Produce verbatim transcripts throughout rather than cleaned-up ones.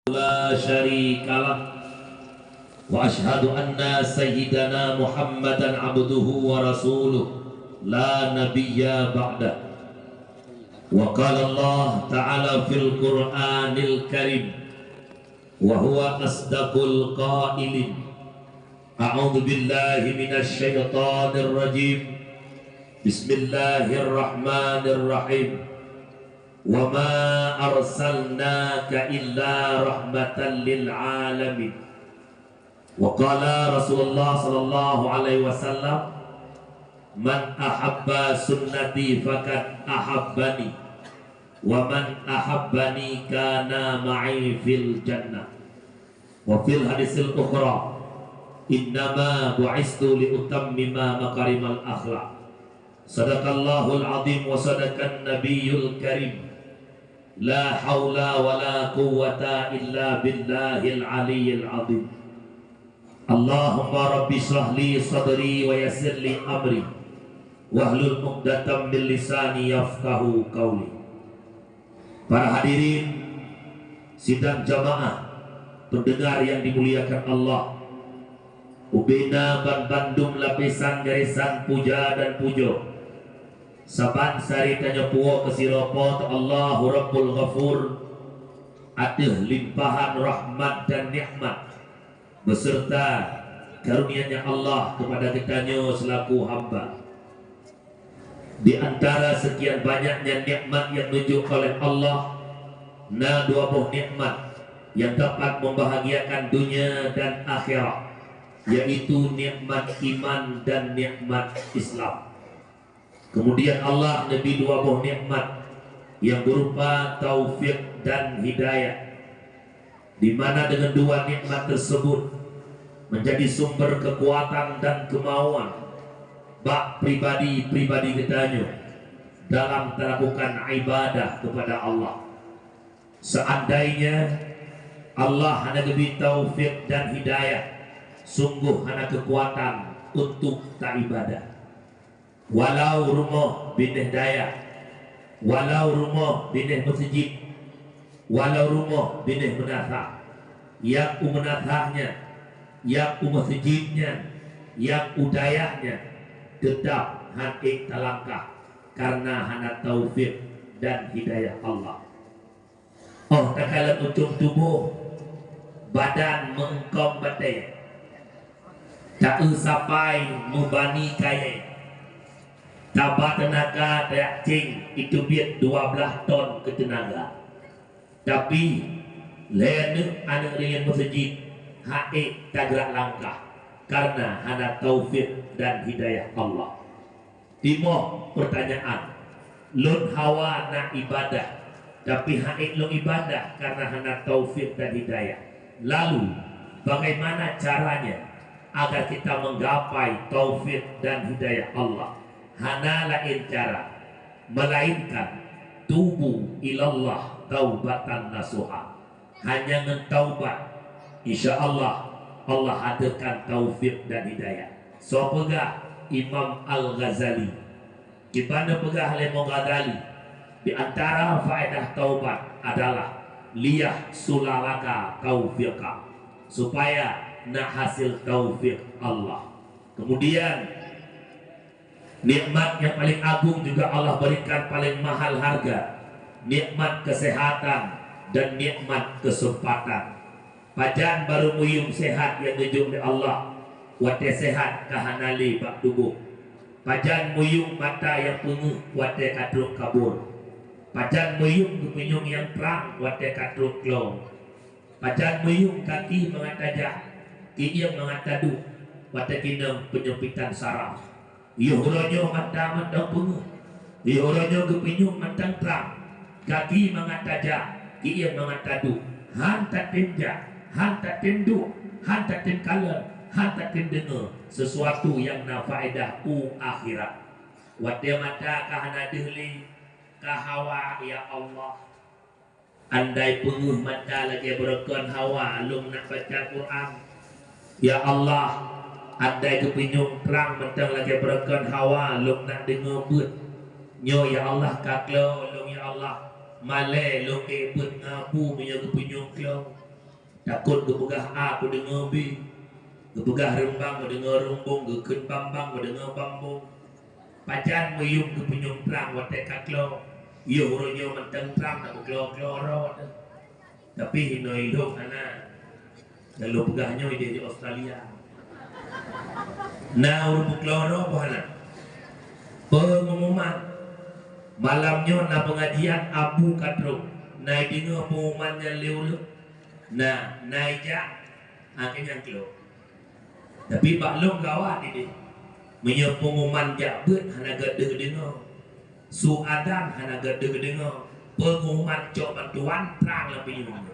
لا شريك له، وأشهد أن سيدنا محمدا عبده ورسوله، لا نبي بعده. وقال الله تعالى في القرآن الكريم، وهو أصدق القائلين: أعوذ بالله من الشيطان الرجيم. بسم الله الرحمن الرحيم. وما أرسلناك إلا رحمة للعالمين. وقال رسول الله صلى الله عليه وسلم: من أحب سنتي فقد أحبني، ومن أحبني كان معي في الجنة. وفي الحديث الأخرى: إنما بعثت لأتمم مكارم الأخلاق. صدق الله العظيم وصدق النبي الكريم. لا حول ولا قوة إلا بالله العلي العظيم. اللهم رب اشرح لي صدري ويسر لي أمري واحلل عقدة من لساني يفقهوا قولي. Para hadirin sidang jamaah pendengar yang dimuliakan Allah, ubena banbandum lapisan garisan puja dan pujoe, saban sari tanyoe puwoe keu sidroe Po teu Allah Rabbul Ghafur ateueh limpahan rahmat dan nikmat beserta karunia-Nya Allah kepada geutanyoe selaku hamba. Di antara sekian banyaknya nikmat yang neujok oleh Allah, na dua boh nikmat yang dapat membahagiakan dunia dan akhirat, yaitu nikmat iman dan nikmat Islam. Kemudian Allah neubri dua boh nikmat yang berupa taufik dan hidayah, di mana dengan dua nikmat tersebut menjadi sumber kekuatan dan kemauan bak pribadi-pribadi geutanyoe dalam talakukan ibadah kepada Allah. Seandainya Allah hana geubri taufik dan hidayah, sungguh hana keukuatan untuk taibadah. Walau rumoh binéh dayah, walau rumoh binéh meuseujid, walau rumoh binéh meunasah, nyang u meunasah nyan, nyang u meuseujid nyan, nyang u dayah nyan, teutab han ék talangkah kareuna hana taufik dan hidayah Allah. Óh takalon ujong tuboh, badan meueungkong batée, taeu sapai meubani kayée, taba teunaga tajak céng iteubiet dua blaih ton keu teunaga. Tapi, lhée neuk aneuk rinyeun meuseujid han ék tagrak langkah kareuna hana taufik dan hidayah Allah. Timoh peurtanyaan, lôn hawa na ibadah, tapi han ék lôn ibadah kareuna hana taufik dan hidayah. Lalu, bagaimana caranya agar kita menggapai taufik dan hidayah Allah? Hana laén cara, melainkan tubu ilallah taubatan nasuha. Hanya ngon taubat, insya Allah, Allah hadirkan taufik dan hidayah. Soe peugah? Imam Al-Ghazali. Kiban peugah lé Imam Ghazali, di antara faedah taubat adalah liyahsula laka taufiqa, supaya na hasil taufik Allah. Kemudian, nikmat yang paling agung juga Allah berikan paling mahal harga, nikmat kesehatan dan nikmat kesempatan. Pajan barô meuyuem sehat nyang geujok lé Allah watée sehat ka hana lé bak tuboh? Pajan meuyuem mata nyang peungeuh watée ka trok kabur? Pajan meuyuem geupinyueng nyang trang watée ka trok klong? Pajan meuyuem kaki mangat tajak, kiéng mangat taduek, watée keunong peunyempitan saraf? Yoh uroe nyoe mata mantong peungeuh, yoh uroe nyoe geupinyueng mantong trang, kaki mangat tajak, kiéng mangat taduek, han tatem jak, han tatem duek, han tatem kalon, han tatem deungoe sisuatu nyang na faedah u akhirat. Watée mata ka hana deuh lé, ka hawa, ya Allah. Andai peungeuh mata lagée beureukan hawa lôn nak baca Quran, ya Allah, andai geupinyueng trang mantong lagée beureukan hawa lôn nak deungoe beuet. Nyoe ya Allah ka klong lôn ya Allah, malée lôn ék beuet ngon bu meunyoe geupinyueng klong. Takot geupeugah A, kudeungoe B. Geupeugah reumbang, kudeungoe rumbong. Geukheun bambang, kudeungoe bambong. Pajan meuyuem geupeunyueng trang watée ka kloe. Yoh uroe nyoe mantong trang tapeukloe-kloe droe teuh. Tapi inoe ilôn hana. Lalu peugah nyoe ideh di Australia. Na ureuëng peukloe droe peue hana? Peungumuman. Malam nyoe na peungajian Abu Kadrong. Na ideungoe peungumuman nyan lé ulôn? Na, na ijak. Akhé nyan kloe. Tapi bak lôn gawat ideh. Meunyoe peungumuman jak beuet hana gét deuh deungoe. Su adan hana gét deuh deungoe. Peungumuman cok bantuan trang lam pinyueng.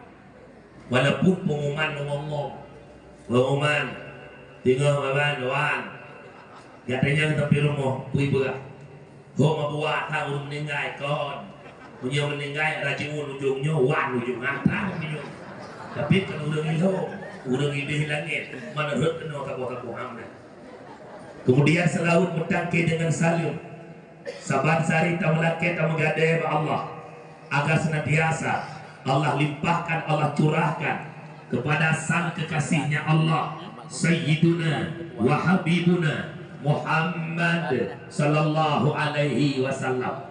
Walaupun peungumuman meungong-ngong. Peungumuman, teungoh maban wan. Gata nyang teupeu rumoh, pui beurah. Ho meubuat that ureuëng meuninggai kon. Meunyoe meuninggai rajeun ujong nyoe wan ujong atra ujong. Tapi kan ureuëng ilhom, ureuëng ideh langét, mana rhot keunoe kaboh-kaboh amna. Kemudian seulaweuet meutangke deungon saleuem. Saban sari tameulakée tameugadée bak Allah. Agar senantiasa Allah limpahkan, Allah curahkan kepada sang kekasihnya Allah, Sayyiduna wa Habibuna Muhammad sallallahu alaihi wasallam,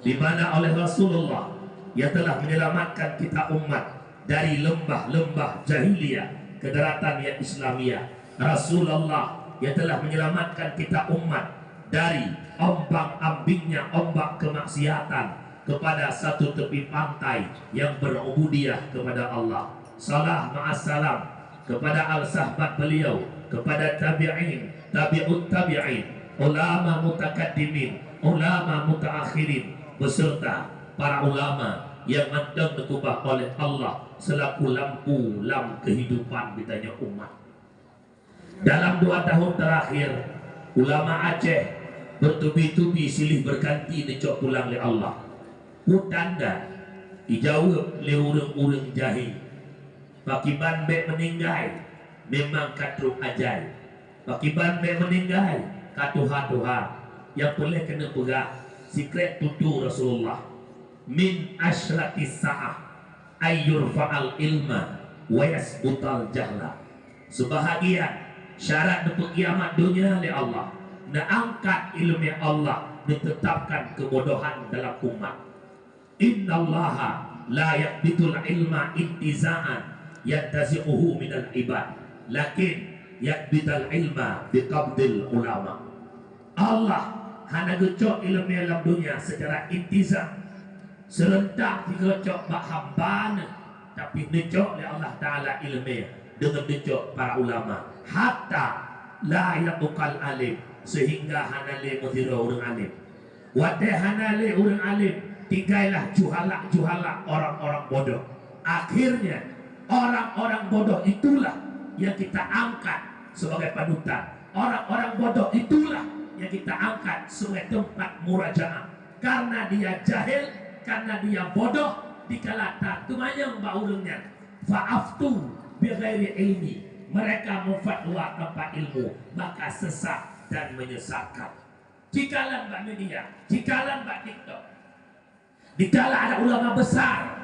di mana oleh Rasulullah ia telah menyelamatkan kita umat dari lembah-lembah jahiliyah ke daratan yang Islamiyah. Rasulullah ia telah menyelamatkan kita umat dari ombang-ambingnya ombak kemaksiatan kepada satu tepi pantai yang berubudiyah kepada Allah. Salam ma'assalam kepada al-sahbat beliau, kepada tabi'in, tabi'ut tabi'in, ulama mutakaddimin, ulama mutaakhirin, beserta para ulama yang mantong neukubah oleh Allah selaku lampu lam kehidupan geutanyoe umat. Dalam dua tahun terakhir, ulama Aceh bertubi-tubi silih berganti neucok pulang lé Allah. Peue tanda? Ijaweueb lé ureuëng-ureuëng jahé, "Pakiban bék meuninggai, memang ka trok ajai. Pakiban bék meuninggai, ka tuha-tuha." Nyang peureulée keuneuk peugah, sikrek tutoe Rasulullah, "Min asyratis sa'ah ayyurfa'al ilma wa yasbutal jahla." Sebahagian syarat neupeukiamat donya lé Allah, neuangkat iéleumé Allah, neuteutapkan keubodohan dalam umat. "Innallaha la yaqbidul ilma intiza'an yantazi'uhu minal ibad, lakin yaqbidul ilma biqabdil ulama." Allah hana geucok iéleumé lam donya secara intiza, seurentak jigeucok bak hamba neuh, tapi neucok lé Allah Taala iéleumé deungon neucok para ulama, hatta la yabqal alim, seuhingga hana lé meusidroe ureuëng alim. Watée hana lé ureuëng alim, tinggai lah juhala-juhala, orang-orang bodoh. Akhirnya, orang-orang bodoh itulah yang kita angkat sebagai panutan. Orang-orang bodoh itulah yang kita angkat sebagai tempat murajaah. Karena dia jahil, karena dia bodoh, dikala tateumanyong bak ureuëng nyan, "Fa'aftu bighairi ilmi." Mereka memfatwa tanpa ilmu, maka sesat dan menyesatkan. Jikalan bak media, jikalan bak TikTok. Dikala ada ulama besar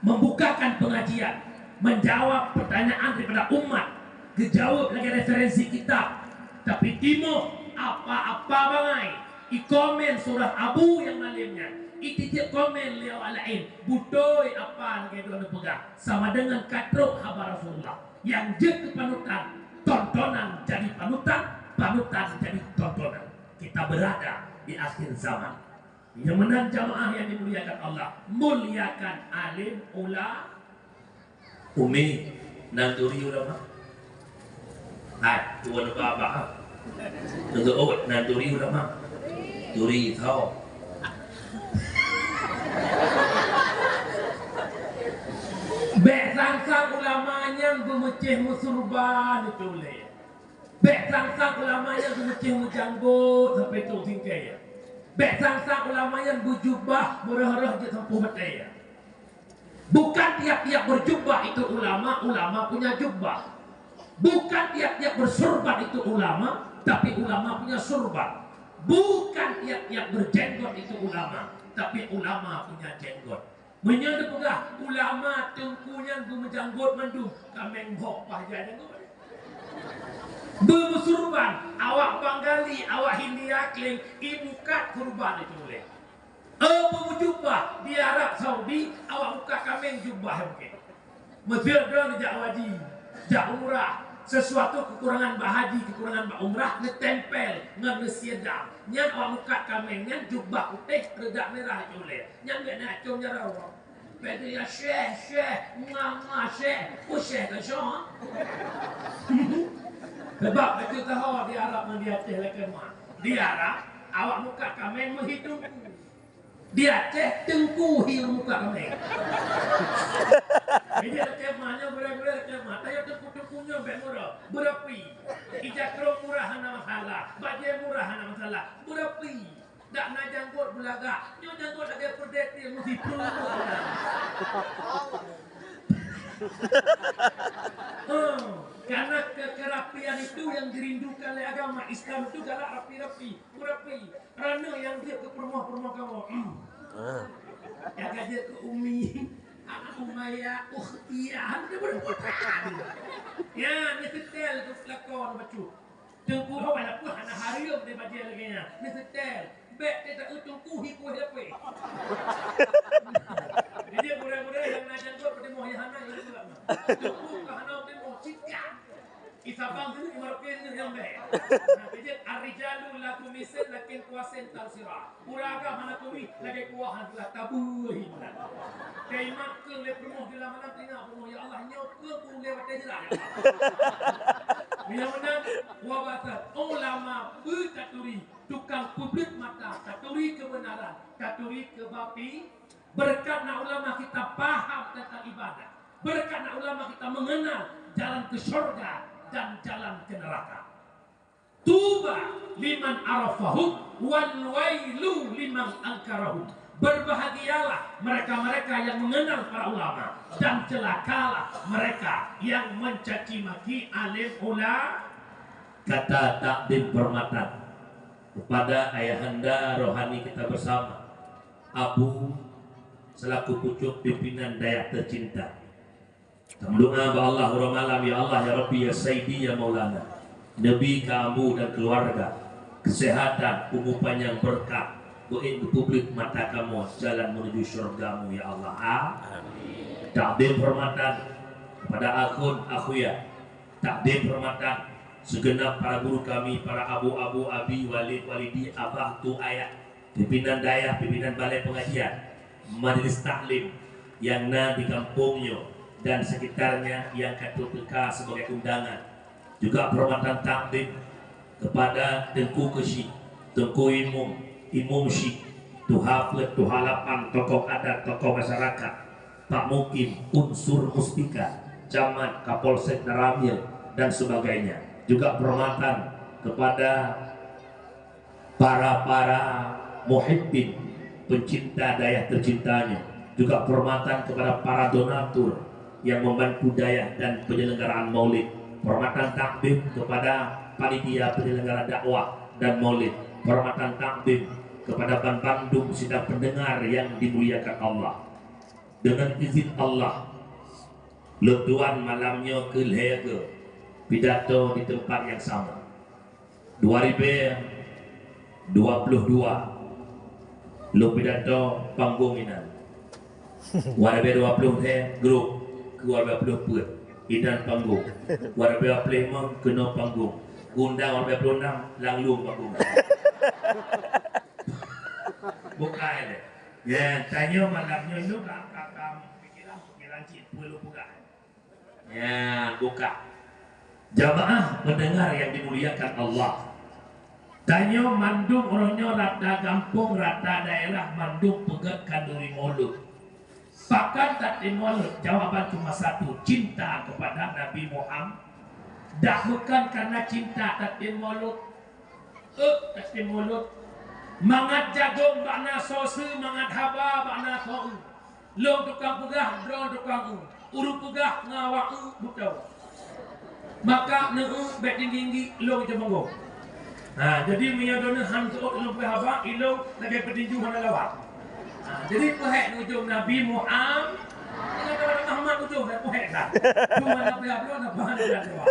membukakan pengajian, menjawab pertanyaan daripada umat, geujaweueb lagée referensi kitab, tapi timoh apa-apa bangai, ikomen surah Abu nyang malem nyan, ititip komen lé awak laén, beutôi apa lagée droeneuh peugah, sama dengan ka trok haba Rasulullah. Nyang jeuet keu panutan, tontonan jadi panutan, panutan jadi tontonan. Kita berada di akhir zaman. Nyang meunan jamaah yang dimuliakan Allah, muliakan alim ula-, Umi, nan turi ulama. Hai, tuan baba. Teugeut nan turi ulama. Turi tho. Bék sang-sang ulama nyang beumeucéh meusurban itu lé. Bék sang-sang ulama nyang beumeucéh meujanggot sampoe trok singkée. Bék sang-sang ulama nyang beujubah beureuh-reuh jeuet sampoe maté. Bukan tiap-tiap berjubah itu ulama, ulama punya jubah. Bukan tiap-tiap bersurban itu ulama, tapi ulama punya surban. Bukan tiap-tiap berjenggot itu ulama, tapi ulama punya jenggot. Meunyoe teupeugah ulama teungku nyan beumeujanggot mandum, kaméng bhok paih jai janggot. Beumeusurban, awak Bangali, awak Hindia kléng, ibukat kurban itu ulée. Eu, beumujubah di Arab Saudi, awak buka kaméng jubah mungken. Meuseu droe jak haji, jak umrah, sesuatu kekurangan bak haji, kekurangan bak umrah, neutempel ngon neusiedam. Nyan awak mukat kaméng nyan jubah putéh reudak mirah culée. Nyan geuh na acong jaroe. Pede ya syeh, syeh, mama syeh, usyeh ke syong. Sebab itu tahu di Arab ngon di Aceh lakée mah. Di Arab, awak mukat kaméng meuhidung. Di Aceh, teungku hi muka ramé. Jadi, Aceh mah nyoe, gurée-gurée Aceh mah. Tayue teungku-teungku nyoe bék murah. Beurapi. Ija krong murah hana masalah. Bajée murah hana masalah. Beurapi. Dak na janggot beulagak. Nyoe janggot lagée peureudeh dia meusi peue. Hmm. Karena ke-, kerapian itu yang dirindukan oleh agama Islam itu galak rapi-rapi. Beurapi. Raneuk nyang jeuet keu peurumoh-peurumoh kamoe. Hmm. Ah. Nyang ka jeuet keu umi, anak umaya, ukhtiya, hana teupeureubutan. Ya, neuseutée keu lakon bacut. Teungku ho walaupun hana hareuem di bajée lagée nyan. Neuseutée, bék teuta teungku hi kueh lapéh. Jadi gurée-gurée nyang na janggot peurumoh nyang hana, nyang hana. Teungku ka hana peurumoh, cit nyan. Isabang tu, Imarokeng tu nyang baik. Nah, jadi, "Ar-rijalu la tumisin lakin kuasin tarsira." Ureueng agam hana turi, lagée kuah hana teulah tabeue. Teuimat keu lé peurumoh di lam malam teungoh peurumoh, "Ya Allah, nyoe keu pun lé watée jeulah." Meunyoe meunan, wa basar, ulama beutaturi, tukang peubleut mata, taturi keubeunaran, taturi keubapi, Berkat na ulama kita paham tentang ibadah. Berkat na ulama kita mengenal jalan ke syurga dan jalan ke neraka. Tuba liman arafahu wal wailu liman angkarahu. Berbahagialah mereka-mereka yang mengenal para ulama dan celakalah mereka yang mencaci maki alim ulama. Kata takdim hormatan kepada ayahanda rohani kita bersama. Abu selaku pucuk pimpinan dayah tercinta. Tameudoa bak Allah uroe malam, ya Allah, ya Rabbi, ya Sayyidi, ya Maulana. Neubri keu Abu dan keluarga kesehatan, umu panyang, berkat, beuet geupeubleut mata kamoe jalan menuju syurga-Mu, ya Allah. Amin. Takdim hormatan kepada akhun, akhuya. Takdim hormatan segenap para guru kami, para abu-abu, abi, walid, walidi, abah, tu, ayah, pimpinan dayah, pimpinan balai pengajian, majelis taklim yang na di kampung nyoe dan sekitarnya yang ka teuka sebagai undangan. Juga penghormatan takdim kepada Teungku Keuchik, Teungku Imum, Imum Chik, Tuha Peuet, Tuha Lapan, tokoh adat, tokoh masyarakat, Pak Mukim, Unsur Muspika, Camat, Kapolsek Danramil, dan sebagainya. Juga penghormatan kepada para-para muhibbin, pencinta dayah tercintanya. Juga penghormatan kepada para donatur yang membantu dayah dan penyelenggaraan maulid. Penghormatan takdim kepada panitia penyelenggara dakwah dan maulid. Penghormatan takdim kepada ban bandum sidang pendengar yang dimuliakan Allah. Dengan izin Allah, lôn tuan malam nyoe keu lhèe keuh pidato di tempat yang sama. Dua ribèe dua ploh dua, lôn pidato panggong inan. Dua ribèe dua ploh lhèe grup, dua ribèe dua ploh peuet inan panggong. Dua ribèe dua ploh limong keunoe panggong. Geuundang dua ribèe dua ploh enam lam lueng panggong. Bukai deh. Ya, tanyoe malam nyoe lôn ka, ka, ka pikiran, pikiran cit peue lôn peugah. Ya, buka. Jamaah pendengar yang dimuliakan Allah. Tanyoe mandum uroe nyoe rata gampông, rata daerah mandum peugöt khanduri Maulud. Pakon tatem Maulud? Jawaban cuma satu, cinta kepada Nabi Muhammad. Dak bukan karena cinta tatem Maulud. Ék, tatem Maulud. Mangat jagong bak na soe seue, mangat haba bak na soe eu. Lôn tukang peugah, droe tukang eu. Ureueng peugah ngon awak eu beutôi. Maka neueu bék tinggi-tinggi lôn ija meunggong. Ha, jadi meunyoe droeneuh han teuôt lôn peugah haba, ilôn lagèe peutinju hana lawat. Jadi peuhek ujong Nabi Muhammad. Ingat kepada Muhammad ujong, eh, peuhek dah. Cuma Nabi Abdul, Nabi Abdul.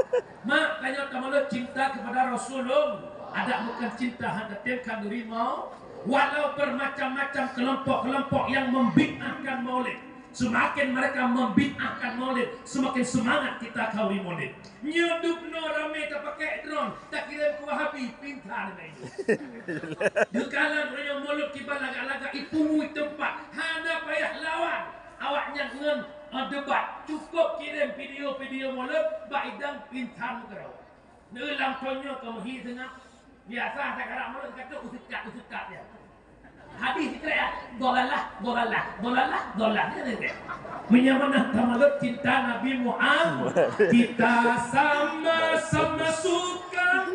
Mak, tanyoe tamalut cinta kepada Rasulullah. Ada bukan cinta hana tem khanduri mau. Walau bermacam-macam kelompok-kelompok yang membid'ahkan maulid, semakin mereka membid'ahkan maulid, semakin semangat kita khanduri maulid. Nyoe dubnoe ramé tapakèk drone, takirém keu Wahabi, pinta deungon nyoe. Dikalan ureueng nyang mulod kiban lagak-lagak ipungui teumpat, hana payah lawan awaknyan ngon, eh, debat. Cukôp kirém video-video mulod bak idang pinta meukeurah. Neulam thôn nyoe ka meuhi teungoh. Biasa takarap mulod ka trok useukat-useukat nyan. Hadis sikrek, ah, dolalah, dolalah, dolalah, dolalah. Meunyoe meunan tamalut cinta Nabi Muhammad, kita sama-sama suka,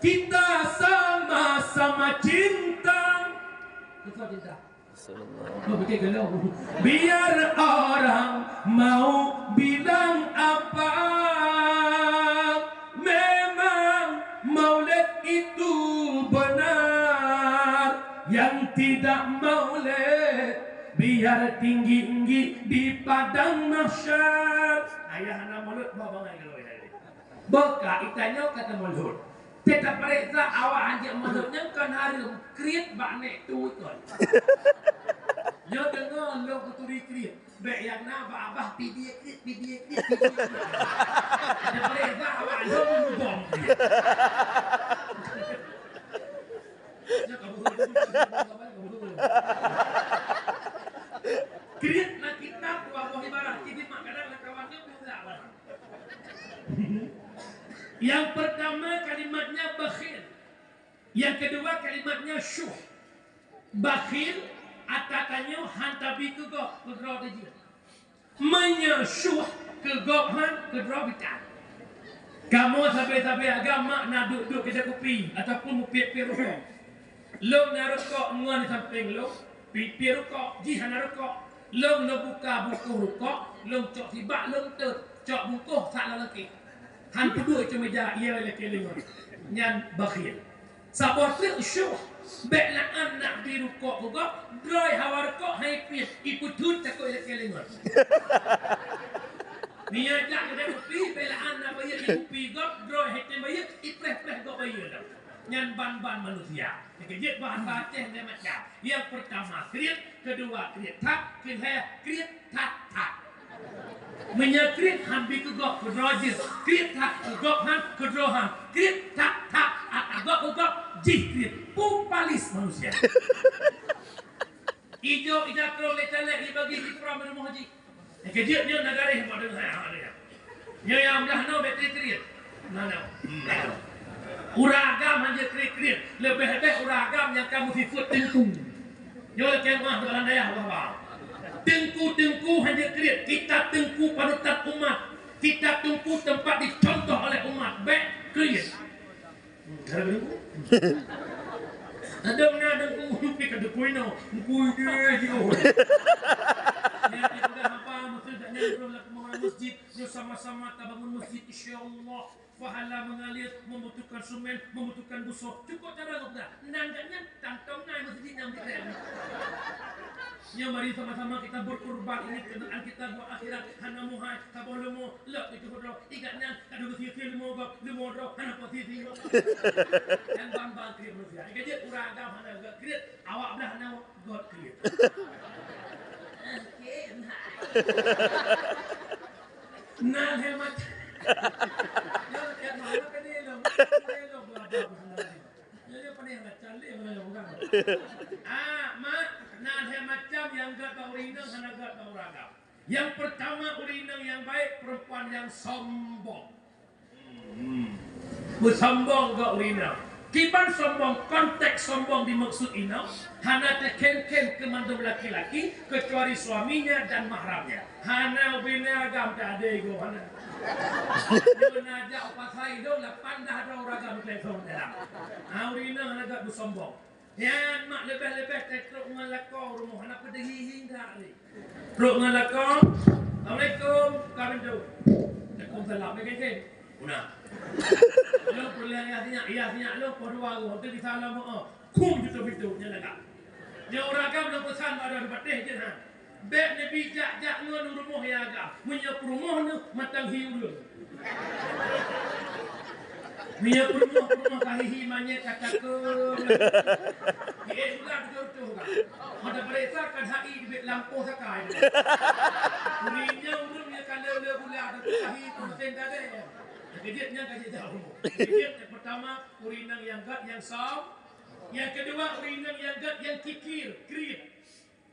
kita sama-sama cinta. Suka cinta. Rasulullah. Oh, betul ke, lo? Biar orang mau bilang apa, memang maulid itu benar. Yang tidak maulid, biar tinggi-tinggi di padang mahsyar. Ayah anak maulid, bawa bangai kalau ayah. Beuka itanyoe kata maulid. Teuka pareksa awak hanjeuet maulid nyan kon hareuem, kriet bak nek tu ikon. Nyoe deungoe lôn kuturi kriet. Bèk nyang na bak abah pidie kriet, pidie kriet, pidie kriet. Teuka pareksa awak lôn meubom kriet. Nyoe ka buhôi, ka buhôi. Kriet na kitab dua boh ibarat, kitab mak kadang na kawan nyoe pun tak barang. Yang pertama kalimatnya bakhil. Yang kedua kalimatnya syuh. Bakhil, ata tanyoe han tabi keu gob, keu droe teuh jih. Meunyoe syuh keu gob han, keu droe bitan. Kamoe sabe-sabe agam mak na duek-duek keudè kupi ataupun mupiet-piet rukok. Lôn na rukok ngon di sampéng lôn, pi-, piet rukok, jih hana rukok. Lôn neubuka bungkôh rukok, lôn cok sibak, lôn teut, cok bungkôh sak lam lakèe. Han peuduek cok meja, ie lakèe leungon. Nyan bakhil. Saboh treuk syuh, bèk la'an nak bi rukok keu gob, droe hawa rukok han ipiep, ipeuthut takot lakèe leungon. Meunyoe jak keudè kupi, bèk la'an nak bayeue di kupi gob, droe han tem bayeue, ipreh-preh gob bayeue lom. Nyan ban-ban manusia. Nyang keujeuet bahasa Aceh lhèe macam. Yang pertama kriet, kedua kriet that, keu lhèe kriet that-that. Meunyoe kriet han bi keu gob keu droe jih, kriet that keu gob han keu droe han, kriet that-that ata gob keu gob jih kriet. Pupalis manusia. Ijo ija krong lé caleg ibagi di pram rumoh jih. Nyang keujeuet nyoe na garéh bak deungon hai awak nyoe. Nyoe nyang blah noe bèk kriet-kriet. Na, na. Hmm, na. Ureueng agam hanjeuet kriet-kriet, leubeh-leubeh ureueng agam nyang ka meusifeuet teungku. Nyoe lakèe meu'ah bak lam dayah bah-bah. Teungku-teungku hanjeuet kriet, kita teungku panutan umat. Kita teungku tempat dicontoh oleh umat. Bèk kriet. Ada beuna deungku, pi ka deungku inoe, deungku idéh jih. Nyan ipeugah haba, maksud gobnyan lôn lakoe bangunan masjid, nyoe sama-sama tabangun masjid, insya Allah pahala mengalir, membutuhkan semen, membutuhkan busoh. Cukôp cara gobnyan. Nan gobnyan tantong nai masjid nyang dikèe. Nyoe mari sama-sama kita berkorban, ini kendaraan kita buat akhirat, hana muhai, saboh leumo, lok itu droe, igat nyan, Aduh, beusie-sie leumo gob, leumo droe, hana posisi. Nyang ban-ban kriet manusia. Nyang keujeuet ureueng agam hana göt kriet, awak blah na göt kriet. Oke, nah. Nah, hemat. Yo, hemat, hemat, hemat, hemat, hemat. Jadi, apa ni, hemat, cantik, hemat, hemat. Ah, mak, na lhèe macam nyang göt bak ureueng inong, hana göt bak ureueng agam. Nyang peurtama, ureueng inong nyang baik, peurempuan nyang sombong. Hmm. Beusombong geuh ureueng inong. Kiban sombong, konteks sombong dimaksud inong, hana teukhém-khém keu mandum laki-laki, kecuali suaminya dan mahramnya. Hana ubena agam teuadé gob hana. Nyoe na jak u pasai dong, lapan dah droe ureueng agam telepon dalam. Ha, ureueng inong hana geuh beusombong. Nyan mak leubeh-leubeh teutrok ngon lakoe rumoh hana peudeuhi hingga lé. Trok ngon lakoe, "Assalamualaikum, buka pintoe." "Waalaikumsalam." "Meukeusén." Una. Lôn peureulèe yah sinyak, yah sinyak lôn poh dua geuh, teuka salam, oh. Kum tutup pintoe, nyan lagak. Nyoe ureueng agam lôn peusan bak droeneuh patéh jeuet, ha. Bèk neubijak-jak ngon ureueng rumoh nyang agam. Meunyoe peurumoh neuh, mantong hi ureueng. Meunyoe peurumoh, peurumoh ka hi-hi manyét ka cakeueng. Di ék gula tujoh reutôh ka. Mata peuriksa kan hai di bit lampôh sakai. Ureueng nyoe ureueng nyang ka le-le gula tu ka hi peusen tadé. Keujeuet nyan ka jijak rumoh. Keujeuet nyang peurtama, ureueng inong nyang gèt nyang som. Nyang keudua, ureueng inong nyang gèt nyang kikir, kriet.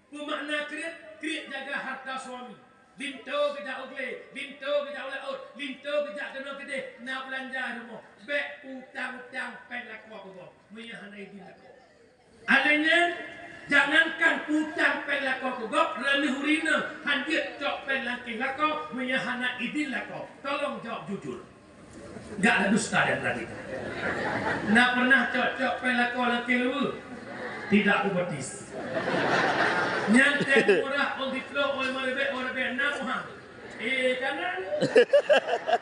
Peumakna kriet, kriet jaga harta suami. Linto geujak u glé, linto geujak u laôt, linto geujak keunoe keudéh, na beulanja rumoh. Bèk utang-utang péng lakoe keu gob, meunyoe hana idin lakoe. Alèh nyan, jangankan utang péng lakoe keu gob, reuneuh ureueng inong han jeuet cok péng langkéh lakoe, meunyoe hana idin lakoe. Tolong jawab jujur. Enggak ada dusta di antara kita. Na pernah cok-cok péng lakoe langkéh luweue? Tidak ubetis. Nyan teuh murah, ôn siplôh, ôn limong ribèe, ôn ribèe nam, ha. Eh, kana.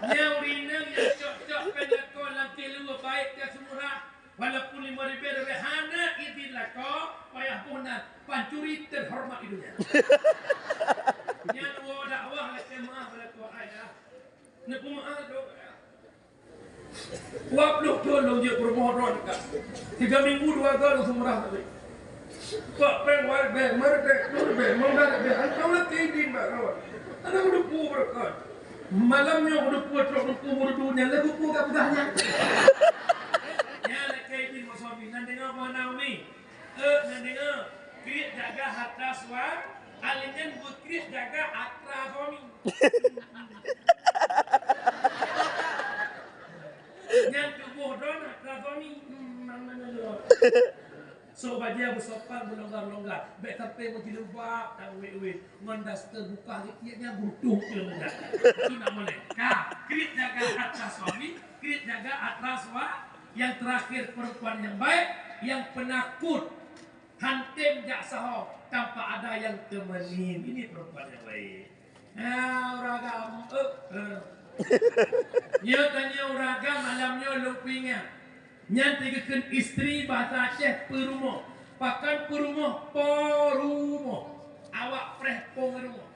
Nyan ureueng inong nyang cok-cok péng lakoe langkéh luweue baik ka seumurah, walaupun limong ribèe ribèe hana idin lakoe, payah boh nan pancuri terhormat di dunia. Nyan woe dakwah lakèe meu'ah bak lakoe ayah. Neupeumaaf dong. Dua ploh thon lôn jeuet peurumoh droe dekat. Tiga minggu dua kali lôn seumurah tadi. Pak peng wai beng, merdek, nur beng, menggaret beng, antong lagi di bak kawan. Ada udah pu berkat. Malam nyoe udah pu trok udah pu murid dunia, lagu pu gak pedah nyan. Nyan lagèe di mak suami, nan deungö mana umi? Eh, nan deungö, kriet jaga harta suami, alèh nyan beukriet jaga atra suami. Nyan tuboh droeneuh atra suami. Hmm, nang, nang, nang, nang. Sok bajèe beusopan beulonggar-longgar. Bèk sampé meujilbab dan wét-wét. Ngon daster buka geuh tiep nyan butuh keu leumbut. Itu nak molek. Ka, kriet jaga atra suami, kriet jaga atra sua-, yang terakhir perempuan yang baik, yang penakut. Han tem jak saho tanpa ada yang temani. Ini perempuan yang baik. Ah, ureueng agam, eh, eh. Nyoe tanyoe ureueng agam malam nyoe lôn peuingat. Nyan teugeukheun istri bahasa Aceh peurumoh. Pakon peurumoh? Po rumoh. Awak preh po rumoh.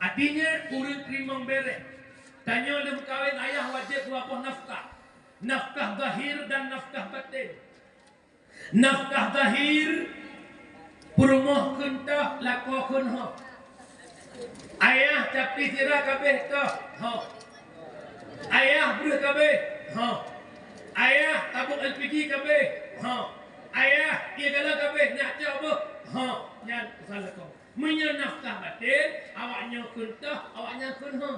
Artinya ureueng teurimong bèrèh. Tanyoe lheueh meukawen ayah wajéb dua boh nafkah. Nafkah zahir dan nafkah batin. Nafkah zahir, peurumoh kheun toh, lakoe kheun ho. Ayah capli sira ka abéh toh, ho. Ayah breueh ka abéh, ho. Ayah tabông L P G ka abéh, ho. Ayah ié galon ka abéh, nak cok beuh, ho. Nyan usaha lakoe. Meunyoe nafkah batin, awaknyoe kheun toh, awaknyan kheun ho.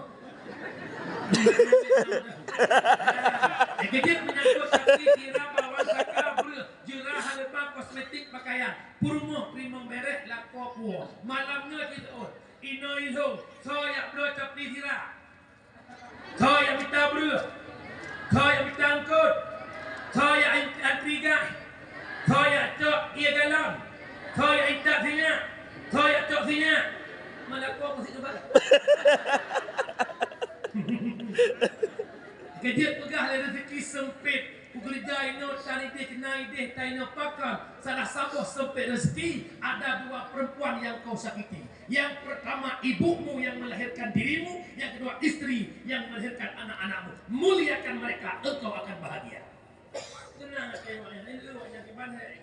Eh, keujeuet menyangkut capli sira, bawang saka, breueh, jeurah, haleuba, kosmetik, pakaian. Peurumoh teurimong bèrèh, lakoe puwoe. Malam nyoe jiteuôt. Inoe ilôn, soe jak bloe capli sira? Soe jak mita breueh? Soe jak mita eungkôt? Soe jak an-, antri gas? Soe jak cok ié galon? Soe jak intat sinyak? Soe jak cok sinyak? Malako meusit teubang. Keujeuet peugah lé reuzeki seumpét. Kukeureuja inoe tan idéh, keunan idéh tan inoe pakon. Salah saboh seumpét reuzeki, ada dua perempuan yang kau sakiti. Yang pertama ibumu yang melahirkan dirimu, yang kedua istri yang melahirkan anak-anakmu. Muliakan mereka, engkau akan bahagia. Tenang, saya awak nyan, ini awak nyan kiban hai.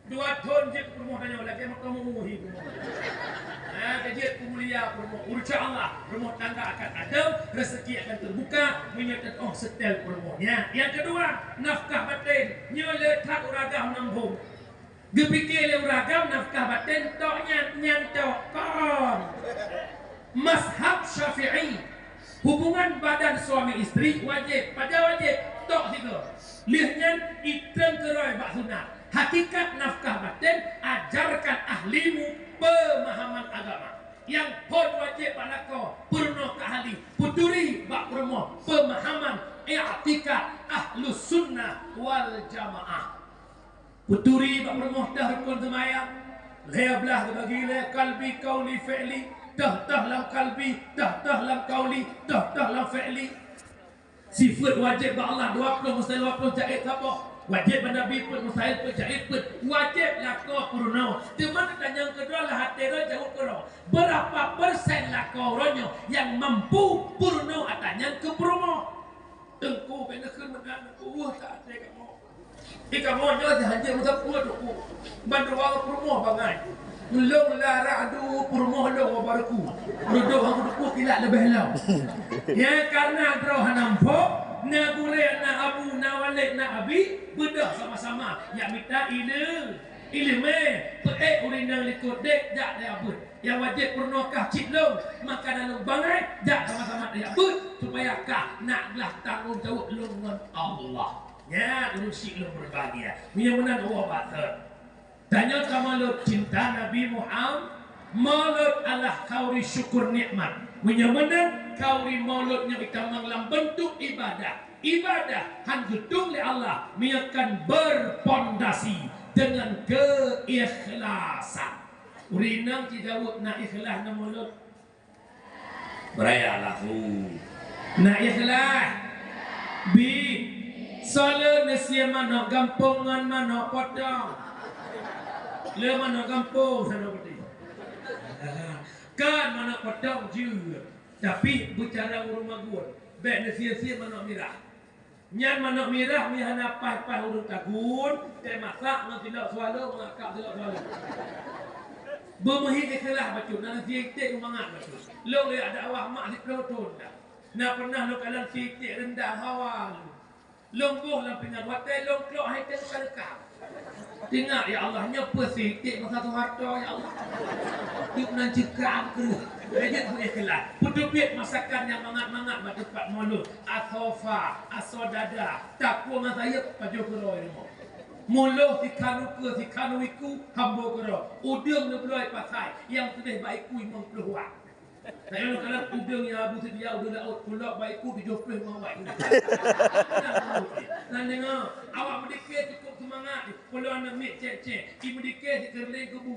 Dua thon jeuet peurumoh tanyoe lagèe meukamu muhi peurumoh. Nah, ka jeuet peumulia peurumoh. Insya Allah, rumah tangga akan adem, rezeki akan terbuka, meunyoe teutoh setel peurumoh. Ya, yang kedua, nafkah batin. Nyoe le that ureueng agam nambông. Geupike lé ureueng agam nafkah batin tok nyan, nyan tok kon. Mazhab Syafi'i, hubungan badan suami istri wajib, paja wajib, tok sigoe. Lheueh nyan itreun keurôi bak sunat. Hakikat nafkah batin, ajarkan ahlimu pemahaman agama. Nyang phôn wajib bak lakoe, peurunoe keu ahli, peuturi bak peurumoh pemahaman i'tikad Ahlus Sunnah wal Jamaah. Peuturi bak peurumoh teuh rukon seumayang, lhèe blah teubagi lé kalbi, kauli, fi'li, teuh-teuh lam kalbi, teuh-teuh lam kauli, teuh-teuh lam fi'li. Sifeuet wajéb bak Allah dua ploh, meusti dua ploh jait saboh. Wajéb bak Nabi peuet, mustahil peuet, jaiz peuet, wajéb lakoe peurunoe. Teuma tanyong keudroe lah até droe jaweueb keudroe. Beurapa persen lakoe uroe nyoe nyang mampu peurunoe atra nyan keu peurumoh? Teungku, bèk neukheun meunan, Teungku, weueh that até kamoe. Di kamoe nyoe sihanjeuet meusapeue, Teungku. Bandua peurumoh bangai. Lôn lara adu peurumoh lôn ngon baruku. Reudôk hana teupeu kilat leubeh lom. Ya, karena droe hana muphom, na gurèe, na abu, na walèd, na abi, beudôh sama-sama. Jak mita ileu-, ileumèe, peuék ureueng inong likot dék jak dayah beuet. Nyang wajéb peurunoe kah cit lôn, maka na lôn bangai, jak sama-sama dayah beuet, supaya kah na glah tanggong jaweueb lôn ngon Allah. Nyan ureueng syik lôn berbahagia. Meunyoe meunan Allah bateun. Tanyoe ka mulod cinta Nabi Muhammad, mulod adalah khauri syukur nikmat. Meunyoe meunan khauri mulod nyoe itamong lam beuntuk ibadah. Ibadah han geutong lé Allah meunyoe kan berpondasi dengan keikhlasan. Ureueng inong jijaweueb na ikhlas na mulod. Beuraya lahu. Na ikhlas. Bi. Soe le neusie manok gampông ngon manok potong? Le manok gampông sana berarti. Kan manok potong jeuet. Tapi bicara ureueng magun, bèk neusie-sie manok mirah. Nyan manok mirah meuhana paih-paih ureueng tagun, teumasak ngon silop swallow, mengakak silop swallow. Beumeuhi ikhlas bacut, na sie iték mangat bacut. Lôn lé ada awak mak siplôh thon dah. Na pernah lôn kalon sie iték reundah hawa lôn. Lôn boh lam pingan, watèe lôn klok hai teuka-teuka. Teuingat, "Ya Allah, nyoe peue sie iték masa Soeharto, ya Allah." Duek nan ceukrang kreueh. Lagèe tu ikhlas. Peuteubiet masakan nyang mangat-mangat bak teumpat mulod. Asofa, aso dada, takue ngon sayeuep pajoh keudroe rumoh. Muloh sikhan ukeue, sikhan iku hambo keudroe. Udeueng neubloe pasai, nyang tuléh bak iku limong ploh wat. Tanyoe kalon udeueng nyang abu seudia, udeueng laôt, kulok bak iku tujoh ploh limong wat. Nan deungö, awak meudike cukup seumangat, peue lôn aneuk miet cèk-cèk, i meudike sikeureuléng keubu.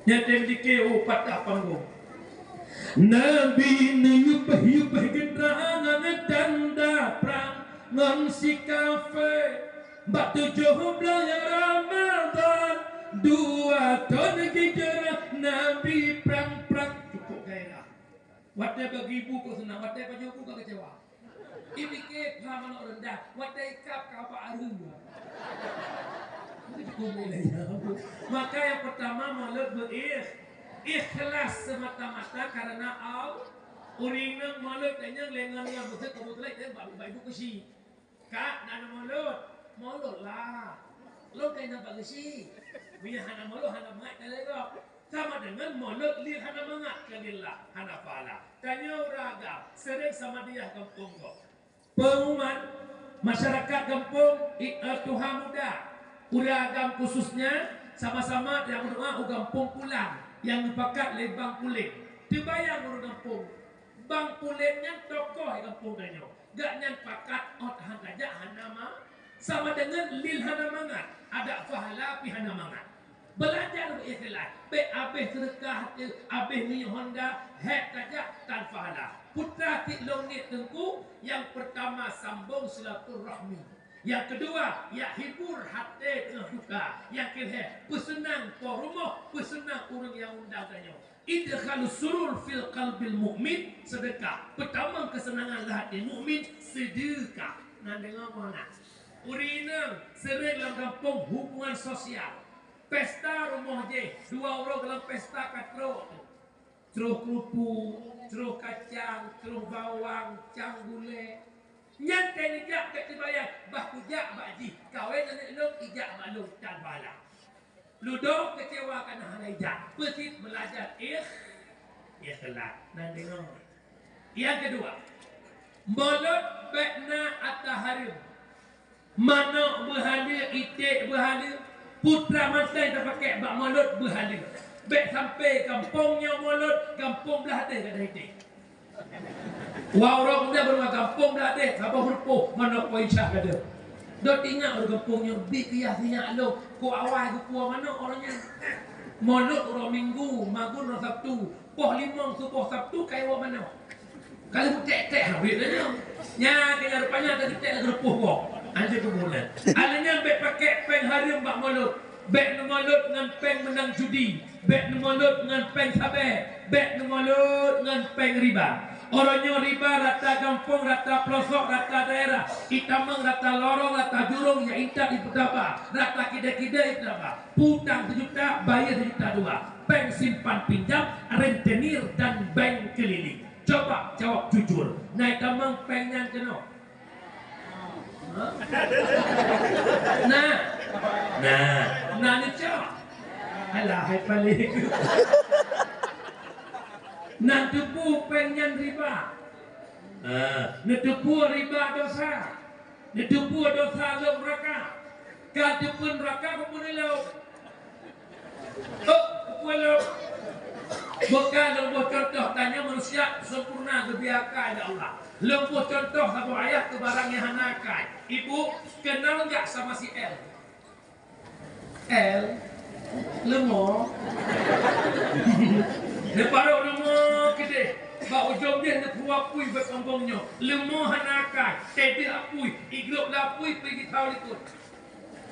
Nyan teuh meudike, oh, patah panggong. Nabi neuyuebeh-yuebeh geutanyoe tanda prang ngon si kafé. Bak tujoh blah Ramadhan, dua thon hijrah, Nabi prang-prang. Cukup gairah. Watèe bagi bu kok seunang, watèe pajoh bu ka keucewa. Ipike pha manok reundah, watèe ikab ka bak areueng. Cukup mulai. Maka nyang peurtama mulod beu-ikh-, ikhlas semata-mata karena Allah. Ureueng inong mulod tanyong lé ngon nyang beuseuet kamoe teulai dan bak, bak ibu keushi. Kak, na mulod, mulod lah. Lôn ka inong bak geusi. Meunyoe hana mulod, hana mangat ka lé gob. Sama deungon mulod lil hana mangat ka lillah, hana pahala. Tanyoe ureueng agam, seuréng samadiyah gampông gob. Pengumuman, masyarakat gampông, i-, eh, tuha muda, ureueng agam khususnya, sama-sama nyang meudoa u gampông Pulan, nyang geupakat lé Bang Pulen. Teubayang ureueng gampông, Bang Pulen nyan tokoh gampông tanyoe. Gobnyan pakat ôt han tajak hana ma-, sama deungon lil hana mangat, adak pahala pih hana mangat. Beulajar beu ikhlas, bèk abéh seudeukah teuh, abéh minyeuk honda, hék tajak tan pahala. Putra cit lôn niet teungku, nyang peurtama sambông silaturahmi. Nyang keudua, jak hibur até teungoh duka. Nyang keulhèe, peuseunang po rumoh, peuseunang ureueng nyang undang tanyoe. Idkhalus surur fil qalbil mu'min, seudeukah. Peutamong keuseunangan lam até mukmin, seudeukah. Na deungö meunan? Ureueng inong seuréng lam gampông hubungan sosial. Pesta rumoh jih, dua uroe lam pesta ka trok. Troh keurupuk, troh kacang, troh bawang, cang gulèe. Nyan ka neujak bèk teubayang, bah kujak bak jih, kawén aneuk lôn ijak bak lôn tan pahala. Ludong keucewa kana hana ijak. Peue cit? Beulajar ikh-, ikhlas. Na deungö. Nyang keudua, mulod bèk na atra hareuem. Manok beuhaleue, iték beuhaleue, putra manté tapakèk bak mulod beuhaleue. Bèk sampai gampông nyoe mulod, gampông blah deh gadôh iték. Wah, uroe muda beureuwa gampông blah deh, saboh rupoh manok poh Isya gadôh. Dok ingat ureueng gampông nyoe, bit keu yah sinyak lôn, kok awai geupuwoe manok uroe nyan. Mulod uroe Minggu, magun uroe Sabtu, poh limong suboh Sabtu ka iwoe manok. Ka lheueh tek-tek habéh dah nyoe. Nyan keunan rupanya ka geutek lagèe rupoh boh. Anjing kuburan. Alèh nyan bèk pakèk péng hareuem bak mulod. Bèk neumulod ngon péng meunang judi. Bèk neumulod ngon péng sabè. Bèk neumulod ngon péng riba. Uroe nyoe riba rata gampông, rata peulosok, rata daerah. Itamong rata lorong, rata jurông, ya intat ipeutaba. Rata kidée-kidée ipeutaba. Peutang seujuta, bayeue seujuta dua. Péng simpan pinjam, rentenir dan bank keliling. Coba jawab jujur. Na itamong péng nyan keunoe? Hah? Na. Na. Na neucok. Alah, hai paléng. Na neuteupeue péng nyan riba. Ha. Neuteupeue riba dosa. Neuteupeue dosa lom neuraka. Ka teupeu neuraka, peue neulom? Oh, peue lom? Bukan lom boh contoh, tanyoe manusia sempurna, geubri akai lé Allah. Lom boh contoh saboh ayah keu barang nyang hana akai. Ibu, kenal nggak sama si L? L, leumo. Neuparôh leumo keudeh. Bak ujong jih neupeuapui bak kambong nyoe. Leumo hana akai, teuh apui, igrôp lé apui pih geuthao likot.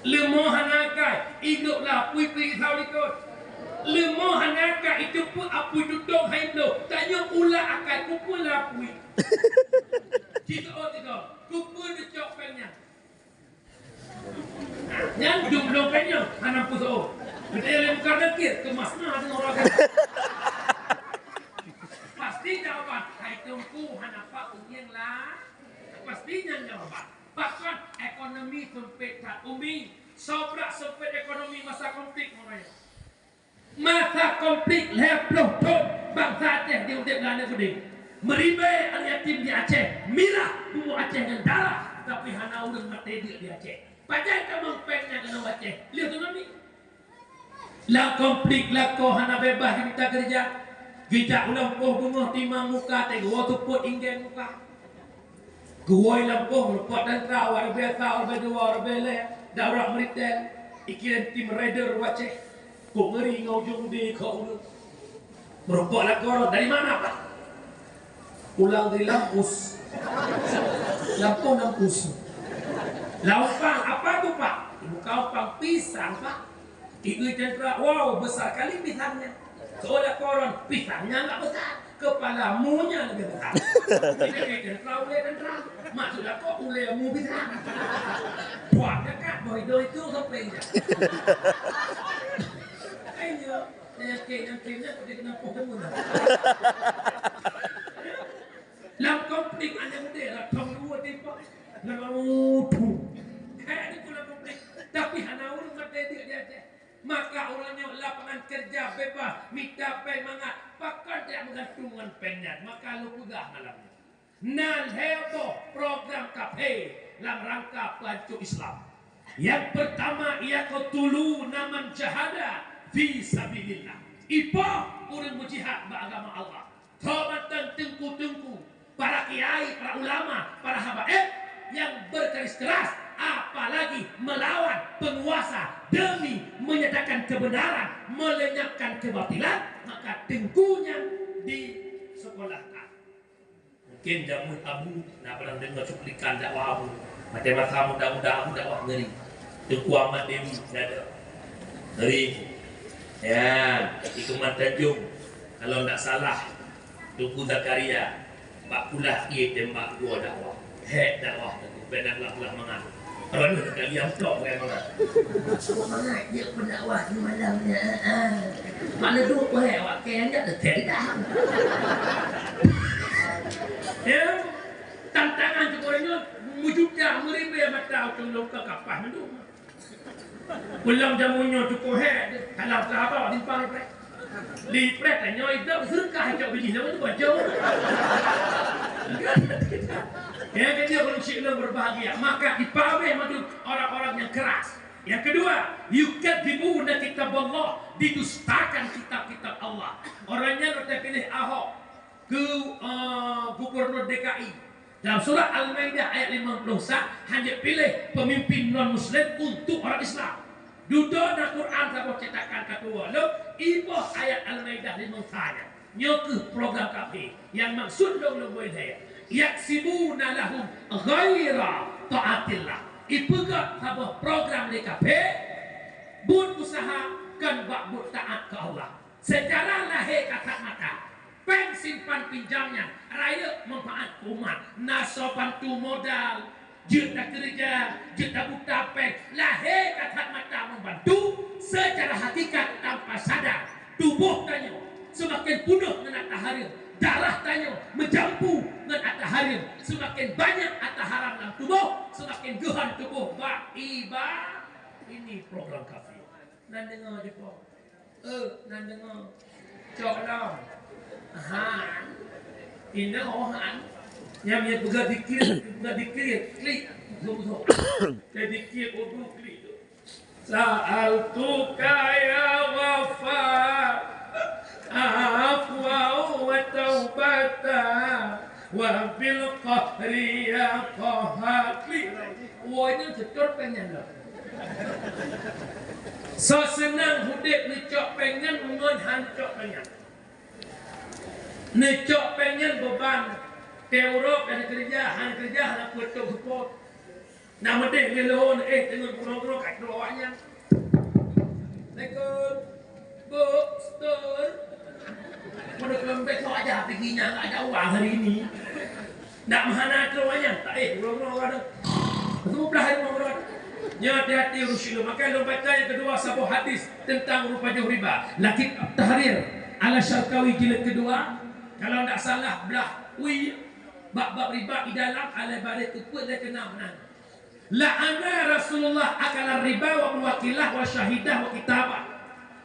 Leumo hana akai, igrôp lé apui pih geuthao likot. Leumo hana akai, iteupeue apui tutong hai bloe. Tanyoe ulah akai, kupeue lé apui. Cit oh tiga, kupeue neucok péng nyan. Nyan jumlah kaynya hana peusoe. Kita yang bukan nakir, kemas na dengan orang kaya. Pasti jawaban, hai teungku hana pak unyeng lah. Pasti nyan jawaban. Bahkan ekonomi sempit that umi. Sobrak sempit ekonomi masa konflik makanya. Masa konflik lhèe ploh thôn bansa Aceh di udép lam aneuk keudéh. Meuribèe aneuk yatim di Aceh, mirah bumoe Aceh ngon darah, tapi hana ureueng maté deuk di Aceh. Pajan tamong péng nyan keunoe Aceh? Lheueh tsunami. Lam konflik lakoe hana beubaih jimita keureuja. Geujak u lampôh beungoh timang muka, teuh geuwoe seupôt inggeng muka. Geuwoe lampôh meureumpok tantra, awak ribèe sa, awak ribèe dua, awak ribèe lhèe, darurat militer, ikirém tim raider u Aceh. Kok ngeuri ngon ujong udé kok ureueng. Meureumpok lakoe, "Dari mana, Pak?" "Pulang dari Lampus." "Lampôh Lampus." "Lah umpang apa tu, Pak?" "Bukan umpang, pisang, Pak." Ibu tantra, "Wow, besar kali pisangnya." Seolah koron, "Pisangnya nggak besar, kepalamunya lebih besar." Ini tantra, ulèe tantra. Maksud aku, ulèe mu pisang. Buat dekat, boy, doi tu sampai ya. Ayo, saya kena, kena, kena, kena, kena. Lam konflik aneuk muda lah, thôn dua tiba. Lalu tu. Hai, ada pula konflik. Tapi hana ureueng maté deuk di Aceh. Maka uroe nyoe lapangan keureuja beubaih, mita péng mangat, pakon tajak meugantung ngon péng nyan, maka lôn peugah malam nyoe. Na lhèe boh program kafé lam rangka peuhanco Islam. Nyang peurtama, yaqtuluna man jahada fi sabilillah. Ipoh ureueng meujihad bak agama Allah. Tho mantong teungku-teungku, para kiai, para ulama, para habaib nyang bergaris keras, apalagi melawan penguasa demi menyatakan kebenaran, melenyapkan kebatilan, maka teungku nyan disekolahkan. Mungkin jameun Abu na pernah deungoe cuplikan dakwah Abu. Maté masa muda-muda Abu dakwah ngeuri. Teungku Ahmad Dewi na ada. Ngeuri. Ya, itu Mat Tanjung. Kalau ndak salah, Teungku Zakaria, bak pulah ié tembak dua dakwah. Hék dakwah Teungku, bèk na pulah-pulah mangat. Orang ni sekali yang tok pakai mangat. Cukup mangat dia pendakwah di malam ni. Ha, ha. Mana tu pun hék, awak kaya nyak tu tenda. Ya, tantangan cukup orang ni, mujuda meribe mata utang longkang kapah mandum. Pulang jamu nyoe cukup hék, kalau sahabat simpang ipreh. Di ipreh tanyoe idok seudeukah cok biji sama tu baca. Ya, jadi ureueng syik lôn berbahagia. Maka dipaméh madu orang-orang yang keras. Yang kedua, yukadzibuna kitab Allah, didustakan kitab-kitab Allah. Orang nyan rot piléh Ahok keu, eh, gubernur D K I. Dalam surat Al-Maidah ayat lima puluh satu, hana piléh pemimpin non-muslim untuk orang Islam. Dudoe na Quran saboh cetakan ka tuwoe lom, iboh ayat Al-Maidah lima puluh satu nyan. Nyoe keuh program kafé nyang maksud lôn lôn bui lhèe. Yaksibuna lahum ghaira taatillah. Ipeugét saboh program lé kafé, buet useuha kon bak buet taát keu Allah. Seucara lahé kasat mata, péng simpan pinjam nyan rayeuk manfaat keu umat, na soe bantu modal, jeuet takeureuja, jeuet tabuta péng, lahé kasat mata membantu, seucara hakikat tanpa sadar, tuboh tanyoe seumaken peunoh ngon ata hareuem, darah tanyoe meujampu ngon ata hareuem, seumaken banyak ata haram lam tuboh, seumaken geuhan tuboh bak iba-, ini program kafé. Nan deungoe jipong. Eh, nan deungoe. Cok lom. Han. Inong han. Nyang, nyang peugah zikir, peugah zikir, klik. Zong, zong. Peugah zikir, udu, klik. Sa'altuka ya Ghaffar, afwa wa taubata, wa bil qahri ya Qahhar. Klik. Woe nyan seutôt péng nyan lom. Soe seunang udép neucok péng nyan ngon han cok péng nyan. Neucok péng nyan beuban. Teuh uroe ka neukeureuja, han keureuja, hana peuet seupôt. Na meudeh lé lôn, eh, teungoh keudroe-keudroe ka keudroe awaknyan. Assalamualaikum. Bu, seutôt. Meunyoe keu lôn besok aja pigi nyan, nggak ada uang hari ini. Ndak meuhana keudroe awaknyan. Tak, eh, keudroe-keudroe ka dong. Keudroe-keudroe. Nyan hati-hati ureueng syedara. Maka lôn baca nyang keudua saboh hadis teuntang ureueng pajoh riba. Lakit Tahrir ala Syarqawi jilid keudua. Kalau ndak salah, blah ui, bab-bab riba di dalam, alai bareh teupeu lé keunam nan. La'ana Rasulullah akala riba wa muwakilah wa syahidah wa kitabah.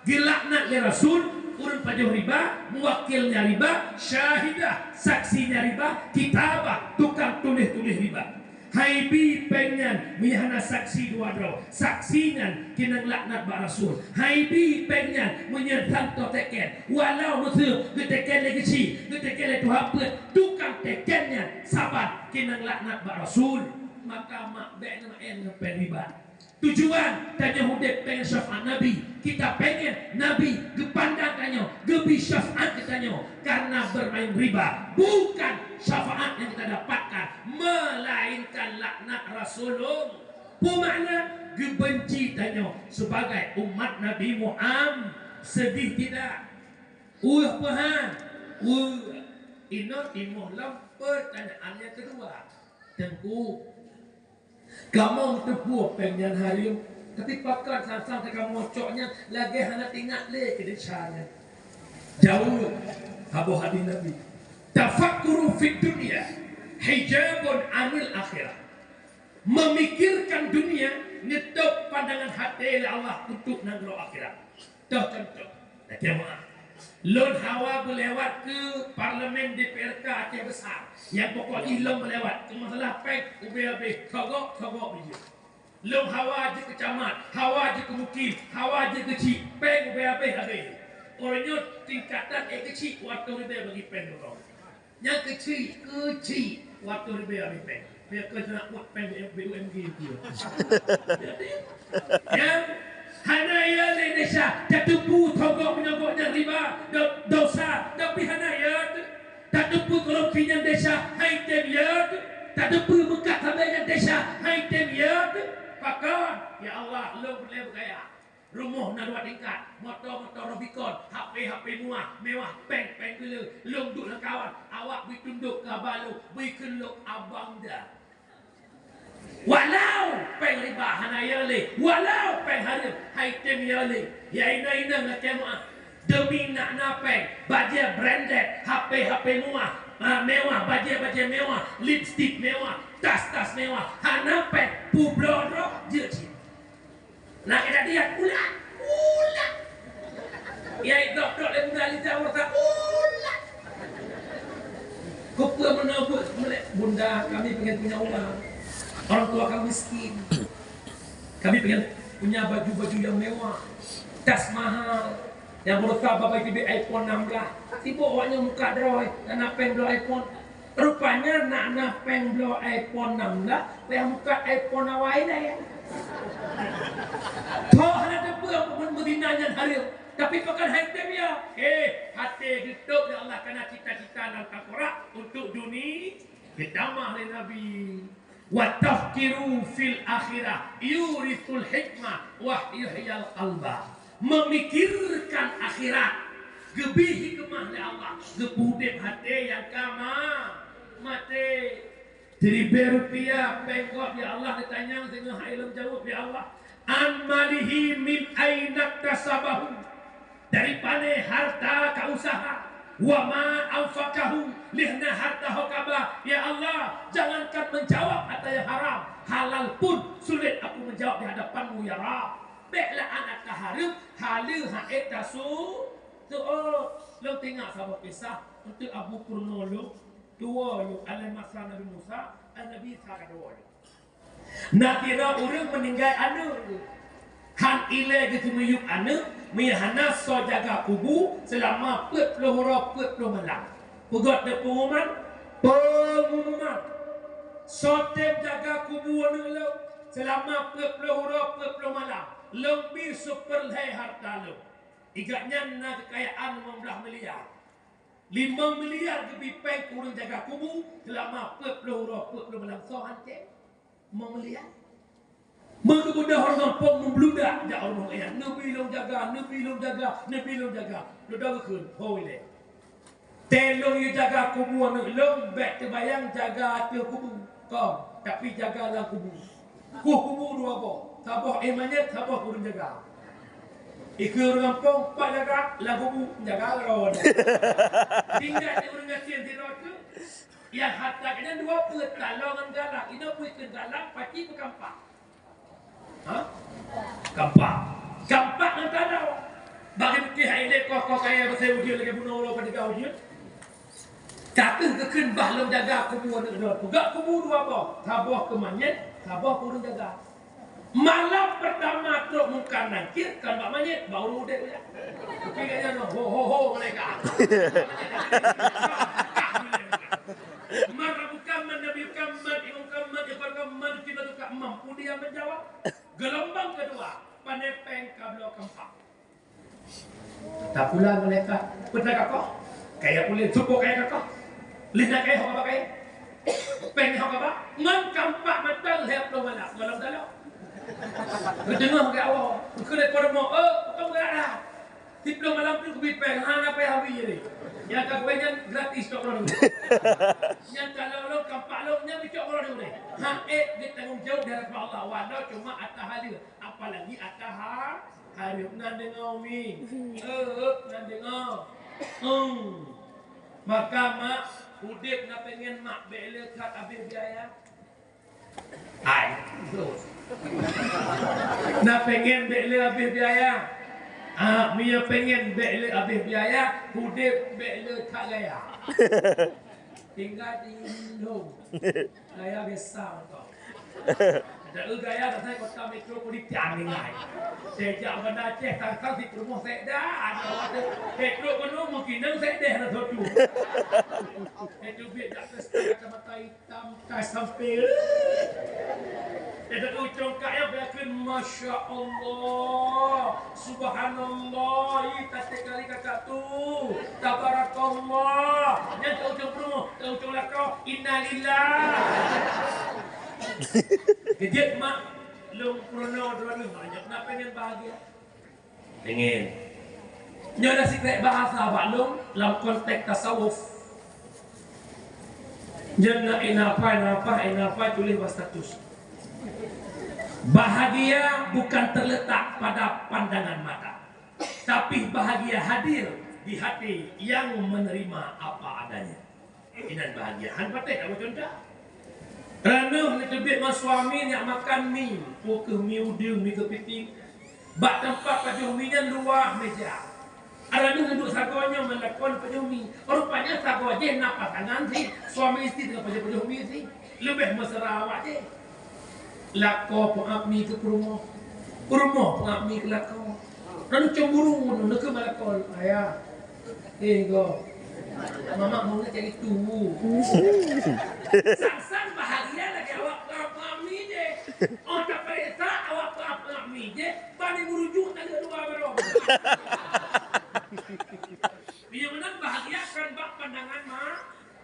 Geulaknat lé Rasul ureueng pajoh riba, muwakilnya riba, syahidah, saksinya riba, kitabah, tukang tuléh-tuléh riba. Hai bi péng nyan meunyoe hana saksi dua droe, saksi nyan keunong laknat bak Rasul. Hai bi péng nyan meunyoe tanpa teken, walau meuseu geuteken lé geuchik, geuteken lé tuha peuet, tukang teken nyan saban keunong laknat bak Rasul. Maka mak bék neumeu'en ngon péng riba. Tujuan tanyoe udép péng syafaat Nabi. Kita pengen Nabi geupandang tanyoe, geubri syafaat keu tanyoe. Karena bermain riba bukan syafaat yang kita dapatkan, melainkan laknat Rasulullah. Peue makna? Geubenci tanyoe sebagai umat Nabi Muhammad. Sedih tidak? Weueh peuhan? Weueh. Inong timoh lom pertanyaan yang kedua. Teungku, kamoe meuteupeue péng nyan hareuem, tapi pakon sang-sang kamoe cok nyan lagèe hana teuingat lé keu desya nyan? Jaweueb saboh hadis Nabi, "Tafakkuru fid dunya hijabun anil akhirah." Memikirkan dunia neutôb pandangan até lé Allah untuk nanggroe akhirat. Toh contoh, lagèe meuah. Lôn hawa beulewat keu parlemen D P R K Aceh Besar. Nyang pokok jih lôn beulewat keu masalah péng ubé abéh, thogok-thogok bijéh. Lôn hawa jeuet keu camat, hawa jeuet keu mukim, hawa jeuet keu chik, péng ubé abéh habéh. Uroe nyoe tingkatan ék keu chik watèe ribèe bagi péng droe. Nyang keuchik, keuchik, watèe ribèe abéh péng. Bèk keu teunak buet péng B U M G tu. Nyang hana yö lé desya, tateupeue thogok-meunogok nyan riba, do-, dosa, tapi hana yö teuh. Tateupeue korupsi nyan desya, han item yö teuh. Tateupeue meukat sabe nyan desya, han item yö teuh. Pakon, ya Allah, lôn peureulèe beugaya. Rumoh na dua tingkat, moto-moto Rubicon, H P-H P mewah, mewah, péng-péng gule, lôn duek lam kawan, awak bri tundok keu haba lôn, bri kheun lôn abang da. Walau péng riba hana yö lé, walau péng hareuem han item yö lé, ya inong-inong lakèe meuah. Demi nak na péng, bajèe branded, H P-H P mewah, ah, mewah, bajèe-bajèe mewah, lipstik mewah, tas-tas mewah, hana péng, peubloe droe jeuet cit. Na keuda diat, ulat, ulat. Ya, dok-dok lé Bunda Liza, ulat. Keupeue meunan buet, Bunda, kami pengen punya uang. Orang tua kami miskin. Kami pengen punya baju-baju yang mewah, tas mahal. Nyang baroesa babai teubiet iPhone enam belas. Sibok awaknyan mukat droe, hana péng bloe iPhone. Rupanya nak na péng bloe iPhone enam belas, payah mukat iPhone awai deh. Toh hana teupeue meuzina nyan hareuem, tapi pakon han item yö. Eh, até geutôb lé Allah, kana cita-cita nyang teukorak untuk dunia, geutamah lé Nabi. Wa tafkiru fil akhirah yurisul hikmah wa yuhyil qalba. Memikirkan akhirat geubri hikmah lé Allah, geupeuudeb até nyang ka ma-, maté. Siribèe rupiah péng gob, ya Allah, geutanyong singoh hai lôn jaweueb, ya Allah. An malihi min aina iktasabahu, dari pané harta ka usaha, wa ma anfaqahu, lheuh na harta ho ka ba. Ya Allah, jangankan menjawab harta yang haram, halal pun sulit aku menjawab di hadapan-Mu, ya Rabb. Bèk lah aneuk tahareuem haleue han ék tasu-, seuôt. Lôn teuingat saboh kisah, eunteuk Abu Purno lôn, tuwo yôh, alai masa Nabi Musa, Nabi Isa ka tuwo yôh. Na sidroe ureueng meuninggai aneuk, han ilèe geuseumiyueb aneuk, meuhana soe jaga kubu seulama peuet ploh uroe peuet ploh malam. Peugöt di peungumuman, peungumuman. Soe tem jaga kubu aneuk lôn seulama peuet ploh uroe peuet ploh malam, lôn bi seupeurlhèe harta lôn. Igat nyan na keukayaan limong blaih miliar. Limong miliar geubri péng keu ureueng jaga kubu seulama peuet ploh uroe peuet ploh malam. Soe han tem? Limong miliar. Meukeubeudoh ureueng gampông meubludak jak rumoh ayah, "Neubi lôn jaga, neubi lôn jaga, neubi lôn jaga." Lôn dong geukheun, "Hôi lé. Teuh lôn yue jaga kubu aneuk lôn, bèk teubayang jaga ateueh kubu kon, tapi jaga lam kubu." Kuh kubu dua boh, saboh éh manyét, saboh keu ureueng jaga. Ikheun ureueng gampông, "Pat jaga?" "Lam kubu." "Jaga droe." Tinggai di ureueng gasien sidroe teuk. Nyang harta nyan dua peuet, taloe ngon galang. Inoe peue kheun galang, pacé peukampak. Ha? Kampak. Kampak ngon taloe. Bagi mungkin hai lé koh-koh kaya besai ujeuen lagèe bunoe uroe padega ujeuen. Ka keuh geukheun bah lôn jaga kubu aneuk droe. Peugöt kubu dua boh, saboh keu manyét, saboh keu ureueng jaga. Malam peurtama trok Mungkar Nakir kon bak manyét, bak ureueng udép jak. Tapi gobnyan ho, ho, ho, malaikat. Man rabbuka, man nabiyuka, man imamuka, man ikhwanuka, man qiblatuk, man, peue dia menjawab? Geulumbang keudua, pané péng ka bloe kampak. Tapulang malaikat, "Peue na kakoh?" "Kaya puléh, supo kaya kakoh." "Lheuh na kaya ho kaba kaya?" "Péng ho kaba?" Ngon kampak mantong lhèe ploh malam, malam dalam. Geudeungoe lé awak, keu lé peurumoh, "Oh, peue keu dah? Siplôh malam tu keubi péng, hana payah habéh jadi." Nyang ka keuwé nyan gratis cok droe. Nyang ka lôn, lôn kampak lôn, nyan beucok droe. Han ék geutanggong jaweueb di hadapan Allah, walau cuma ata haleue, apalagi ata ha-, Hareuem nan deungoe, Umi. Eh, nan deungoe. Hmm. Maka mak, udép na péngen mak bèk le that abéh biaya. Ai, terus. Na péngen bèk le abéh biaya. Ah, meunyo péngen bèk le abéh biaya, udép bèk le that gaya. Tinggai di lôn. Gaya biasa mantong. Ada eu gaya dasai kota metropolitan nilai. Sejak Banda Aceh tang-tang di rumah saya dah ada waktu. Metro penuh mungkin nang saya dah ada satu. Itu biar tak terus kacamata hitam, tak sampai. Ada ujung kaya biarkan, Masya Allah. Subhanallah, ih, teuka kali kakak tu. Tabarakallah. Nyan ka ujong peurumoh, ka ujong lakoe, innalillah. Keujeuet mak, lôn peurunoe droeneuh, nyoe na péngen bahagia. Péngen. Nyoe na sikrék bahasa bak lôn lam konteks tasawuf. Nyan na inafai, nafai, inafai tuléh bak status. Bahagia bukan terletak pada pandangan mata. Tapi bahagia hadir di hati yang menerima apa adanya. Inan bahagia. Han patéh taboh contoh. Raneuh neuteubiet ngon suami neujak makan mi, peu kheueh mi udeueng, mi keupiting. Bak teumpat pajoh mi nyan luwah meja. Raneuh neuduek sagoe nyoe meulakon pajoh mi. Rupanya sagoe jih na pasangan sih, suami istri teungoh pajoh-pajoh mi sih. Leubeh mesra awak jih. Lakoe peuap mi keu peurumoh, peurumoh peuap mi keu lakoe. Nyan cemburu, nyan keu lakoe. Ayah, eh, go. Mamak mau ngecek itu. Sang-sang bahagia lagi awak peuap mi je. Oh, tak periksa awak peuap mi je. Bani merujuk tadi dua baru. Dia menang bahagia kan bak pandangan mak.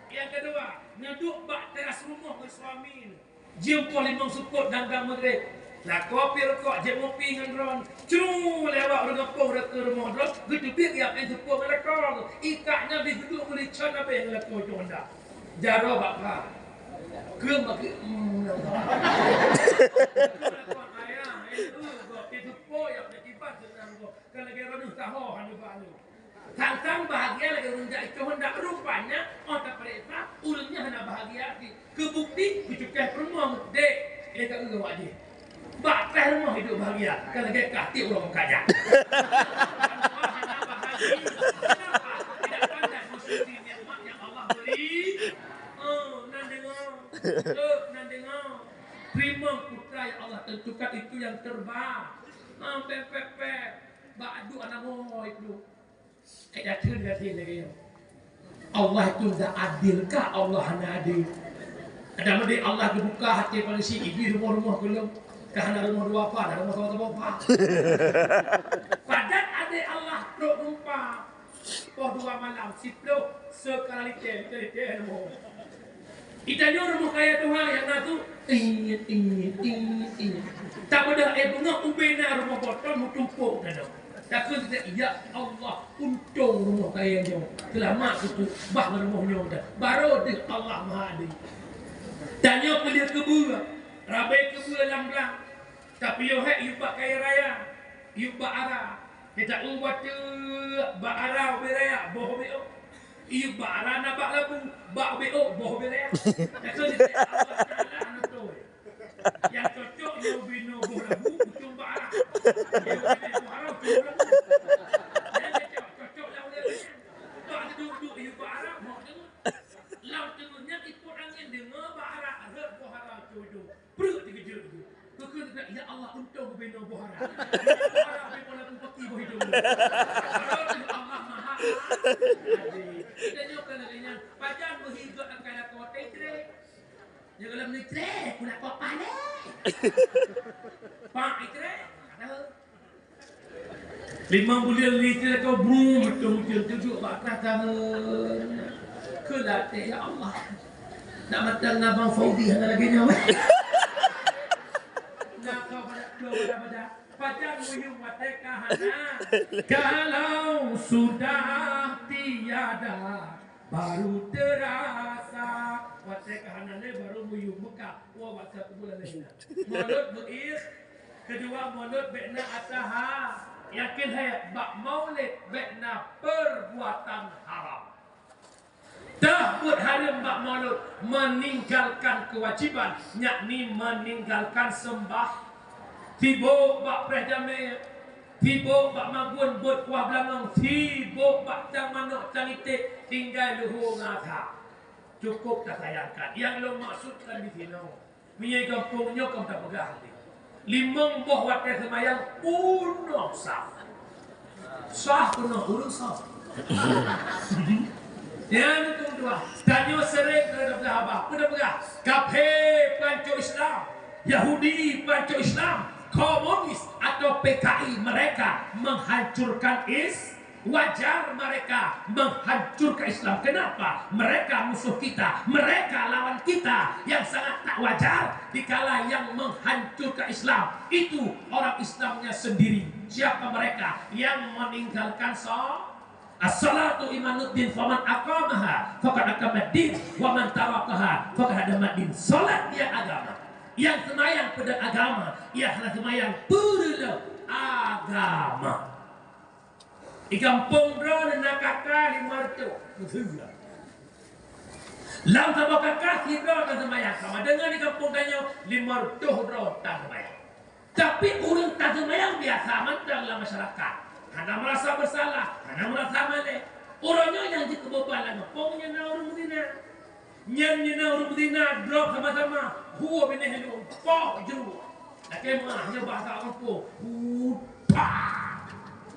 Yang kedua, neuduk bak teras rumah ngon suami. Jeuem poh limong seupôt dan dang Maghrib. Lakoe pih rukok, jeuet mupi ngon droen. Cru lewat ureueng gampông rot keu rumoh droen, geuteubiet jak éh seupôt ngon lakoe. Ikat nyan bri geuduek meuricon abéh ngon lakoe cong dak. Jaroe bak kah. Keueng bak keueng. Hmm, lakoe ayah, eh, eh, gob pih seupôt jak meukiban seunang gob. Ka lagèe roh neuh taho hana bak lôn. Sang-sang bahagia lagèe ureueng jak icoh ndak, rupanya 'oh tapareksa ureueng nyan hana bahagia cit. Keu bukti, geucukéh peurumoh dek, eh, ka eu awak jih. Bak treh rumoh hidup bahagia, ka lagèe kah tiep uroe meukaja. Hana bahagia. Kenapa? Tidak pandai mensyukuri nikmat yang Allah beri. Oh, nan deungö. Oh, nan deungö. Teurimong putra yang Allah tentukan itu yang terbaik. Ah, pek, pek, pek. Bak duek aneuk murit tu. Ka yakin, yakin lagèe nyoe. Allah itu ndak adil kah? Allah hana adil. Kadang-kadang Allah geubuka até manusia, ibi rumoh-rumoh keu lôn. Ka hana rumoh dua pat, hana rumoh saboh-saboh pat. Pajan adé Allah trok geumpa. Poh dua malam, siploh seukala lité, lité-lité rumoh. Geutanyoe rumoh kaya tuha nyang na tu, ingat, ingat, ingat, ingat. Tapeugah, eh, beungoh ubé na rumoh botol meutumpôk na. Takheun teuka, "Ya Allah, untông rumoh kaya nyoe. Seulamat keupeue bah rumoh nyoe dah." Barô deuh Allah Maha Adil. Tanyoe peuleueh keubeue, rabé keubeue lam blang. Tapi yoh hék yub bak kayèe raya, yub bak ara. Kita ubat bak ara ubé raya, boh ubé ôk. Yub bak ara na bak labu, bak ubé ôk, boh ubé raya. Takheun teuka Allah Taala hana beutôi. Nyang cocok nyoe ubé noe boh labu, ucong bak ara. Nyang ubé boh ara, ucong bak labu. Nyang cocok, cocok lam ulèe nyan. Bak duek-duek yub bak ara, boh teungeut. Lam teungeut nyan ipot angén deungö bak ara, rhot boh ara, ucong-ucong. Preuek teukeujot laju. Keukeuen teuka, "Ya Allah, untông ubé noe boh ara." Boh ara ubé boh labu paki boh hidông. Padahai Allah Maha Adil. Kita nyoe kan lagèe nyan, pajan meuhi gèt akai lakoe teuh itré. Nyoe gohlom neuitré, pula kok paléh. Pak itré, ada. Limong buleuen lé teuh lakoe brung, beutôi-beutôi teuduek bak atas tangan. Keu latèe, ya Allah. Nak mantong ngon Abang Faudi hana lagèe nyoe. Nah, kau pada, kau pada, pada. Pajan muyuem watèe ka hana. Kalau sudah tiada, baru terasa. Watèe ka hana lé, baru muyuem meuka. Wah, baca kubu lagèe nyan. Mulod beuih. Keudua, mulod bèk na ata ha. Nyang keu lhèe, bak maulid bèk na perbuatan haram. Dah buet hareuem bak mulod, meninggalkan kewajiban, yakni meninggalkan sembah. Sibok bak preh jamèe, sibok bak magun bot kuah beulangong, sibok bak cang manok, cang iték, tinggai luho ngon asa. Cukup tasayangkan. Nyang lôn maksudkan di sinoe, meunyoe gampông nyoe ka tapeugah lé, limong boh watèe seumayang peunoh saf. Saf peunoh, ureueng saf. Nyang keudua, tanyoe sering keu tapeugah haba. Peue tapeugah? Kafé pancok Islam, Yahudi pancok Islam, komunis atau P K I, mereka menghancurkan Is-, Wajar mereka menghancurkan Islam. Kenapa? Mereka musuh kita. Mereka lawan kita yang sangat tak wajar dikala yang menghancurkan Islam itu orang Islamnya sendiri. Siapa mereka? Yang meninggalkan so-, as-salatu imaduddin, faman aqamaha faqad aqamaddin, wa man tarakaha faqad hadamaddin. Salat dia agama. Yang semayang pada agama, yang hana semayang peureuleueh agama. Di gampông droe na K K lima reutôh. Lam saboh K K sidroe tan seumayang. Sama deungon di gampông tanyoe lima reutôh droe tan seumayang. Tapi ureueng tan seumayang biasa mantong lam masyarakat. Hana meurasa beusalah, hana meurasa malèe. Uroe nyoe nyang jikeubeubaikan gampông nyan na ureueng meuzina. Nyan nyoe na ureueng beuzina, drob sama-sama. Hue binéh lôn, poh jeuruek. Lakèe meuah, nyoe bahasa gampông. Hu, pa.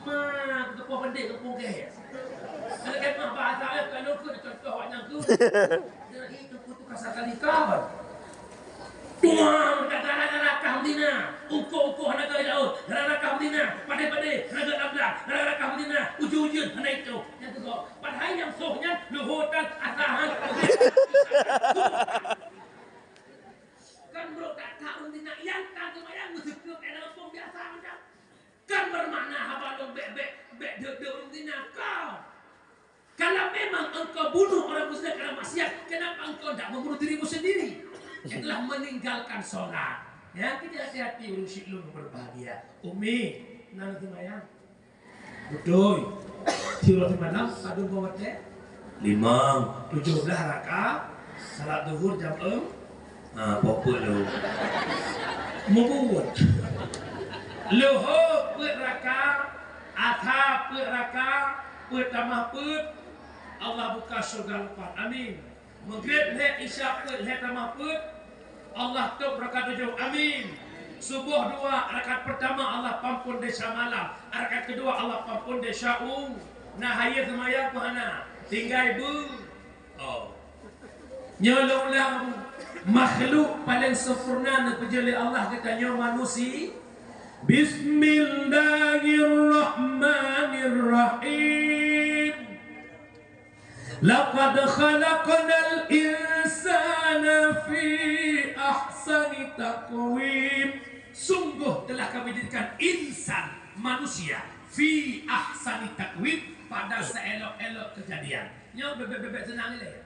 Ma, teupeue pandai gampông kèe. Lakèe meuah bahasa, eh, kalau keu contoh awak nyan tu. Dari itu kutu kasar kali kau. Tuang, gara-gara kah beuzina. Ukoh-ukoh hana keu daun. Gara-gara kah beuzina. Padé-padé, hana keu lam blang. Gara-gara kah beuzina. Ujeuen-ujeuen, hana itu. Nyan tu kok. Padahai nyang soh nyan luhô tan asa han. Kan Nyang ka seumayang meuseukeup dalam gampông biasa macam. Kan bermakna haba lôn bèk, bèk, bèk deuek-deuek ureueng zina. Kon. Kalau memang engkau bunuh orang muslim karena maksiat, kenapa engkau tidak membunuh dirimu sendiri? Itulah meninggalkan sholat. Ya, kita hati-hati ureueng syiek lôn berbahagia. Umi, na seumayang? Beutôi. Tiep uroe simalam padum boh watèe? Limong. Tujoh blah rakaat. Salat zuhur jam eum. Ha, pokok lôn. Meubuet. Luhô peuet rakaat, asar peuet rakaat, peuet tamah peuet. Allah buka syurga leupah. Amin. Maghrib lhèe, Isya peuet, lhèe tamah peuet, Allah tôb rakaat tujoh. Amin. Suboh dua, rakaat pertama Allah pampon desya malam, rakaat kedua Allah pampon desya u. Na hayeu seumayang peue hana? Tinggai beu. Oh. Nyoe lôn ulang, makhluk paleng sempurna neupeujeuet lé Allah geutanyoe manusi-, Bismillahirrahmanirrahim. Laqad khalaqnal insana fi ahsani taqwim. Sungguh telah Kami jadikan insan, manusia, fi ahsani taqwim, pada seelok-elok kejadian. Nyoe bèk-bèk seunang ilèe.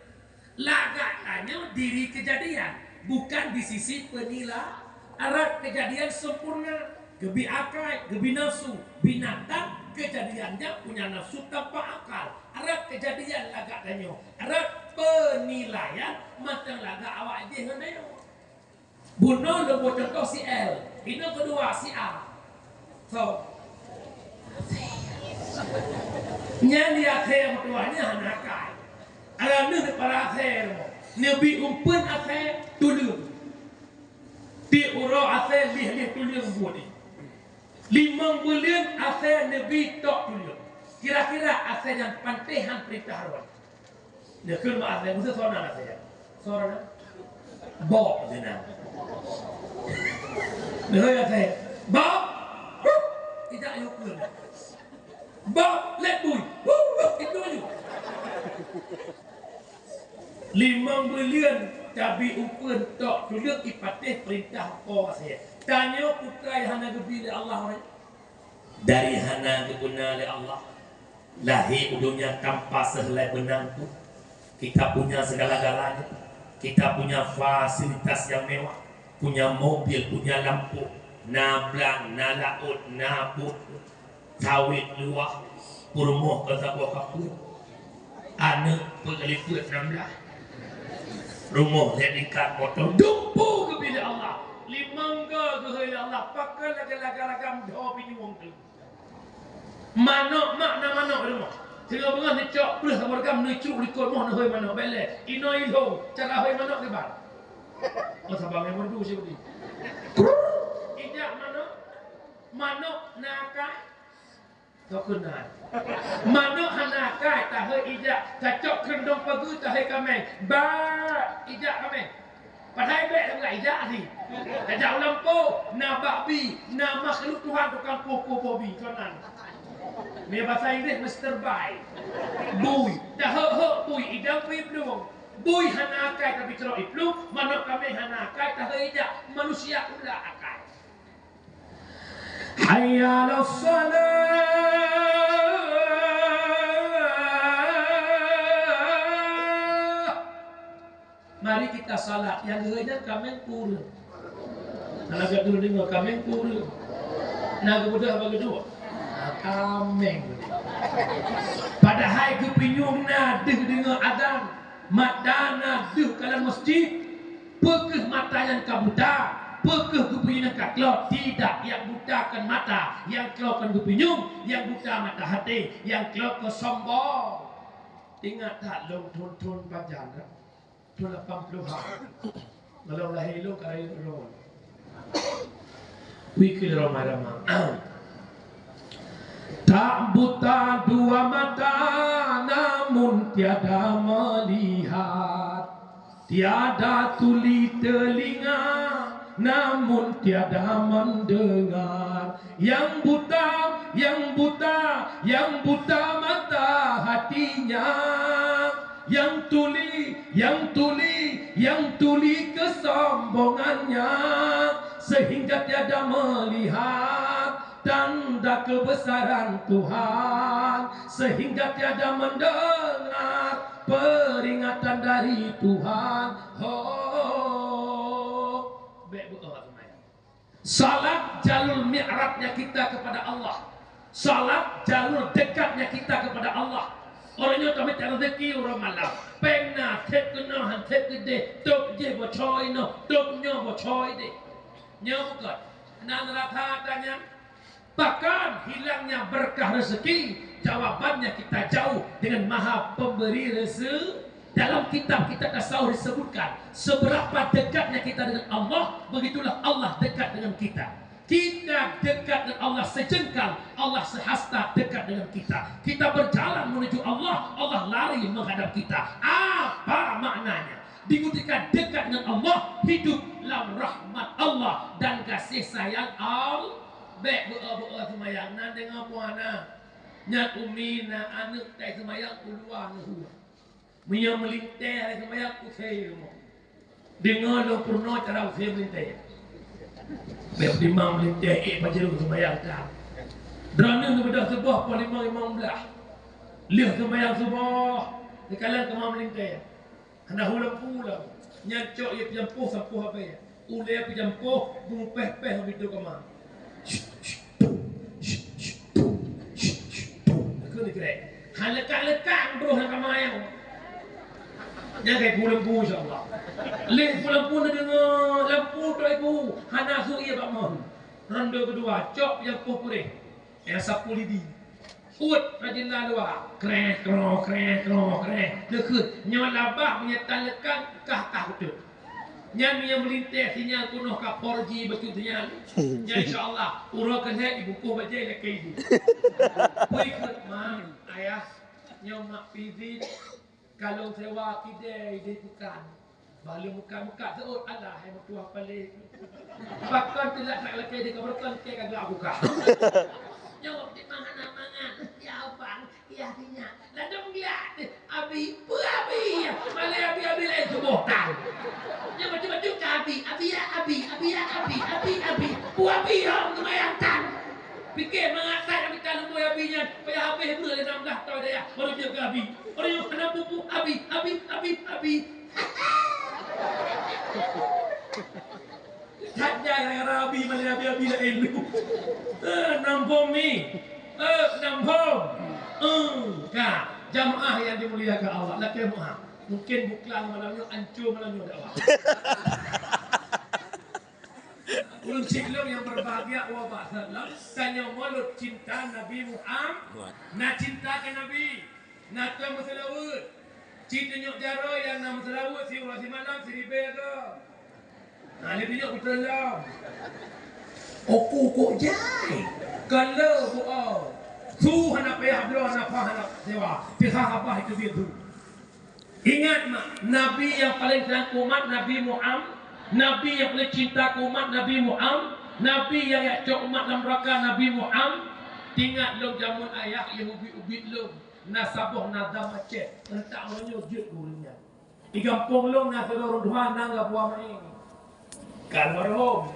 Lagak tanyoe diri kejadian, bukan di sisi penila-, Rot kejadian sempurna, geubri akai, geubri nafsu. Binatang kejadiannya punya nafsu tanpa akal. Rot kejadian lagak tanyoe, rot penilaian mantong lagak awak jih ngon tanyoe. Bunoe lôn boh contoh si L, inoe keudua si A. So, nyan di asèe meutuah nyan hana akai. Alah neuh neupara asèe rumoh. Neubi umpeuen asèe tuleueng. Tiep uroe asèe lhèe-lhèe tuleueng buet jih. Limong buleuen asèe neubi tok tuleueng. Kira-kira asèe nyan pantéh han peurintah droe. Neukheun bak asèe, meuseu soe nan asèe? Soe nan? Bob, asèe nan. Neuhôi asèe, "Bob!" Huh! Ijak yue kheun. "Bob, lét bui!" Huh! Huh! Itu laju. Limong buleuen tabi umpeuen tok tuleueng ipatéh peurintah po asèe. Tanyoe peue nyang hana geubi lé Allah, hai? Dari hana geubeuna lé Allah. Lahé u dônya tanpa seuhelai beunang pun. Kita punya segala-galanya. Kita punya fasilitas yang mewah. Punya mobil, punya lampôh. Na blang, na laôt, na bot. Sawét luwah. Peurumoh kon saboh kapeue. Aneuk peuet kali peuet nam blah. Rumoh lhèe tingkat, moto dumpeue geubi lé Allah. Limong go geuhôi lé Allah. Pakon lagèe lagam-lagam dho pinyueng teuh. Manok mak na manok di rumoh. Singoh beungoh neucok preuh saboh reugam neucruk likot moh neuhôi manok bèk lé. Inoe ilhong cara hôi manok kiban. Oh, saban ngon merdu sih budi. Ijak manok. Manok na akai. Tokeunan. Manok hana akai tahôi ijak. Tacok keureuntong pageue tahôi kaméng. Ba ijak kaméng. Padahai bèk lam ijak sih. Tajak u lampôh, na babi, na makhluk Tuhan tukang poh-poh bobi, konan. Mé basa Inggris Mister Bye. Bui, taheuek-heuek bui, idang bui plueng. Bui hana akai tapi trok iplueng, manok kaméng hana akai tahôi ijak, manusia ula akai. Hayya 'alas shalah. Mari kita salat, nyang geuhôi nyan kaméng kureueng. Nah, lagèe dulu deungoe kaméng kureueng. Na geubeudôh apa geuduek? Nah, kaméng. Padahai geupinyueng na deuh deungoe azan, mata na deuh kalon masjid. Peu kheueh mata nyan ka buta? Peu kheueh geupinyueng nyan ka kloe? Tidak, nyang buta kon mata, nyang kloe kon geupinyueng, nyang buta mata até, nyang kloe keusombong. Ingat that lôn thôn-thôn pajan, thôn lapan puluhan. Gohlom lahé lôn ka lahé lôn. Wikil Rhoma Irama. Tak buta dua mata, namun tiada melihat. Tiada tuli telinga, namun tiada mendengar. Yang buta, yang buta, yang buta mata hatinya. Yang tuli, yang tuli, yang tuli kesombongannya. Sehingga tiada melihat tanda kebesaran Tuhan, sehingga tiada mendengar peringatan dari Tuhan. Ho, bèk beu'oh seumayang. Salat jalur mi'rajnya kita kepada Allah. Salat jalur dekatnya kita kepada Allah. Uroe nyoe tamita rezeki uroe malam. Péng na, sép keunoe, han sép keudéh, tôb jéh boh choy noe, tôb nyoe boh choy déh. Nyoe bukon. Nan rata tanya, takkan hilangnya berkah rezeki? Jawabannya kita jauh dengan Maha Pemberi rezeki. Dalam kitab kita tasawuf disebutkan, seberapa dekatnya kita dengan Allah, begitulah Allah dekat dengan kita. Kita dekat dengan Allah sejengkal, Allah sehasta dekat dengan kita. Kita berjalan menuju Allah, Allah lari menghadap kita. Apa maknanya? Di ketika dekat dengan Allah, hidup lam rahmat Allah dan kasih sayang Allah. Bèk beu'oh-beu'oh seumayang, nan deungoe peue na. Nyan umi na aneuk tai seumayang u luwa neuhu. Meunyoe meulintèe hai seumayang, use rumoh. Deungoe lôn peurunoe cara use meulintèe. Bèk timang meulintèe, ék pajeureueng seumayang ka. Droeneuh neubeudôh suboh poh limong, limong blah. Lheueh seumayang suboh, neukalon teuma meulintèe. Hana hu lampu lom. Nyan cok ie peujampôh sampôh abèe. Ulèe peujampôh, beupéh-péh ngon pintoe kama. Shh, shh, pum, shh, shh, pum, shh, shh, pum. Keu ni krek. Han leukak-leukak broh lam kama nyan. Nyan ka ibu lampu, insya Allah. Lheuh ibu lampu neudeungoe lampu trok ibu. Hana su ie bak mon. Ronde keudua, cok peujampôh puréh. Nyang sapu lidi. Uet rajin lalu ah. Kreh, kroh, kreh, kroh, kreh. Neukheun, nyoe labah meunyoe tan leukang, kah-kah beutôi. Nyan meunyoe meulintèe sinyal peunoh ka four G bacut sinyal. Nyan insya Allah, uroe keuh lhèe dibungkôh bajèe lakèe ibu. Bri kheun, "Ma, ayah, nyoe mak pih zin." Ka lôn sewa kidée di Tukan. Bah lôn meukat-meukat seuôt, alah, hai meutuah paléh. Pakon teulat that lakée di kamoe, kon kée ka geujak bukah. Nyoe di mana mangat, ya abang, ya sinyak. Ladôm geulak deh, Abi, peue Abi? Malée Abi-Abi laén suboh tan. Nyoe bacut-bacut ka Abi, Abi ya Abi, Abi ya Abi, Abi, Abi. Peue Abi hom neumayang tan. Pike mangat that Abi tan lumbôi Abi nyan, payah habéh breueh lé nam blah toe dayah, baru jeuet keu Abi. Ureueng hana pupu, Abi, Abi, Abi, Abi. That jai gara-gara Abi, malée Abi-Abi laén. Eh, nam phom mi. Eh, nam phom. Eh, ka. Jamaah yang dimuliakan Allah, lakée meu'ah. Mungkin buklang malam nyoe, ancô malam nyoe dakwah. Ulôn sigohlom nyang berbahagia, wa ba'dallah, tanyoe mulod cinta Nabi Muhammad. Na cinta keu Nabi, na keu meuseulaweuet. Cit tunyok jaroe nyang na meuseulaweuet siuroe simalam siribée goe. Na lé tunyok beutôi lom. Uku-uku jai. Kala buoe. Su hana payah bloe, hana pah hana sewa. Pihak abah itu dia tu. Ingat mak, Nabi nyang paleng sayang keu umat Nabi Muham-, Nabi nyang paleng cinta keu umat Nabi Muham-, Nabi nyang jak cok umat lam neuraka Nabi Muham-, ingat lom jameun ayah nyang ubit-ubit lom, na saboh nadam Aceh, euntak meunyoe jeuet keu ureueng nyan. Di gampông lom na sidroe ureueng tuha nan geubuah maé. Ka almarhum.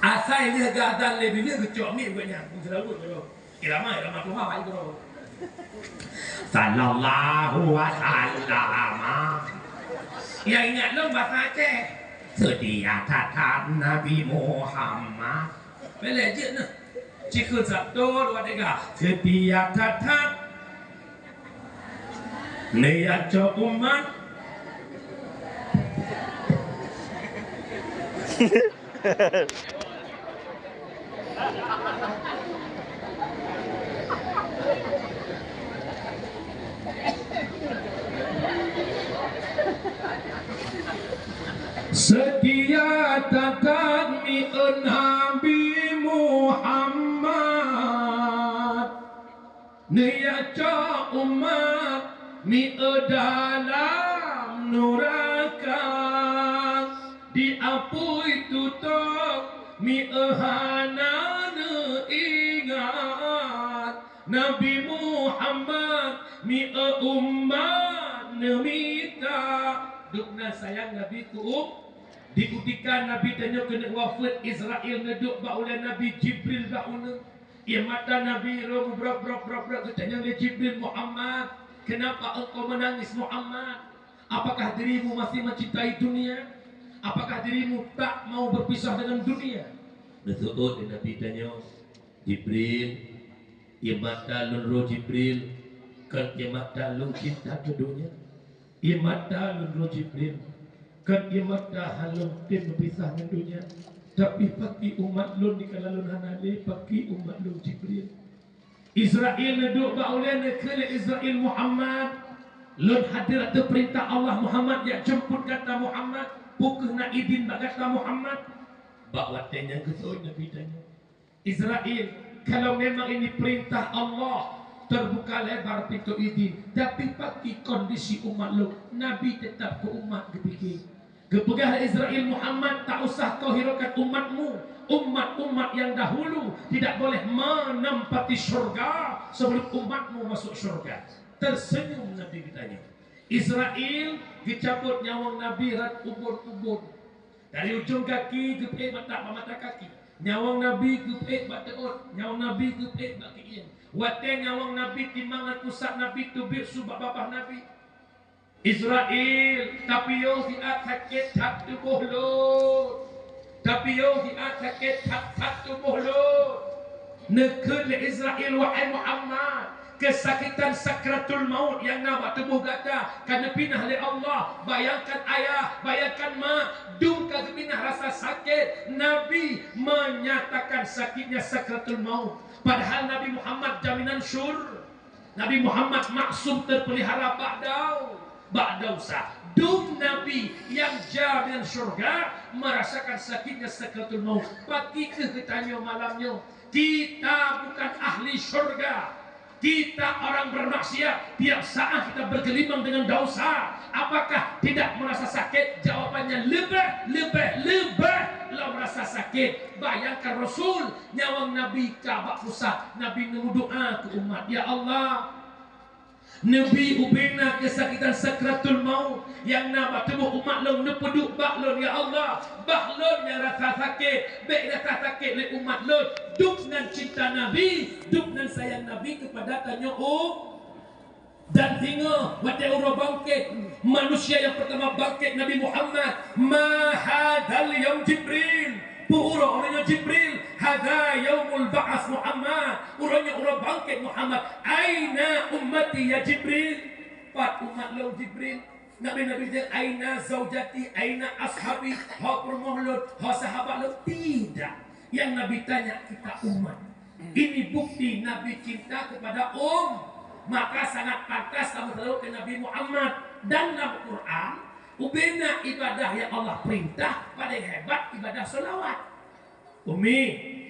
Asai lheueh geuazan lé bineuk geucok miet gobnyan, meuseulaweuet lom. Irama, irama tuha, hai bro. Sallallahu wasallama. Nyang ingat lom basa Aceh. Seutia that-that Nabi Muhammad. Bèk lé jeuet neuh. Cikheun satu, dua, tiga. Seutia that-that. Neujak cok umat. Seutia that-that mieu Nabi Muhammad. Neujak cok umat mieu dalam nuraka, di apui tutong mieu hana neuingat, Nabi Muhammad mieu umat neumita. Dubna sayang Nabi keu um-, Di kutika Nabi tanyoe keuneuk wafeuet, Israel neuduek bak ulèe Nabi, Jibril bak uneuen. Ie mata Nabi roh mubrok-brok-brok-brok, geutanyong lé Jibril, "Muhammad, kenapa engkau menangis, Muhammad? Apakah dirimu masih mencintai dunia? Apakah dirimu tak mau berpisah dengan dunia?" Neuseuôt lé Nabi tanyoe, "Jibril, ie mata lôn roh Jibril, kon ie mata lôn cinta keu dunia. Ie mata lôn roh Jibril, kon ie mata han lôn tem meupisah ngon dunia. Tapi paki umat lôn dikala lôn hana lé, paki umat lôn Jibril." Israel neuduek bak ulèe, neukheun lé Israel, "Muhammad, lôn hadir ateueh peurintah Allah, Muhammad, jak jemput gata, Muhammad. Peu kheueh na idin bak gata, Muhammad?" Bak watèe nyan geuseuôt Nabi tanyoe, "Israel, kalau memang ini perintah Allah, terbuka lebar pintu idin. Tapi paki kondisi umat lôn?" Nabi teutap keu umat geupike. Geupeugah lé Israel, "Muhammad, tak usah kau hiraukan umatmu. Umat-umat yang dahulu tidak boleh menempati syurga sebelum umatmu masuk syurga." Terseunyum Nabi geutanyong. Israel geucabot nyawöng Nabi rot ubon-ubon. Dari ujong kaki geupeuék bak mata kaki. Nyawöng Nabi geupeuék bak teuôt, nyawöng Nabi geupeuék bak keuieng. Watèe nyawöng Nabi timbang ngon pusat Nabi, teubiet su bak babah Nabi. "Israel, tapiôh siat sakét that tuboh lôn. Tapiôh siat sakét that-that tuboh lôn." Neukheun lé Israel, "Wahai Muhammad, keusakitan sakratul maut nyang na bak tuboh gata ka neupinah lé Allah. Bayangkan ayah, bayangkan mak, dum ka geupinah rasa sakét." Nabi menyatakan sakitnya sakratul maut. Padahal Nabi Muhammad jaminan syur-, Nabi Muhammad maksum, terpelihara bak dau-, bak dausa. Dum Nabi nyang jaminan syurga merasakan sakitnya sakratul maut. Paki kheueh geutanyoe malam nyoe. Kita bukan ahli syurga. Kita orang bermaksiat. Tiap saat kita bergelimang dengan dosa. Apakah tidak merasa sakit? Jawabannya leubeh, leubeh, leubeh lom rasa sakét. Bayangkan Rasul, nyawöng Nabi ka bak pusat, Nabi neumeudoa keu umat, "Ya Allah, neubi ubena keusakitan sakratul maut nyang na bak tuboh umat lôn, neupeuduek bak lôn, ya Allah. Bah lôn nyang rasa sakét, bèk rasa sakét lé umat lôn." Dum nan cinta Nabi, dum nan sayang Nabi keupada tanyoe umat. Dan ingat, watèe uroe bangkét, manusia nyang peurtama bangkét Nabi Muhammad, "Ma hadzal yaum Jibril?" Peu uroe nyoe Jibril? "Hadza yaumul ba'ats Muhammad." Uroe nyoe uroe bangkét Muhammad. "Aina ummati ya Jibril?" Pat umat lôn Jibril? Nabi, Nabi jaweueb, "Aina zaujati, aina ashabi?" Ho peurumoh lôn, ho sahabat lôn? Tidak. Yang Nabi tanya kita umat. Ini bukti Nabi cinta kepada um-, maka sangat pantas kamoe seulaweuet keu Nabi Muhammad. Dan lam Quran, ubena ibadah nyang Allah peurintah, paleng hebat ibadah seulaweuet. Umi,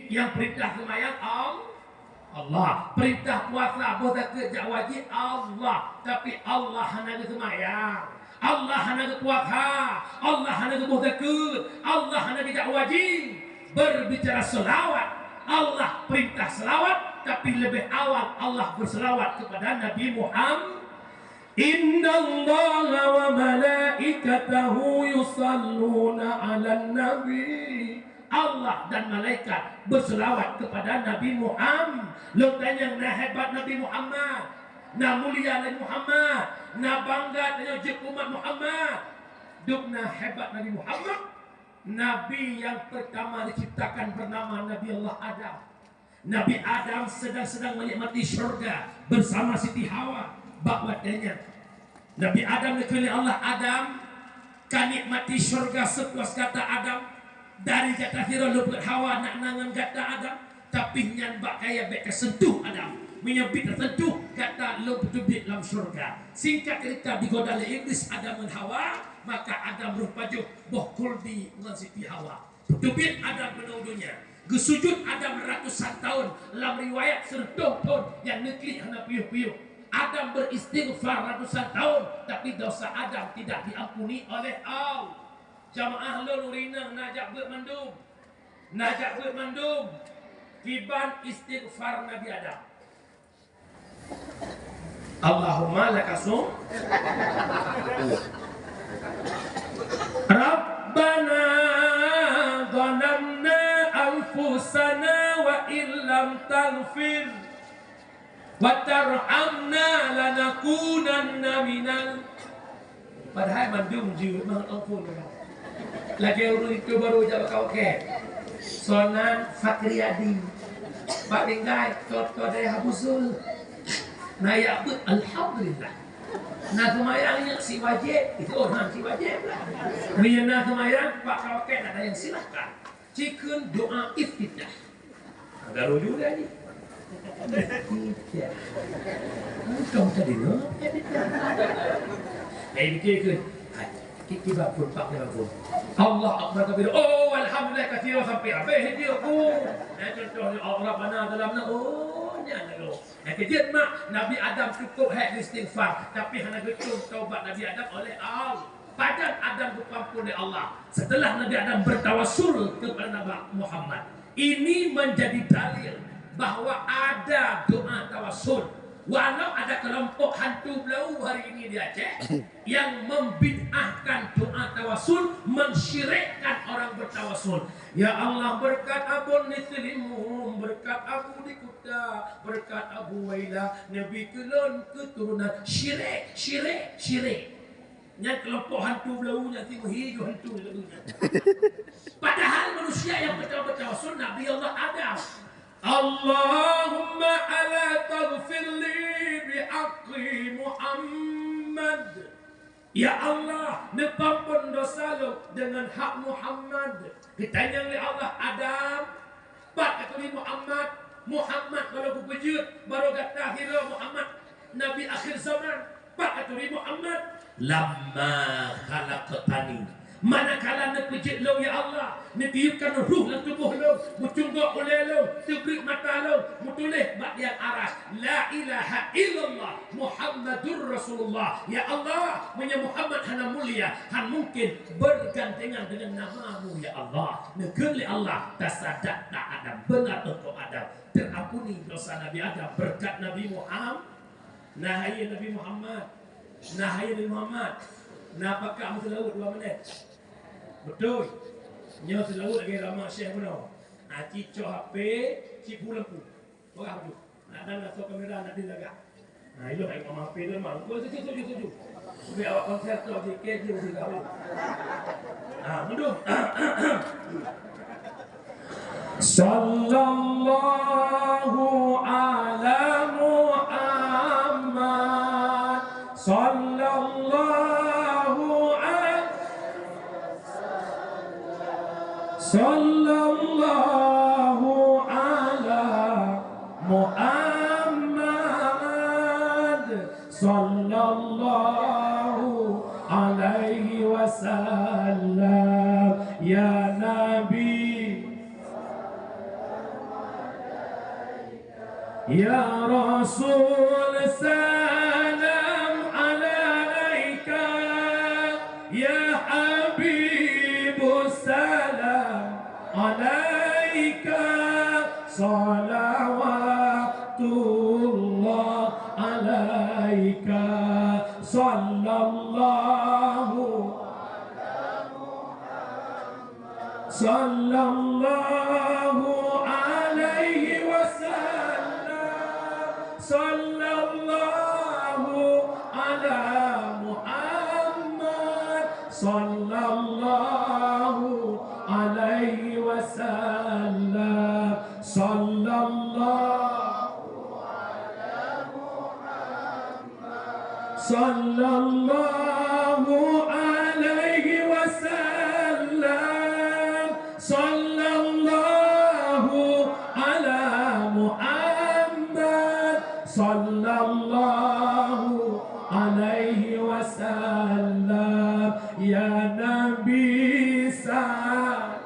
nyang peurintah seumayang Al-, Allah. Peurintah puasa, boh zakeuet jak wajéb Allah. Tapi Allah hana geuseumayang. Allah hana geupuasa, Allah hana geuboh zakeuet, Allah hana geujak wajéb. Berbicara seulaweuet, Allah peurintah seulaweuet, tapi leubeh awai Allah beuseulaweuet keupada Nabi Muhammad. "Innallaha wa malaikatahu yusalluna 'alan nabi." Allah dan malaikat beuseulaweuet keupada Nabi Muhammad. Lôn tanyong, na hebat Nabi Muhammad? Na mulia Nabi Muhammad? Na bangga tanyoe jeuet umat Muhammad? Dum na hebat Nabi Muhammad? Nabi nyang peurtama diciptakan bernama Nabi Allah Adam. Nabi Adam sedang-sedang menikmati syurga bersama Siti Hawa. Bak watèe nyan, Nabi Adam neukheun lé Allah, "Adam, ka nikmati syurga seupuas gata, Adam. Dari gata sidroe lôn peuet Hawa, nak na ngon gata, Adam. Tapi nyan bak kayèe bèk taseuntuh, Adam. Meunyoe bit taseuntuh, gata lôn peuteubiet lam syurga." Singkat cerita, digoda lé Iblis Adam ngon Hawa, maka Adam rôh pajoh boh khuldi ngon Siti Hawa. Peuteubiet Adam keunoe u dônya. Geusujut Adam ratusan tahun, lam riwayat sireutoh thôn, nyang neuklik hana piôh-piôh. Adam beristighfar ratusan tahun, tapi dosa Adam tidak diampuni oleh Allah. Jamaah lôn ureueng inong, na jak beuet mandum. Na jak beuet mandum. Kiban istighfar Nabi Adam. Allahumma lakasum. Rabbana lam taghfir wa tarhamna lanakunanna minal. Padahai mandum jeuet mah ampôn. Lagèe ureueng itu baru jak bak karaoke. Sonan Fakriadi. Bak tinggai, toto deh Abu Zul. Na yak beuet, alhamdulillah. Na seumayang nyan si wajéb, itu orang si wajéb lah. Meunyo na seumayang, bak karaoke na dayang, silahkan. Cikheun doa iftitah. Agak rujuk dah ni. Tidak. Entong tadi no. Eh, fikir ke? Hai, ki-, kiban phôn, pak kiban phôn. Allah Akbar kabira. Oh, alhamdulillah katsira sampai habis dia. Oh, eh, contohnya Allah Rabbana dalam na. Oh, nyan lalu. Eh, kejut mak, Nabi Adam cukup hai istighfar, tapi hana geucom taubat Nabi Adam oleh Allah. Pajan Adam geupeuampôn lé Allah setelah Nabi Adam bertawassul kepada Nabi Muhammad. Ini menjadi dalil bahwa ada doa tawassul. Walau ada kelompok hantu blau hari ini di Aceh yang membid'ahkan doa tawassul, mensyirikkan orang bertawassul. Ya Allah, berkat Abon di Seulimeum, berkat Abu di Kuta, berkat Abu Waila, neubi keu lôn keuturonan. Syirik, syirik, syirik. Nyan kelompok hantu blau nyan, si meuhi ju hantu blau nyan. Padahal manusia yang betul-betul rasul Nabi Allah Adam. Allahumma ala taghfir li bihaqqi Muhammad. Ya Allah, neupeuampôn dosa lôn deungon hak Muhammad. Geutanyong lé Allah, Adam, pat ka turi Muhammad? Muhammad baru geupeujeuet, baru gata hira Muhammad, Nabi akhir zaman. Pat ka turi Muhammad? Lamma khalaqtani. Manakala neupeujeuet lôn, ya Allah, neutiupkan ruh lam tuboh lôn, meucunggok ulée lôn, teubreuk mata lôn, meutuléh bak diang aras, La ilaha illallah Muhammadur Rasulullah. Ya Allah, meunyoe Muhammad hana mulia, han mungkin bergandengan dengan nama-Mu, ya Allah. Neukheun lé Allah, Tasadaqta Adam, beuna engkau Adam. Terampuni dosa Nabi Adam berkat Nabi Muhammad. Nah, hai Nabi Muhammad. Nah, hai Nabi Muhammad. Nah, pakak meuseulaweuet dua menit. Beutôi. Nyoe seulaweuet lagèe rama Syekh bunoe. Aci cok H P, ci pulang pu. Peugah baju. Nak dan nak kamera nak dilagak. Nah, ilok ai mama P tu memang. Gua setuju, setuju, setuju. Tapi awak konser tu aja K J udah tahu. Ah, mendung. Sallallahu ala Muhammad. Sallallahu ala Sallallahu ala Muhammad, sallallahu alaihi wasallam, ya Nabi. Ya Rasul, salam alaika. Ya Habib, salam alaika. Salawatullah alaika. Sallallahu Sallallahu alaihi wasallam. Sallallahu ala Muhammad. Sallallahu alaihi wasallam. Sallallahu Sallallahu alaihi wasallam. Sallallahu ala Muhammad. Sallallahu alaihi wasallam. Ya Nabi, salam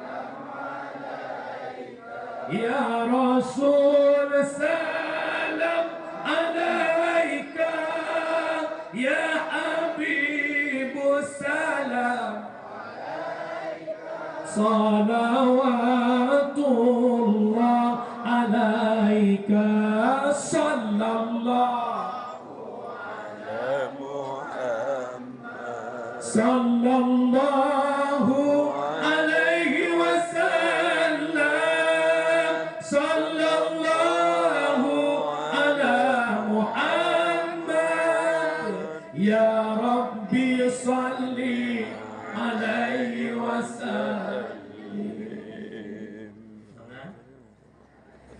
Ya Rasul, salam alaika. Ya Habib, salam alaika. Salawatullah alaika. Sallallahu ala Muhammad. Sallallahu alaihi wasallam. Sallallahu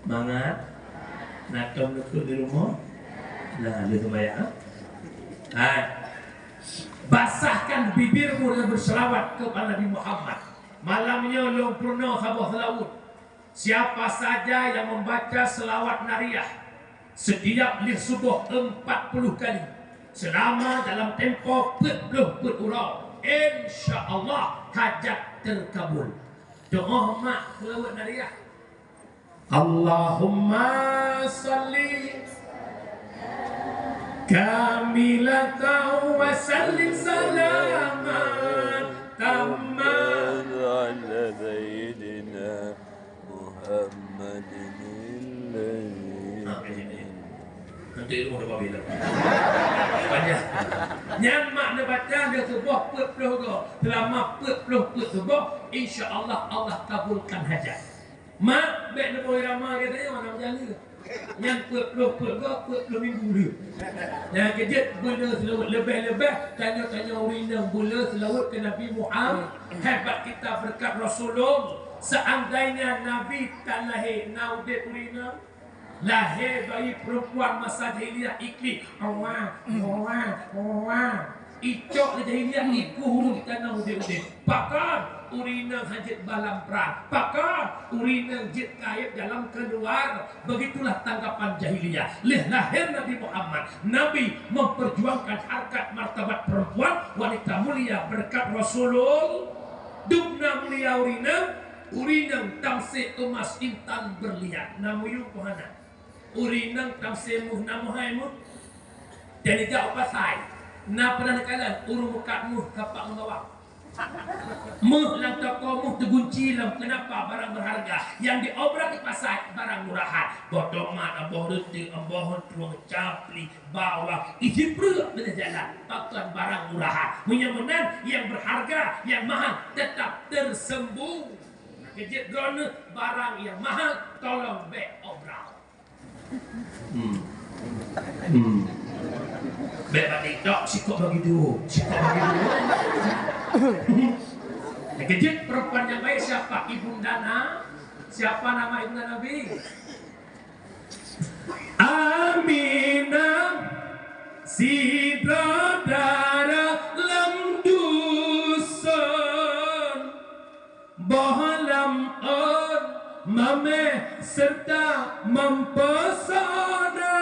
Mangat? Na tom neukeuek di rumoh? Nah, lheueh seumayang, ha? Hai. Basahkan bibirmu dengan berselawat kepada Nabi Muhammad. Malam nyoe lôn peurunoe saboh seulaweuet. Siapa saja yang membaca selawat nariyah setiap lheueh suboh empat puluh kali selama dalam tempo peuet ploh peuet uroe, insya Allah hajat terkabul. Doa mak seulaweuet nariyah. Allahumma salli kamilatan wa sallim salaman tamman ala sayyidina Muhammadin alladzi. Nanti ilmu dah babi lah. Panjang. Nyan mak neubaca lheueh suboh peuet ploh go. Selama peuet ploh peuet suboh, insya Allah, Allah kabulkan hajat. Mak, bèk neuboh irama gata nyoe, aneuk jalan. Nyan peuet ploh peuet go, peuet ploh minggu lheueh. Nyang keujeuet beuleu seulaweuet leubeh-leubeh, tanyoe-tanyoe ureueng inong beuleu seulaweuet keu Nabi Muhammad. Hebat kita berkat Rasulullah. Seandainya Nabi tan lahé, na udép ureueng inong? Lahé bayi perempuan masa jahiliyah iklik, "Owa, owa, owa." Icok lé jahiliyah, ikôt huruf tanong udép-udép. Pakon ureueng inong han jeuet ba lam prang? Pakon ureueng inong jeuet kayèe dalam keuluar? Begitulah tanggapan jahiliyah. Lheueh lahé Nabi Muhammad, Nabi memperjuangkan harkat martabat perempuan, wanita mulia berkat Rasulullah. Dubna mulia ureueng inong, ureueng inong tamsé emas intan berlian. Na meuyuem peue hana? Ureueng inong tamsé meuh, na meuhai meuh? Dan ijak u pasai, na pernah neukalon ureueng meukat meuh tapak ngon bawang? Meuh lam toko meuh teugunci lom, kenapa? Barang berharga. Yang diobrak di pasai, barang murahan. Boh tomat, boh reuteuek, boh trueng, capli, bawang, isi pruet di jalan. Pakon? Barang murahan. Meunyoe meunan, yang berharga, yang mahal tetap tersembunyi. Nah, keujeuet droeneuh barang yang mahal, tolong bèk obrak. Hmm. Hmm. Bèk bak TikTok, sikok bagi dua, sikok bagi dua. Keujeuet perempuan yang baik siapa? Ibunda Na-, siapa nama ibunda Nabi? Aminah, sidroe dara lam dusun. Boh lam ôn mamèh seureuta meupeusona,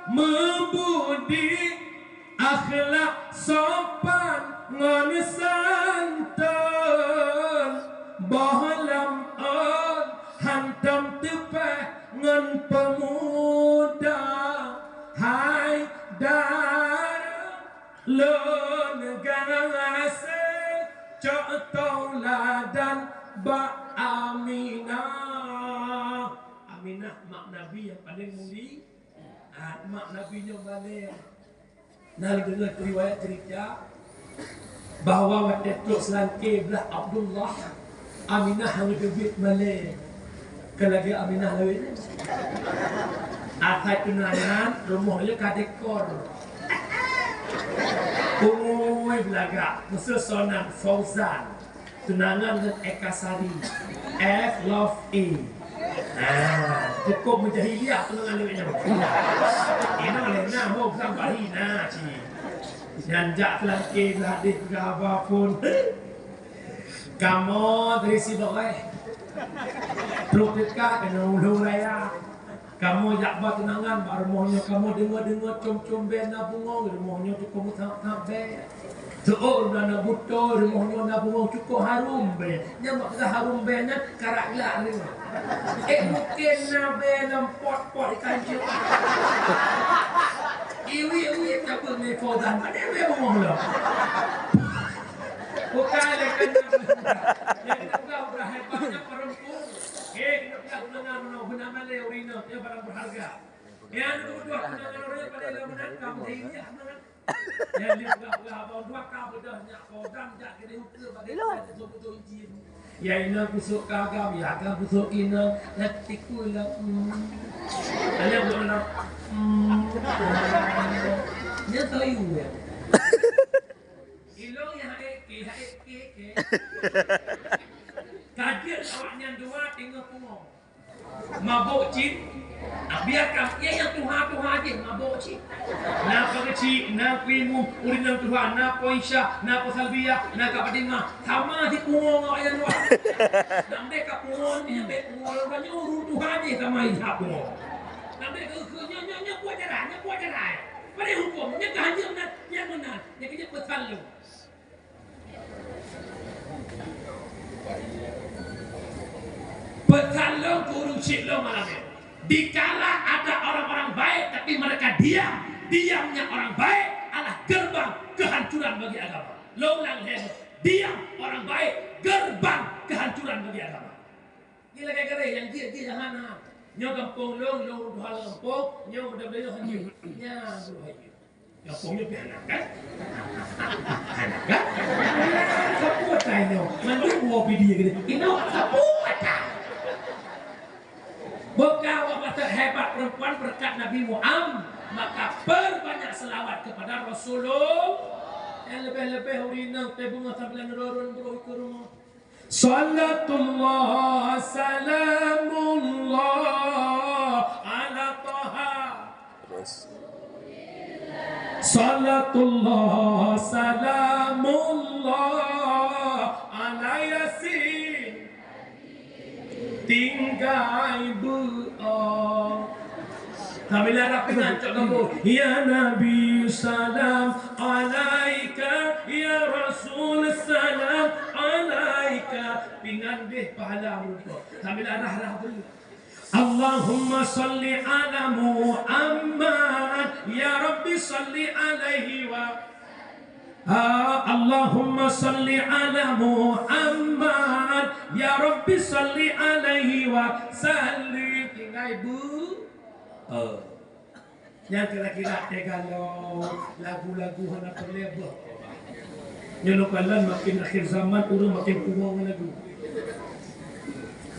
meubudi, akhlak sopan ngon santôn. Boh lam ôn hantom teupèh ngon peumuda, hai dara. Lôn gaséh cok tauladan bak Aminah. Aminah mak Nabi nyang paleng mulia. Ah, mak Nabi nyoe malèe. Na lôn deungö riwayat cerita bahwa watèe trok seulangké blah Abdullah, Aminah han geuteubiet malèe. Ka lagèe Aminah lawét nyan. Asai tunangan, rumoh nyoe ka dekor. Ui, beulagak, meuseu sonan Fauzan. Tunangan ngon Eka Sari. F love A. Ah, cukôp meujahiliah tunangan lawét nyan. Inong lé na, ho, bukan bahi na, ci. Nyan jak seulangké blah deh peugah haba phôn. Kamoe dari Sibereh. Trok teuka keunoe Ulôn Raya. Kamoe jak ba tunangan bak rumoh nyoe, kamoe deungö-deungö com-com bèe na bungöng, rumoh nyoe cukôp meuthap-thap bèe. Teuôt na, na butôi, rumoh nyoe na bungöng cukôp harôm bèe. Nyan bak peugah harôm bèe nyan, karak glak deungö. Eh, mungken na bèe lam pot-pot ikan cit. Iwit-iwit cabeueng lé Fauzan, padahai bèe bungöng lom. Bukan lé keunan. Nyang geupeugah udah hebatnya perempuan. Eh, geupeugah tunangan meunoe, beuna malèe ureueng inong, nyan barang berharga. Nyan geupeugah tunangan ureueng paleng lom meunan, kamoe jahiliah meunan. Nyan lé peugah-peugah abang dua ka beudôh nyak Fauzan jak keudeh ukeue bak gata beutôi-beutôi ijin. Ya inong kusok keu agam, ya agam kusok keu inong, na tiku inong. Hmm. Alèh buet inong. Hmm. Nyan toh ibu ya. Ilong ya hai ke, hai ke, ke. Ka jeuet awaknyan dua teungoh pungo. Mabök cit. Ah, biarkan. Ya, nyang tuha-tuha jih mabök cit. Na Pak Keuchik, na Keu Imum, ureueng nyang tuha, na Pak Isya, na Pak Salbiyah, na Kak Fatimah. Sama jipungo ngon ayah luwa. Nambah ka pungo ni, nambah pungo lom, nyoe ureueng tuha jih sama ijak pungo. Nambah keu, keu, nyoe, nyoe, nyoe buet jarai, nyoe buet jarai. Padahai huköm, nyoe keuhanjeuet meunan, nyan meunan. Nyoe keuh jeuet peusan lôn. Peusan lôn keu ureueng syik lôn malam nyoe. Dikala ada orang-orang baik, tapi mereka diam, diamnya orang baik adalah gerbang kehancuran bagi agama. Lôn ulang lhèe, diam orang baik, gerbang kehancuran bagi agama. Nyoe lagèe gadéh nyang jih-jih hana. Nyoe gampông lôn, lôn tuha lam gampông, nyoe muda-muda nyoe hanjeuet. Nyan tu hanjeuet. Gampông nyoe pih anak kan? Anak kan? Sapeue ata nyoe? Mandum woe video gini. Inoe sapeue ata? Bukan awak masa hebat perempuan berkat Nabi Muhammad, maka perbanyak selawat kepada Rasulullah. Yang lebih-lebih ureueng inong teuh beungoh sambilan rurun beuruh keu rumoh. Salatullah salamullah ala Taha. Salatullah salamullah ala Yasin. Tinggai beuo. Sambilan rap pingan cok gampông. Ya Nabi salam alaika, ya Rasul salam alaika. Pingan deh pahala meureumpok. Sambilan rah-rah beuo. Allahumma salli ala Muhammad, ya Rabbi salli alaihi wa Ah, Allahumma salli ala Muhammad, ya Rabbi salli alaihi wa sallim. Tinggai beuo. Oh. Nyang kira-kira teuga lom, lagu-lagu hana peureulèe beuh. Nyoe lôn kalon makin akhir zaman, ureueng makin tuwo ngon lagu.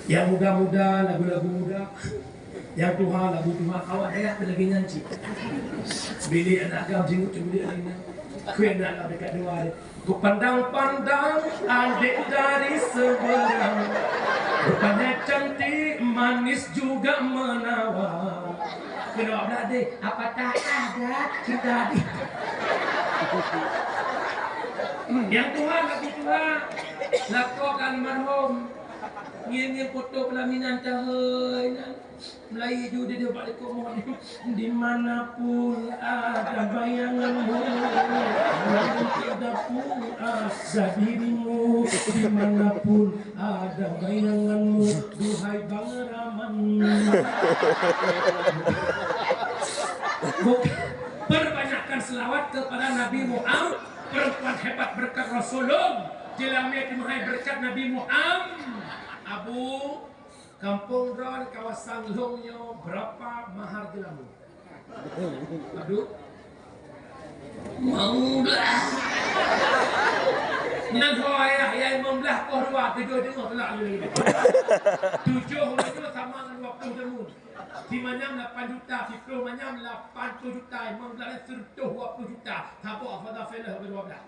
Nyang muda-muda, lagu-lagu muda. Nyang tuha, lagu tuha. Awak dayah pih lagèe nyan cit. Bilik aneuk agam jinguk cembilik lagèe nyan. Keu aneuk agam dekat dua. Kupandang-pandang adik dari seberang, rupanya cantik, manis juga menawan. Keunoe blah deh, apakah ada cinta di. Nyang tuha, lagèe tuha, lakoe almarhum, ngieng-ngieng foto pelaminan tahun nyan. Meulayeue ju di bak likot mohon. Di mana pun ada bayanganmu, di mana pun ada dirimu, di mana pun ada bayanganmu, duhai Bang Rahman. Buk-, perbanyakkan selawat kepada Nabi Muhammad, perempuan hebat berkat Rasulullah, jeulamé keuhai berkat Nabi Muhammad. Abu Kampung droe kawasan lôn nyoe, berapa mahar jeulamé? Aduh. Limong blah. Nyan ho ayah, ya limong blah, poh dua, tujoh teungoh teulak lé. Tujoh laju sama ngon dua ploh teumon. Simanyam lapan juta, siploh manyam lapan ploh juta, limong blah sireutoh dua ploh juta. Saboh fada felah beu dua blah.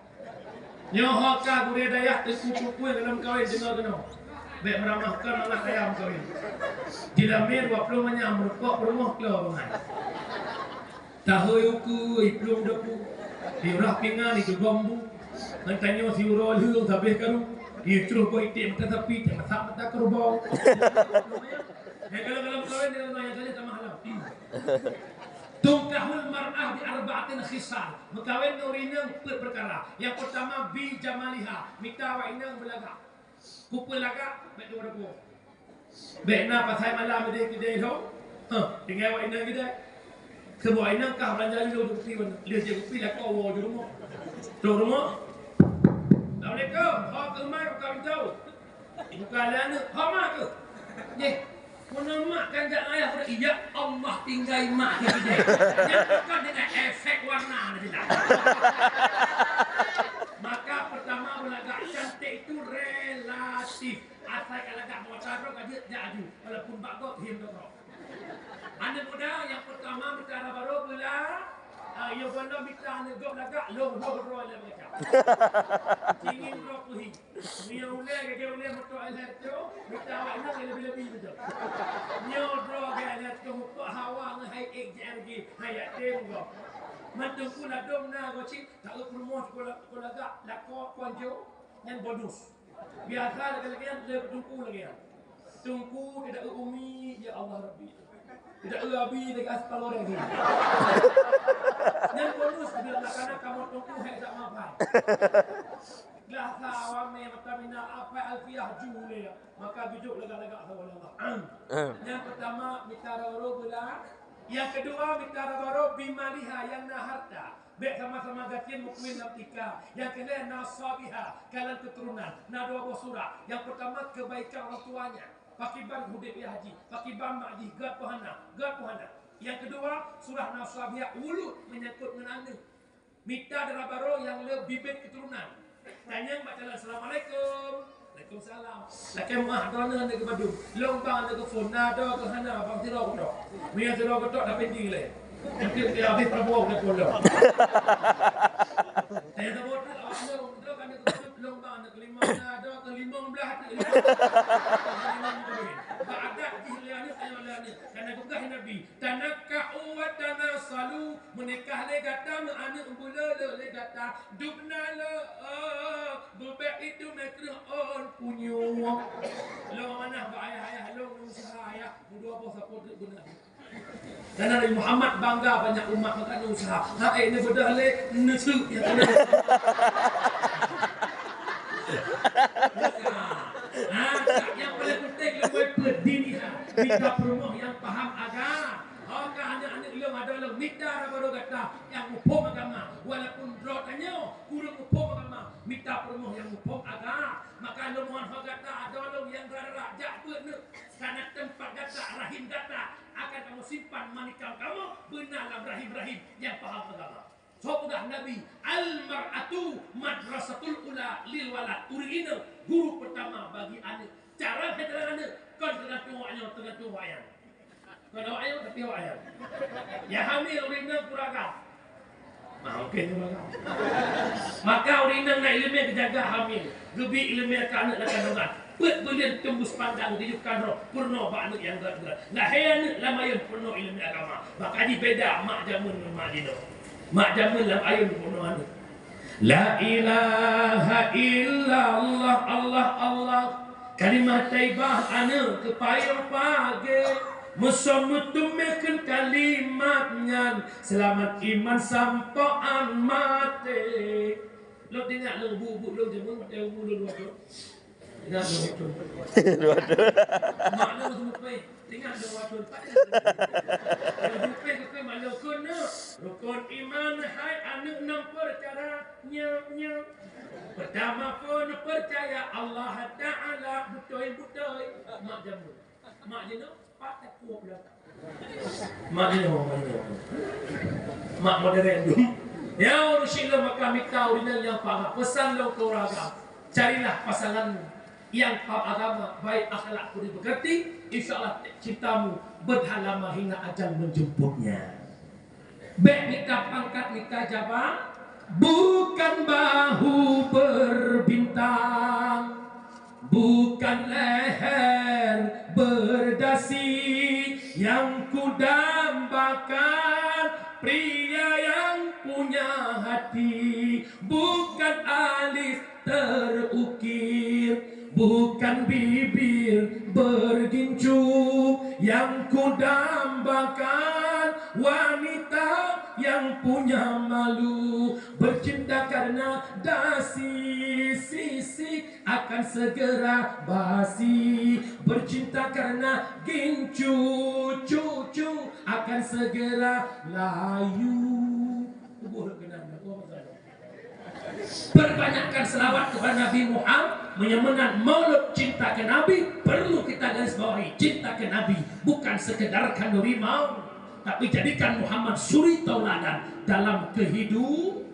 Nyoe ho ka gurèe dayah teungku-teungku nyang lom kawén deungoe keunoe. Bèk meuramah kon aneuk dayah meukawen. Jeulamé dua ploh manyam, meureumpok peurumoh klo bangai. Tahôi ukeue, iplueng dapu. Iurah pingan, itugom bu. Ngon tanyoe siuroe lheueng sabéh karu. Icroh boh iték mata sapi, cak masak mata keurubau. Nyang galak-galak meukawen deungon nyang galak tamah lam. Tunkahul mar'ah bi arba'atin khisal. Meukawen ngon ureueng inong peuet peukara. Nyang peurtama bi jamaliha, mita awak inong beulagak. Kupeue lagak, bèk tuwoe-tuwoe. Bèk na pasai malam di keudè lom. Hah, tinggai awak inong keudè. Keu awak inong kah beulanja lheueh kupi, lheueh jép kupi lakoe woe ju rumoh. Trok rumoh. Assalamualaikum. Ho keuh mai buka pintoe. Buka lé aneuk, "Ho ma keuh?" "Nyoe, meunan mak kan jak ayah." "Iya Allah, tinggai mak di sini." Nyan bukan dengan efek warna na jeulaih. Maka pertama beulagak, cantik itu relatif. Asai ka lagak mata droe ka jeuet jak aju, walaupun bak gob hiem droe. Aneuk muda nyang pertama meucara barô beula Ah, yo goh lom mita aneuk gob lagak, lom, lom droe lé macam. Cingin droe peuhi. Nyoe ulèe, lagèe ulèe moto Alphard tu, mita awak nyoe lé lebih-lebih beutôi. Nyoe droe lagèe Alphard tu, mupok hawa ngon hai ek J R G, hai yatim gob. Man teungku ladôm na gob cit, tak eu peurumoh sekolah, sekolah gak, lakoe kuanjo, nyan bonus. Biasa lagèe-lagèe nyan, lé teungku lagèe nyan. Teungku tidak eu umi, ya Allah Rabbi. Tidak eu abi, tidak aspal orang ni. Nyan bonus, bila nak kana kamu teungku, hai tak mapai. Lah sa awam mata mina apa Alfiah ju lé. Maka bijok lagak-lagak sama Allah. Yang pertama, mita raro bela. Yang kedua, mita raro bimaliha, yang na harta. Bèk sama-sama gasien meukuén lam tika. Nyang keulhèe nasabiha, kalon keuturonan. Na dua boh surah. Nyang peutama kebaikan orang tuanya. Pakiban udép yah jih, pakiban mak jih, gèt peuhana, gèt peuhana. Nyang keudua, surah nasabiha ulôt menyangkut ngon aneuk. Mita dara barô nyang le bibit keuturonan. Tanyong bak calon, "Assalamualaikum." "Waalaikumsalam." "Lakèe meu'ah, droeneuh aneuk geuh padum?" "Lôn bang aneuk geuh phôn, na droe keuh hana, bang sidroe keutok." Meunyo sidroe keutok, dah pending lé. Mungkin dia habis prabowo keutok lôn. Tanyong saboh teuk, "Awak lôn, droe keuh aneuk geuh padum?" "Lôn bang aneuk keuh limong, na droe keuh limong blah teuk." Bak adat jih lé aneuk, tanyong lé aneuk. Karena tugaih Nabi. "Tanakahu wa tanasalu," meunikah lé gata, meuaneuk beuleuh lé gata, dubna lé, oh, beubèk itu meukreuh ôn punyueng. Lôn amanah bak ayah-ayah lôn, lôn usaha ayah, meudua boh sapo treuk beuna. Karena Nabi Muhammad bangga banyak umat maka lôn usaha. Ha, eh, neubeudôh lé, neuseuk nyang keuneuk. Ha, nyang paling penting lôn buet peue diniha. Mita peurumoh nyang paham agama. Ho ka aneuk-aneuk lôn, adoe lôn, mita dara barô gata nyang muphom agama. Walaupun droe tanyoe kureueng muphom agama, mita peurumoh nyang muphom agama. Maka lôn mohon ho gata, adoe lôn nyang rara, jak beuet neuk. Karena teumpat gata, rahim gata akan kamoe simpan manikam kamoe beuna lam rahim-rahim nyang paham agama. Soe peugah Nabi, "Al-mar'atu madrasatul ula lil walad." Ureueng inong guru pertama bagi aneuk. Cara hai teulang aneuk, kon teugantung awak nyoe, teugantung awak nyan. Kon awak nyoe, tapi awak nyan. Nyang hamil ureueng inong keuraga. Nah, oke, keuraga. Maka ureueng inong na ileumèe geujaga hamil, geubri ileumèe keu aneuk lam kandongan. Peuet buleuen teumbus pandang, geuyue kan droe, peurunoe bak aneuk nyang gèt-gèt. Lahé aneuk lam ayôn peurunoe ileumèe agama. Maka jibeda mak jameun ngon mak jinoe. Mak jameun lam ayôn peurunoe aneuk. La ilaha illallah, Allah, Allah. Kalimah thaibah aneuk keu payong pagée. Meuseu meuteumé kheun kalimat nyan, seulamat iman sampoe án maté. Lôn teuingat lôn bu-bu lôn jameun watèe umu lôn dua thôn. Ingat lôn dua thôn. Dua thôn. Mak lôn seumupéh. Ingat lôn dua thôn. Lôn seumupéh keu mak lôn kheun na. Rukon iman hai aneuk nam peucara nyoe, nyoe. Peutama phon peucaya Allah Taala beutôi-beutôi. Mak jameun. Mak jinoe, pat takue beulatang. Mak jinoe, mak jinoe. Mak modern dum. Ya, ureueng syedara maka mita ureueng nyang paham. Peusan lôn keu ureueng agam. Carilah pasangan yang paham agama, baik akhlak budi pekerti, insya Allah cintamu berhalama hingga ajal menjemputnya. Bèk mita pangkat, mita jaba, bukan bahu berbintang, bukan leher berdasi yang kudambakan, pria yang punya hati, bukan alis terukir, bukan bibir bergincu yang kudambakan, wanita yang punya malu, bercinta karena dasi, sisi akan segera basi, bercinta karena gincu, cucu akan segera layu. Tubuh kena. Perbanyakkan selawat kepada Nabi Muhammad, meunyoe meunan maulud cinta ke Nabi, perlu kita garis bawahi, cinta ke Nabi bukan sekedar khanduri maulud, tapi jadikan Muhammad suri tauladan dalam kehidupan.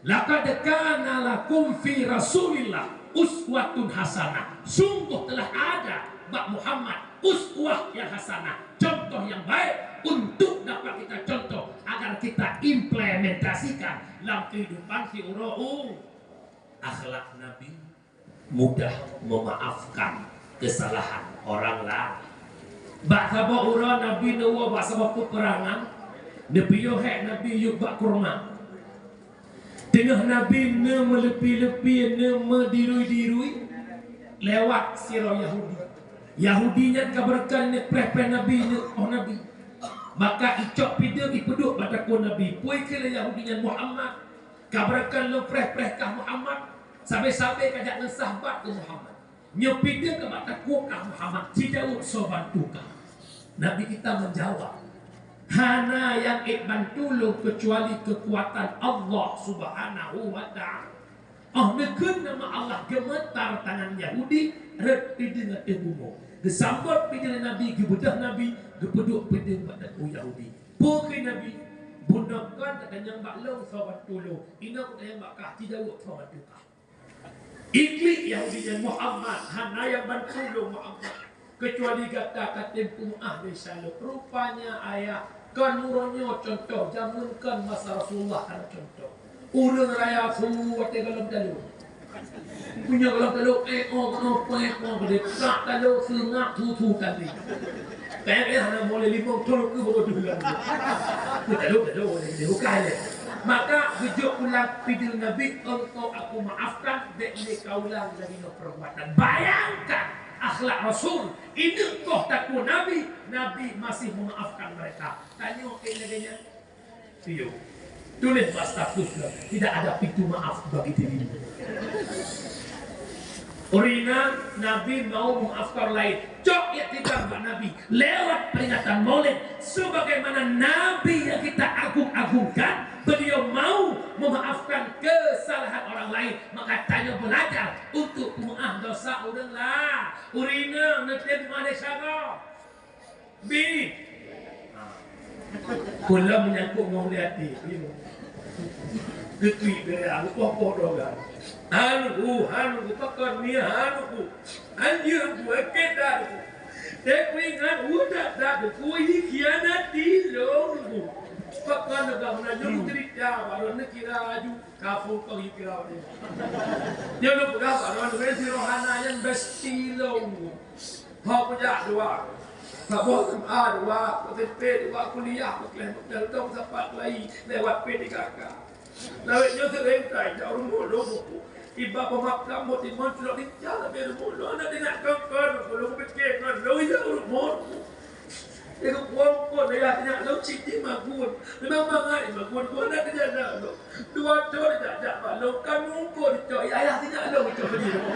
Laqad kana lakum fi Rasulillah uswatun hasanah. Sungguh telah ada bak Muhammad uswah yang hasanah, contoh yang baik untuk dapat kita contoh agar kita implementasikan lam kehidupan si uroe u-, akhlak Nabi mudah memaafkan kesalahan orang lain. Bak saboh uroe Nabi neuwoe bak saboh peuperangan, neupiôh hék Nabi yub bak kurma. Teungoh Nabi neumeuleupie-leupie, neumeudirui-dirui lewat sidroe Yahudi. Yahudi nyan ka beureukan neupreh-preh Nabi, neuôh Nabi. Maka icok pideueng ipeuduek bak takue Nabi. Peue kheun lé Yahudi nyan, "Muhammad, ka beureukan lôn preh-preh kah Muhammad? Sabe-sabe ka jak ngon sahbat keu Muhammad. Nyoe pideueng ka bak takue kah Muhammad, jijaweueb soe bantu kah?" Nabi kita menjawab, "Hana nyang ék bantu lôn keucuali keukuatan Allah Subhanahu wa Ta'ala." Óh neukheun nama Allah, geumeutar tangan Yahudi, rhot pideueng ateueh bumoe. Geusambot pideueng Nabi, geubeudôh Nabi, geupeuduek pideueng bak takue Yahudi. Peue kheun Nabi? "Bunoe kon tatanyong bak lôn soe bantu lôn, inoe kutanyong bak kah, jijaweueb soe bantu kah." Iklik Yahudi nyan, "Muhammad, hana nyang bantu lôn Muhammad, keucuali gata ka tem peumeu'ah desya lôn." Rupanya ayah, kon uroe nyoe contoh, jameun kon masa Rasulullah hana contoh. Ureueng raya su watée gohlom talô. Punya gohlom talô, eh, oh, oh, eh, oh, geude, tak talô, seungap, su-su tadi. Payah hana mulai limong thôn keu bodoh dulu. Talô, talô, bukan. Maka geujok ulang pideueng Nabi, "Engkau aku maafkan, bék lé ka ulang lagée nyoe perbuatan." Bayangkan akhlak Rasul, ineuk koh takue Nabi, Nabi masih memaafkan mereka. Tanyoe keu lagée nyan. Iyo. Tuléh bak status, tidak ada pintu maaf bagi dirimu. Ureueng inong, Nabi mau memaafkan orang lain. Cok iktibar bak Nabi lewat peringatan Maulid, sebagaimana Nabi yang kita agung-agungkan, beliau mau memaafkan kesalahan orang lain. Maka tanyoe belajar untuk meu'ah dosa ureueng lain. Ureueng inong, neutem meu'ah desya gob. Bi. Kula menyangkut ngon ulée até. Geutui bela, poh-poh dogan. Hana ku, hana ku, pakon ni hana ku. Anjeue ku, eke dak ku. Teuku ingat udah dak ku, ini khianati lôn ku. Pakon dak meunajung cerita, baru neukira aju. Kapu kong ikra ni. Nyoe lôn peugah bak droeneuh, si rohana nyan besti lôn. Ho peujak dua. Saboh S M A dua, S M P dua, kuliah peukleh, peukleh dong sapat lai lewat P T K K. Lawét nyoe seuréng tai jak rumoh lôn. Iba peumakam meutimon culok lincah leubeh rumoh lôn, aneuk inong kong-kong lôn pike ngon lôn jak rumoh. Teungku puon-puon ayah teunak lôn cit di magun. Memang mangat di magun, buet na keujana lôn. Dua thon jak-jak bak lôn, ka mungkot dicok, ayah teunak lôn dicok di lôn.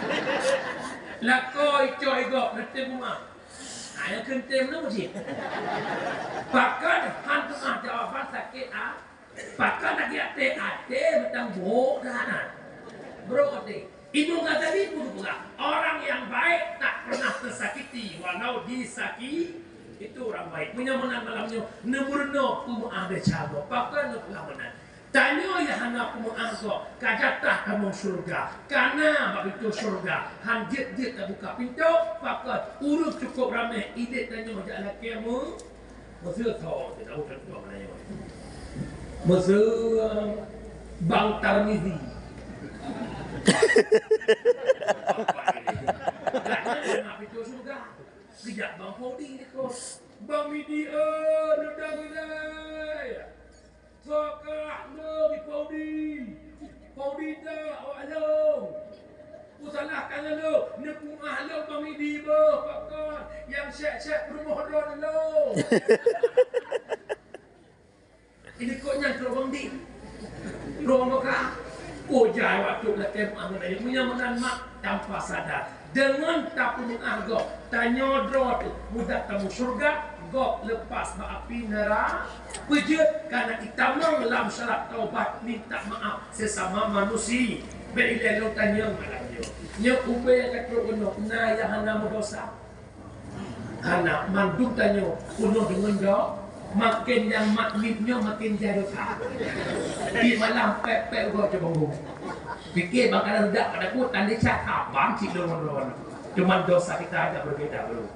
Lakoe icok i gob, neutem beumah. Ha, nyang keuntem lôn cit. Pakon han teumah jawaban sakét, ah? Pakon lagée até, até mantong brok that na. Brok até. Imam Ghazali pun geupeugah, "Orang yang baik tak pernah tersakiti walau disakiti." Itu orang baik. Meunyoe meunan malam nyoe, neumeurunoe peumeu'ah desya gob. Pakon neupeugah meunan? Tanyoe nyang hana peumeu'ah gob, ka jatah tamong syeuruga. Kana bak pintoe syeuruga, han jeuet-jeuet tabuka pintoe, pakon ureueng cukôp ramé, idéh tanyoe jak lakée meu-, Meuseu tho, teuh tahu contoh mana nyoe. Meuseu Bang Tarmizi. Gata na pintoe syeuruga. Geujak Bang Paudi dikon. "Bang Midi, eh, neuda gulai. Sokah lôn di Paudi. Paudi dak awak lôn. Kusalahkan lôn, neupeumeu'ah lôn Bang Midi boh, pakon nyang sek-sek peurumoh droeneuh lôn." Ini kok nyang trok Bang Di. Trok Bang Ka. Oh, jai waktu lagée meu'ah ngon ayah. Meunyoe meunan mak tanpa sadar. Deungon tapeumeu'ah gob, tanyoe droe teuh mudah tamong syeuruga, gob leupah bak api neura-, peujeuet, kana itamong lam syarat taubat minta maaf sesama manusia. Bék ilée lôn tanyong malam nyoe. Nyoe ubé nyang ka trok keunoe, na nyang hana meudosa? Hana, mandum tanyoe, keunoe deungon do-, makin nyang mat mit nyoe makin jai dosa. Di malam pek-pek uroe cubunggung. Pike bak kanan dak pada ku tandai cak abang cit lôn-lôn. Cuman dosa kita agak berbeda, bro.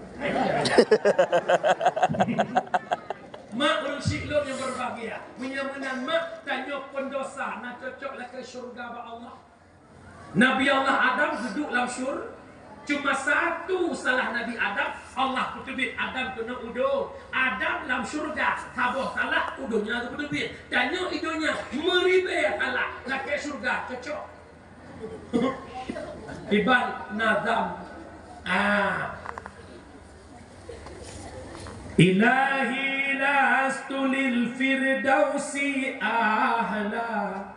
Mak Syik lôn nyang berbahagia, meunyoe meunan mak tanyoe peundosa na cocok lakée syeuruga bak Allah. Nabi Allah Adam geuduek lam syur-, cuma satu salah Nabi Adam, Allah peuteubiet Adam keunoe u donya. Adam lam syeuruga, saboh salah u donya geupeuteubiet. Tanyoe i donya meuribée salah, lakée syeuruga cocok. Iban nazam. Ah. Ilahi lastu lil firdausi ahla,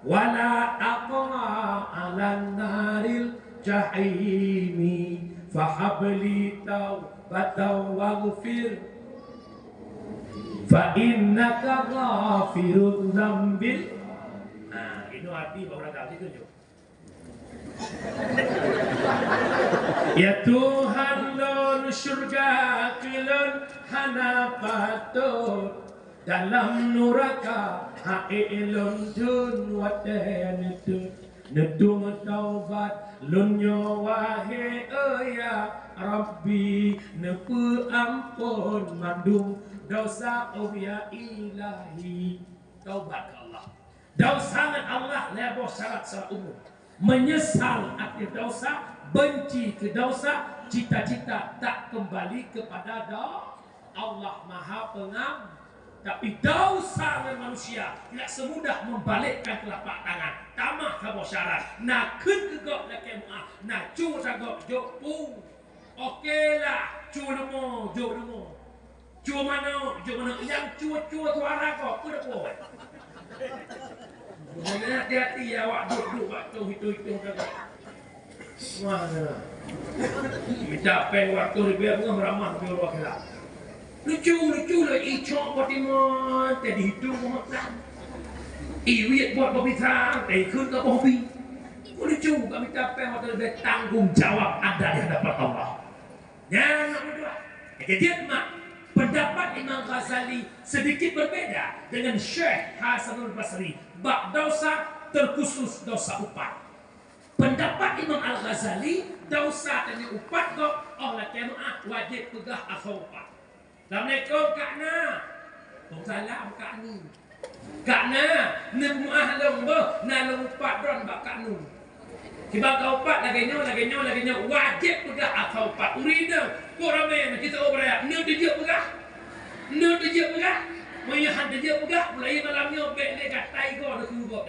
wala aqwa alan naril jahimi. Fahabli taubatan waghfir, fa innaka ghafirudz dzambil. Nah, itu hati baru datang situ, Cok. Ya Tuhan lôn, syeuruga keu lôn hana patot, dalam nuraka hak lôn thon watée neuteuet. Neutueng taubat lôn nyoe wahé, ya Rabbi, neupeuamphon mandum dosa, oh ya Ilahi. Taubat keu Allah. Dausa ngon Allah lhée boh syarat secara umum. Menyesal atas dausa, benci keu dausa, cita-cita tak kembali kepada do-, Allah Maha Pengam-, tapi dausa ngon manusia tidak semudah membalikkan telapak tangan. Tamah saboh syarat, na kheun keu gob lakée meu'ah, na cue sagob jok pu. Oke lah, cue leumô, jok leumô. Cue manok, jok manok. Nyang cue-cue suara kok, peue dapur? Makanya hati-hati ya, awak duek-duek waktu hitung-hitung kagak. Wah, nah. Mita péng waktu ribèe beungoh, ramah di Allah akhirat. Lucu, lucu lah, icok buat iman, tadi hitung buat makan. Iwit buat babi sang, tadi kheun ka babi. Lucu, ka mita péng waktu ribèe, tanggung jawab ada di hadapan Allah. Nyan nomor dua. Nyang keujeuet mak, pendapat Imam Ghazali sedikit berbeda dengan Syekh Hasanul Basri bak dausa, terkhusus dausa upat. Pendapat Imam Al-Ghazali, dausa tanyoe upat gob, óh lakée meu'ah wajéb peugah asoe upat. Assalamualaikum, Kak Na. Waalaikumsalam, Kak Ni. Kak Na, neumeu'ah lôn boh, na lôn upat droen bak Kak Nu. Kiban ka upat lagée nyoe, lagée nyoe, lagée nyoe, wajéb peugah asoe upat. Ureueng inong, kok ramé na kita obrak, neu teujeuet peugah. Neu teujeuet peugah. Meunyoe han teujeuet peugah, mulai malam nyoe bék lé gatai goe na suruh gob.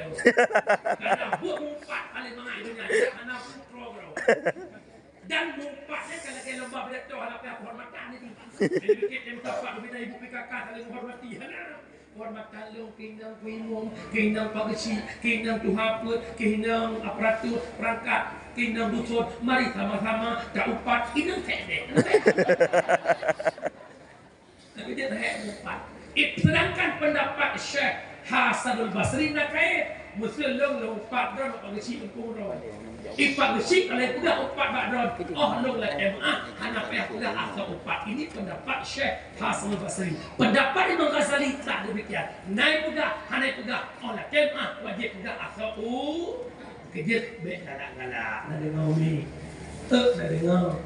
Karena buet upat paling mangat itu nyan, hana putroe. Dan meupat nyan ka lagée lomba pidato hadapi kehormatan nyan. Jadi, bikin teuka pat bubena ibu P K K saling menghormati. Hana. Kehormatan lôn keu inong, keu imum, keu inong pak geuchik, keu inong tuha peuet, keu inong aparatur perangkat, keu inong dusun. Mari sama-sama taupat inong cék deh. Tapi dia tak hebat. Ip-, sedangkan pendapat Syekh Hasanul Basri na kayée, meuseu lôn lôn upat droen bak geuchik lôn pun droen. Ipat geuchik kalau peugah upat bak droen, oh lôn lakée meu'ah, hana payah peugah asoe upat. Ini pendapat Syekh Hasanul Basri. Pendapat Imam Ghazali tak demikian. Nai peugah, hana peugah, oh lakée meu'ah, wajéb peugah asoe u-, Keujeuet bék galak-galak, na deungoe mi? Euk, na deungoe.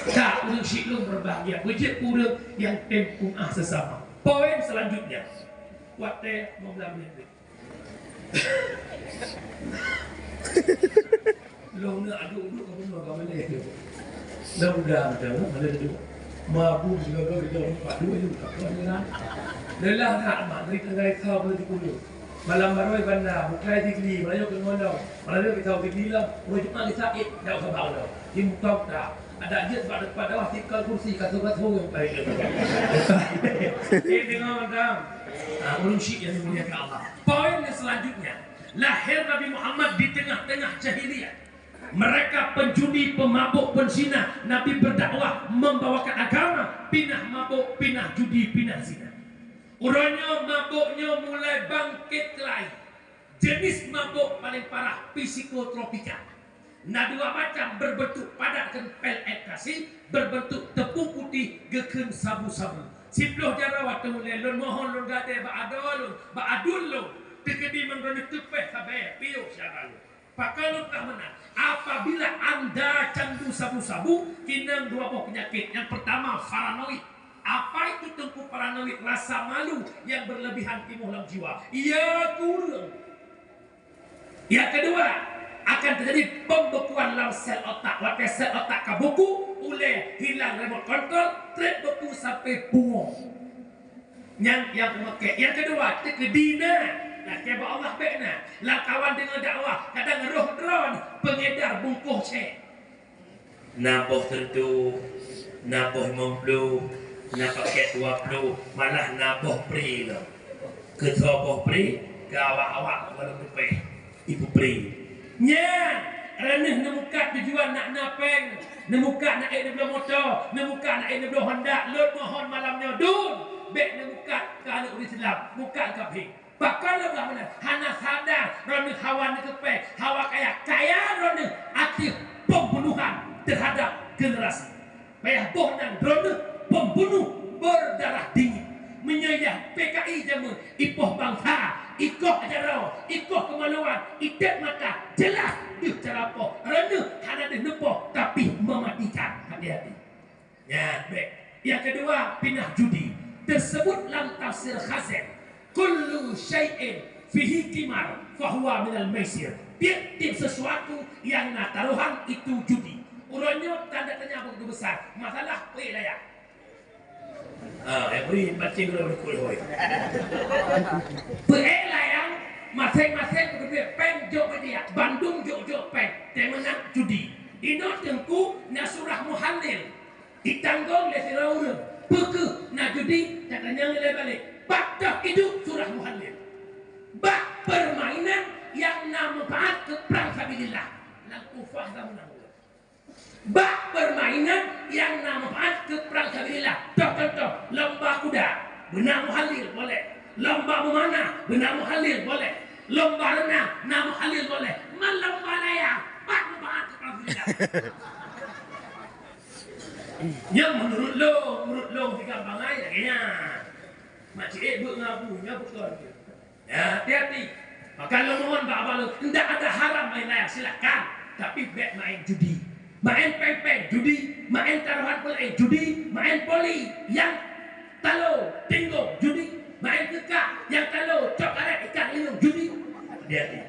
Ka ureueng syiek lôn berbahagia, beujeuet ureueng nyang tem peu'ah sesama. Poin selanjutnya. Watée lima belas menit. Lôn na aduk-aduk ka bunoe ka malée tu. Dah udah macam mana, mana tu? Mabuk juga kau kita empat dua tu, tak pernah dengar. Lelah nak mak, dari tengah reka boleh dipuluh. Malam baroi banda, bukai tigli, Melayu ke ngolong. Melayu kita tigli lah, urang Jumat kita sakit, dah usah bau dah. Di muka kita. Ada je sebab depan dah tikal kursi, kasur-kasur yang baik. Eh, dengar, madam. Ah, urang syiek yang dimuliakan Allah. Poin yang selanjutnya, lahir Nabi Muhammad di tengah-tengah jahiliyah. Mereka penjudi, pemabuk, penzina. Nabi berdakwah, membawakan agama, pinah mabuk, pinah judi, pinah zina. Uroe nyoe mabuk nyoe mulai bangkit keulai. Jenis mabuk paling parah psikotropika. Na dua macam, berbentuk padat keu pil air kasih, berbentuk tepung putih geukheun sabu-sabu. Siploh jaroe watée ulée lôn mohon lôn gadée bak adoe lôn, bak aduen lôn, teukeudi mandum teupeh sabe piôh syara lôn. Pakon lôn peugah meunan, apabila anda candu sabu-sabu, keu inong dua boh peunyakét. Nyang peurtama, paranoid. Apa itu Teungku Paranoid? Rasa malu yang berlebihan timbul lam jiwa. Ya kureueng. Yang kedua, akan terjadi pembekuan lam sel otak. Watèe sel otak ka beku, ulèe hilang remote control, trép beku sampai pungo. Nyan nyang peumakè. Yang kedua, teukeudi na, lakèe bak Allah bèk na. Lam kawan deungö dakwah, kadang roh droe pengedar bungkôh sè. Na boh teuntô, na boh limong ploh, na pakèt dua ploh, malah na boh pri lom. Keu soe boh pri? Keu awak-awak nyang ka lheueh leupah, ipeupré. Nyan, droeneuh neumukat tujuan nak na pèng, neumukat nak ék neubloe moto, neumukat nak ék neubloe Honda, lôn mohon malam nyoe dum, bèk neumukat keu aneuk ureueng Islam, mukat keu kafé. Pakon lôn bak meunan? Hana sadar droeneuh hawa neuh keu pèng, hawa kaya, kaya droeneuh ateueh pembunuhan terhadap generasi. Payah boh nan droeneuh pembunuh berdarah dingin. Meunyoe yah P K I jameun, ipoh bansa, ikoh jaroe, ikoh keumaluan, itép mata, jeulaih deuh cara poh. Droeneuh hana deuh neupoh, tapi mematikan. Hati-hati. Nyan, bèk. Yang kedua, pinah judi. Tersebut lam tafsir Khazin, "Kullu syai'in fihi qimar fahuwa minal maisir." Tiep-tiep sesuatu yang na tarohan itu judi. Uroe nyoe tanda tanya begitu besar. Masalah peuék layang. Ah, nyang bri pancing uroe nyoe. Peuék layang, maséng-maséng geubri pèng jok bajèe, bandum jok-jok pèng. Teumeunang judi. Inoe Teungku na surah Muhallil. Itanggong lé sidroe ureueng. Peu kheueh na judi, tatanyong ilèe balek. Pat toh iduek surah Muhallil? Bak permainan nyang na manfaat keu prang sabilillah. Lam kufah zaman dahulu. Bak permainan nyang na manfaat keu prang sabilillah. Toh contoh, lomba kuda, beuna Muhallil, boleh. Lomba memanah, beuna Muhallil, boleh. Lomba renang, na Muhallil, boleh. Man lomba layang, pat manfaat keu prang sabilillah. Nyan meunurot lôn, meunurot lôn sigampang ai lagèe nyan. Mak Ciek beuet ngon Abu, nyan beutôi. Ya, hati-hati. Maka lôn mohon bak abang lôn, ndak ada haram main layang, silakan. Tapi bèk main judi. Main pèng-pèng judi, main tarohan peuék judi, main poli nyang talo tinggong judi, main keukak nyang talo cok karet ikat lilong judi. Hati-hati.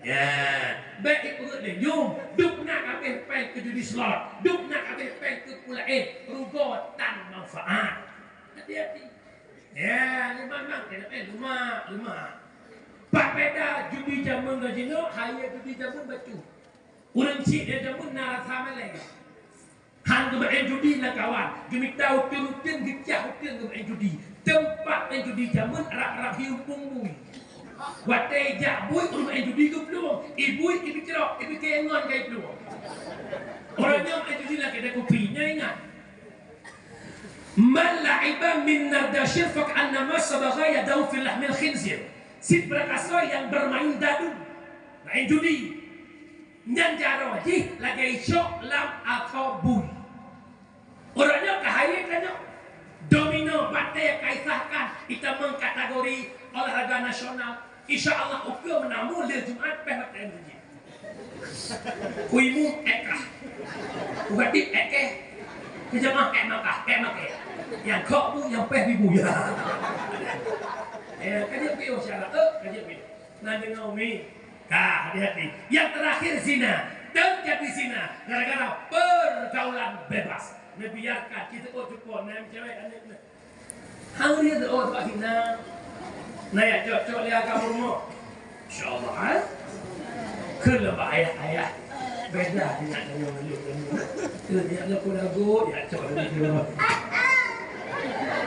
Ya, bèk ipeungeuet lé yum, dum na kabèh pèng keu judi slot, dum na kabèh pèng keu peuék, rugoe tan manfaat. Hati-hati. Ya, leumah memang kena, eh, leumah, leumah. Pat beda judi jameun ngon jinoe, hai judi jameun bacut. Ureueng chik di jameun na rasa malèe. Han geumaén judi lam kawan, geumita uteuen-uteuen, geucah uteuen geumaén judi. Teumpat maén judi jameun rab-rab hiueng bui. Watèe jak bui, ureueng maén judi geuplueng, ibui, ibicrok, ibikée ngon ka iplueng. Ureueng nyoe maén judi lam keudè kupi, nyan ingat. Man la'iba min nardasyin faka'annama sabagha yadahu fi lahmil khinzir. Cit beurakasoe nyang beurmain dadu, main judi, nyan jaroe jih lagèe icok lam atô bui. Uroe nyoe ka hayeu tanyoe. Domino batèe ka isahkan itamong kategori olahraga nasional. Insya Allah, ukeue meunang lheuh Jumat pèh watèe meuseujid. Keu imum èk kah. Keu khatib èk kèe. Keu jamaah èk makah, èk makèe. Nyang khok bu, nyang pèh bibu, ya. Eh, ka jeuet piôh syarat, eh, ka jeuet piôh. Nah, deungö umi. Ka, hati-hati. Yang terakhir zina. Teujadi zina gara-gara pergaulan bebas. Neubiarkan, kita kok cukup, nem cewek aneuk. Hang dia tu, oh, sebab sina. Nah, ya, cok, cok, lihat kamu rumah. Insya Allah, eh? Kena bak ayah-ayah. Beda dengan yang lalu. Kena dia lagu-lagu, ya, cok, lagu-lagu.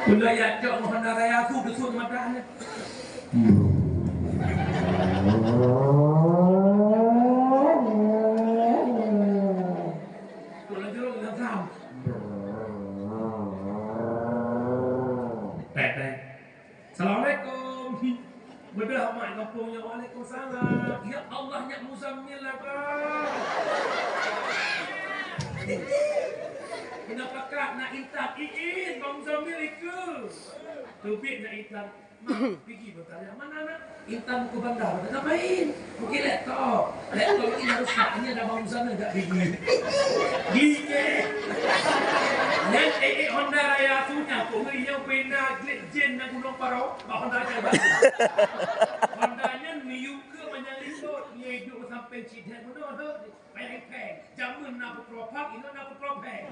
Kena ya, cok, mohon darah aku, besut mata aneuk. Kena jurung dengan Sam. Teh, teh. Assalamualaikum. Beudôh mak gampông nyoe, waalaikumsalam. Ya Allah, nyak Muzammil lah, Bang. Kena pakat nak intan, iin, Bang Muzammil ikeu. Teubiet nak intan. Mak, pigi beutanya, mana nak? Intan ke bandar, ngapain? Pergi laptop. Laptop ini harus tak hanya ada Bang Muzammil, tak pigi. Gigit. Nyan, eh, eh, Honda Raya tu nyan, kok ngeuyue bina glek jen na Gunong Paro, bak Honda nyan. Honda nyan miyueb keu manyang lintôt, nyan iduek sampai cidek bunoe tu. Payah ipèng. Jameun na peutropak, inoe na peutropak.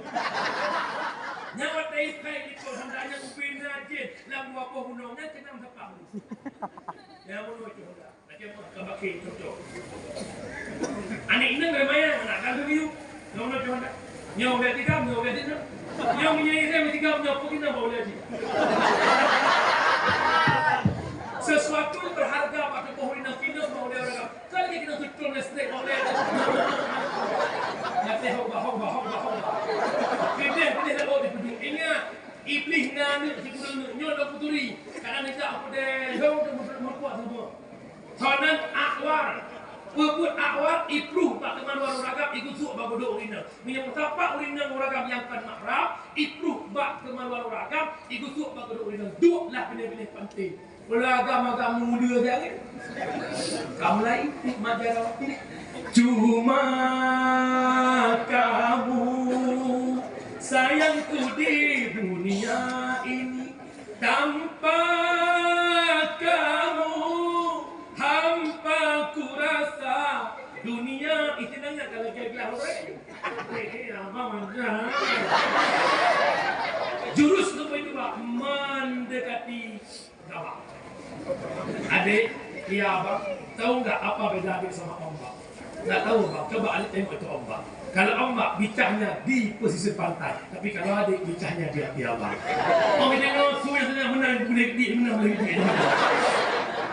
Nyan watèe ipèng lintôt Honda nyan ubena jen lam dua boh gunong nyan keunong seupah. Ya, bunoe tu Honda. Aneuk inong ramai, anak kandung yuk. Nyoe, nyoe, nyoe, nyoe, nyoe. Nyoe, nyoe, nyoe, nyoe, nyoe, nyoe, nyoe. Sesuatu yang berharga bak tuboh inong, inong mau lé ureueng. Kan lagèe inong tutup listrik mau lé. Nyan teuh hoba, hoba, hoba, hoba. Pideh, pideh, oh, dipeuduek. Ingat, Iblih na aneuk sikureueng nyoe lôn peuturi. Kadang nijak peudeh, lôn teuh meupeukuat tuboh. Sonan akwar. Peubuet akwar ipluh bak teuma luwa uragam, igusuk bak gudôk ureueng inong. Meunyoe meusapat ureueng inong uragam nyang kon mahram, ipluh bak teuma luwa uragam, igusuk bak gudôk ureueng inong. Duek lah binéh-binéh panté. Uragam-agam muda jangan. Kamu lain, mat jaroe. Cuma kamu sayangku di dunia ini. Tanpa kamu hampa kurasa dunia. Itu nanya kalau dia bilang orang. Eh, eh, abang mana? Jurus nombor dua, mendekati gawang. Adik, iya abang, tahu nggak apa beda adik sama ombak? Nggak tahu, Bang. Coba adik tengok itu ombak. Kalau ombak, bicahnya di pesisir pantai. Tapi kalau adik, bicahnya di hati abang. Oh, kita kalau su yang sana menang, boleh gede, menang, boleh gede.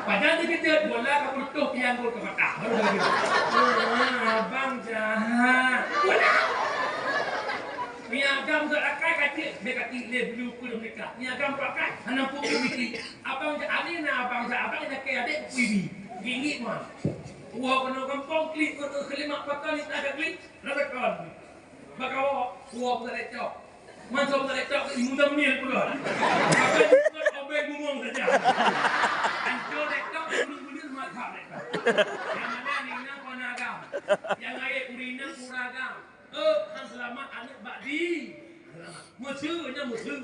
Padahal dia kata, bola ka putôh, tiang gol ka patah. Baru dia kata, "Ah, abang jahat." Bola. Ni agam kat akai, kacik, dia kacik, dia bulu pun mereka. Ni agam kat akai, hana pun mikir. Abang jahat ni, nah, abang jahat, abang jahat, adik, kuibi. Gini, man. Wah, kena gampang klik, kena kelimak patah ni, tak ada klik, rapat kawan. Bakawa, wah, pun tak lecok. Mantap tak lecok, Muzammil pula. Abang bukan obeng ngomong saja. Ancur lecok, guna-guna mata lecok. Yang mana ni, nak warna agam? Yang lain, urina kurang agam. Eh, han selamat aneuk bak di. Selamat. Meseu, nya meseu.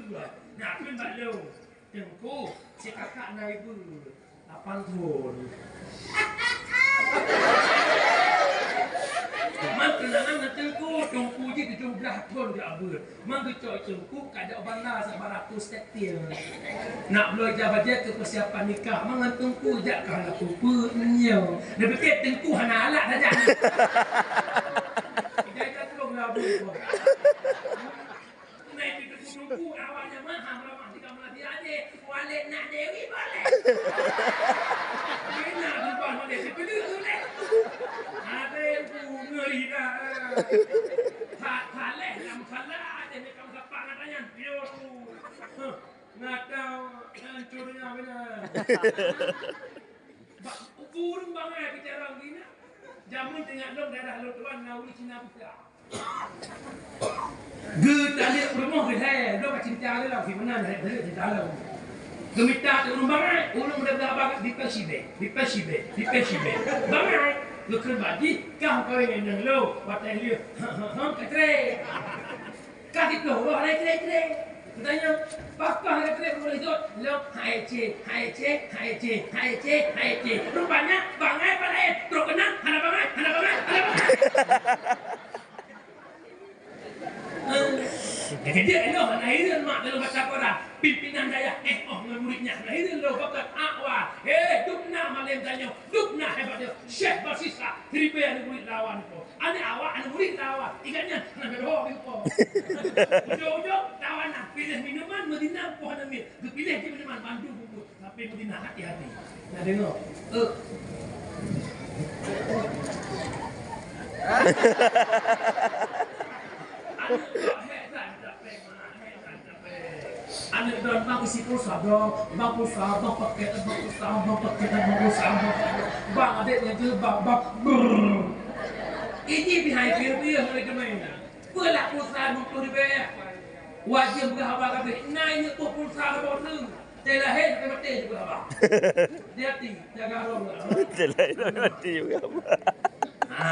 Nah, pun bak lôn. Teungku, si kakak na ibu lapan thon. Man tunangan ngon teungku, teungku jih tujoh blah thon jak beuet. Man geucok teungku ka jak banda saban ratus tetel. Nak bloe ija bajèe keu persiapan nikah, man ngon teungku jak ka hana peue-peue nyoe. Neupiké teungku hana alat saja. Ija-ija tulông labu. Nah, itu teungku-teungku awaknyan mah, ha, ramah di kamar dia aja. Walek nak Dewi boleh. Dia nak berubah model si Peduli tu deh. Ada yang ngeri dah. Tak, tak leh, dalam salah aja ni kamu dapat ngatanya. Dia tu. Huh, ngatau hancurnya benar. Bak, ureueng bangai bicara gini. Jameun teungoh lôn daerah lôn tuan na ureueng Cina buta. Geutanyong rumoh geuhai, lôn ka cinta lé lom, si meunan hai, hai cinta lom. Geumita teuh ureueng bangai, ureueng muda-muda bangai, dipeusibeh, dipeusibeh, dipeusibeh. Bangai, geukheun bak jih, kah kawin ngon nyang lôn, watèe lheueh, ha, ha, ha, ka trép. Ka siplôh roh lé trép-trép. Geutanyong, "Pakon lé trép boleh jot?" Lom, "Hai cé, hai cé, hai cé, hai cé, hai cé." Rupanya, bangai pah laén. Trok keunan, hana bangai, hana bangai, hana bangai. Eh, jadi, inoe hana hireuen mak dalam baca Quran. Pimpinan dayah, eh, oh, ngon muridnya. Hana hireuen lôn bakat akwa. Eh, dum na malém tanyoe, dum na hebat nyoe. Syekh Basisa, siribèe aneuk murid lawan ko. Aneuk awak, aneuk murid lawan. Ingat nyan, hana beudôh beuko. Ujong-ujong, tawanan, piléh minuman, Madinah, poh hana miet. Geupiléh jih minuman, mandum bungkus. Tapi Madinah, hati-hati. Nah, deungö. Eh. Aneuk kok hék that, tak péng, mak, hék that. Aneuk droe bang isi pulsa, bang, bang pulsa, bang paket, bang pulsa, bang paket, bang pulsa, bang paket. Bang adék nyan jeuet bang, bang, brrr. Ini bihai pih-pih oleh kemai. Peulak pulsa lima puluh ribu. Wajib beuhaba kabeh. Nai nyeuk pulsa lima puluh. Teuh lahé sampai maté jeuet beuhaba. Hati-hati, jaga roh. Teuh lahé sampai maté jeuet beuhaba. Ha.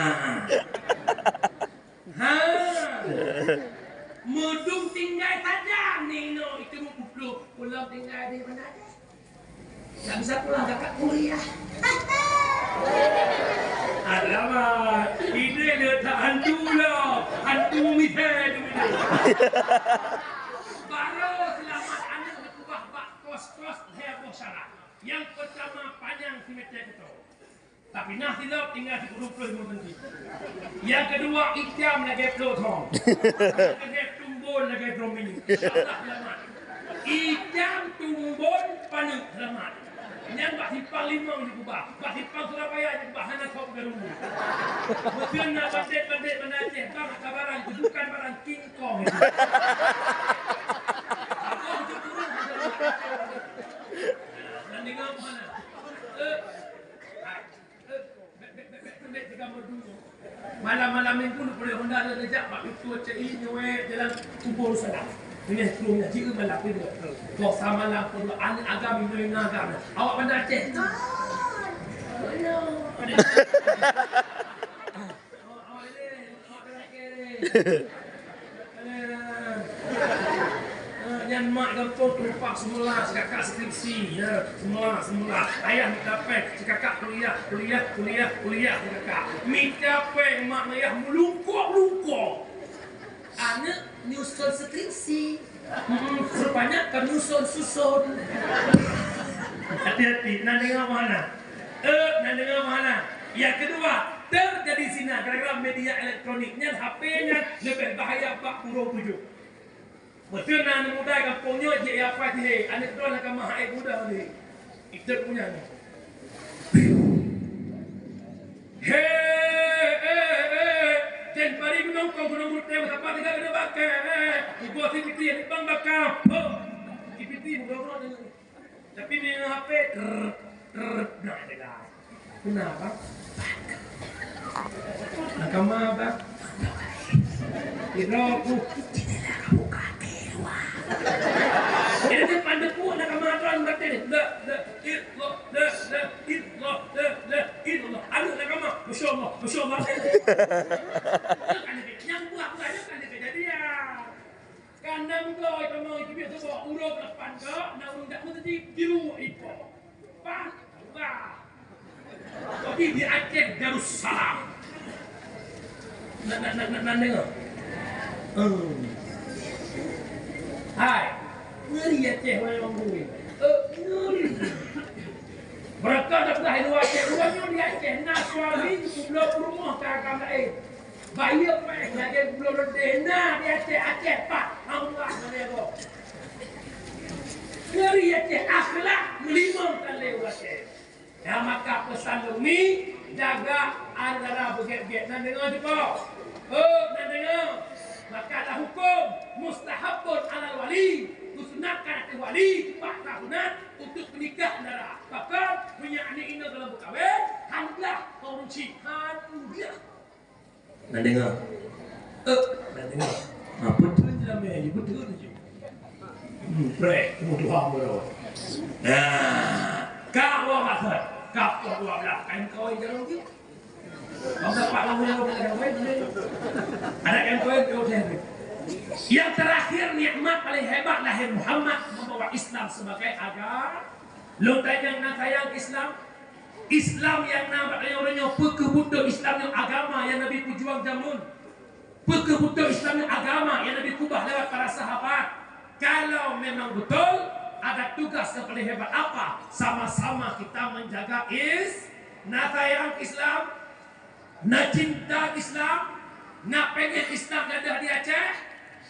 Ha. Meudum tinggai sajan. Inoe itu peuplôh, ulôn tinggai di mana aja. Tak bisa pulang kakak kuliah. Alamak, ini dia tak hantu lah. Hantu Michael tu. Baru selamat aneuk dikeubah bak kos-kos lhèe boh syarat. Nyang peutama panyang simeter keutô. Tapi na silop tinggai sikureueng ploh limong senti. Nyang keudua itam lagèe ploh thong. Nyang keulhèe tumbon lagèe droe minyeuk. Insya Allah selamat. Itam tumbon paneuk selamat. Nyan bak simpang limong jikeubah. Bak simpang Surabaya jikeubah hana sop garu. Meuteun na bandét-bandét Banda Aceh bang ka barang itu bukan barang King Kong itu. Abang jikeureueng selamat. Nan deungö hana. Eh, hai. Malam-malam minggu, leupah Honda lôn jak bak pintoe C I nyoe jalan Kubur Salam. Ini turun ngaji malam itu. Kok sama lah, perlu aneuk agam, ibu agam. Awak Banda Aceh. Nyan mak gampông teumpat seumula, sikakak skripsi, ya, seumula, seumula. Ayah mita péng, sikakak kuliah, kuliah, kuliah, kuliah, sikakak. Mita péng mak ayah meulungkok-lungkok. Aneuk nyusun skripsi. Mm-mm, rupanya ka nyusun susun. Hati-hati, na deungö meuhana. Eh, na deungö meuhana. Nyang keudua, teujadi zina gara-gara media elektronik nyan, H P nyan leubeh bahaya bak uroe tujoh. Beutôi na aneuk muda gampông nyoe jeuet ya apa sih, aneuk droe na ka mah hai muda ni. Itu punya ni. He, eh, eh, ten pari gunong kong gunong gute mata pati ka kena bakar. Ibu si piti ni bang bakar. Oh, si piti bukan orang ni. Tapi dengan H P, trrr, trrr, nah, dengar. Kenapa? Nakama apa? Ira aku. Ini dia pandai pun nakama tuan berarti ni. Dah, dah, it, loh, dah, dah, it, loh, dah, dah, it, loh. Aduh, nakama. Masya Allah, masya Allah. Yang buah-buahnya kan kejadian. Ka nam goe tamong keubiet saboh uroe keulepan goe, na ureueng dak meuteujih jiru ipo. Bah, bah. Tapi di Aceh Darussalam. Na, na, na, na, na deungö. Hmm. Hai, ngeri Aceh wayang bui. Eh, ngeri. Beureukat dah di luwa Aceh. Uroe nyoe di Aceh na suami jipeubuet peurumoh ka agam laén. Bayeue péng lagèe buleuen reudeh na di Aceh, Aceh pat, Allah meulèe. Ngeri Aceh, akhlak meulimong ka lé ureueng Aceh. Ya, maka peusan lôn mi, jaga antara beugèt-gèt. Na deungö cuba? Oh, na deungö. Maka ada hukum mustahabun alal wali, disunatkan atas wali, cepat sunat untuk menikah antara. Bahkan punya aneuk inong dalam berkahwin, alhamdulillah, korupsi, alhamdulillah. Na deungö? Eh, na deungö? Ha, beutôi je ramé, beutôi je. Hmm, preh, tunggu Tuhan baru. Nah, ka dua belas, ka dua belas, kain kawin jalan tu. Bangsa Pak Lamu yang udah kawin, ada kain kawin, dia udah. Yang terakhir, nikmat paling hebat lahir Muhammad membawa Islam sebagai agama. Lôn tanyong na sayang Islam? Islam nyang na bak tanyoe uroe nyoe, peu kheueh beutôi Islam nyoe agama nyang Nabi peujuang jameun? Peu kheueh beutôi Islam nyoe agama nyang Nabi keubah lewat para sahabat? Kalau memang betul, ada tugas yang paling hebat apa? Sama-sama kita menjaga is-, na sayang Islam? Na cinta Islam, na pengen Islam gadoh di Aceh,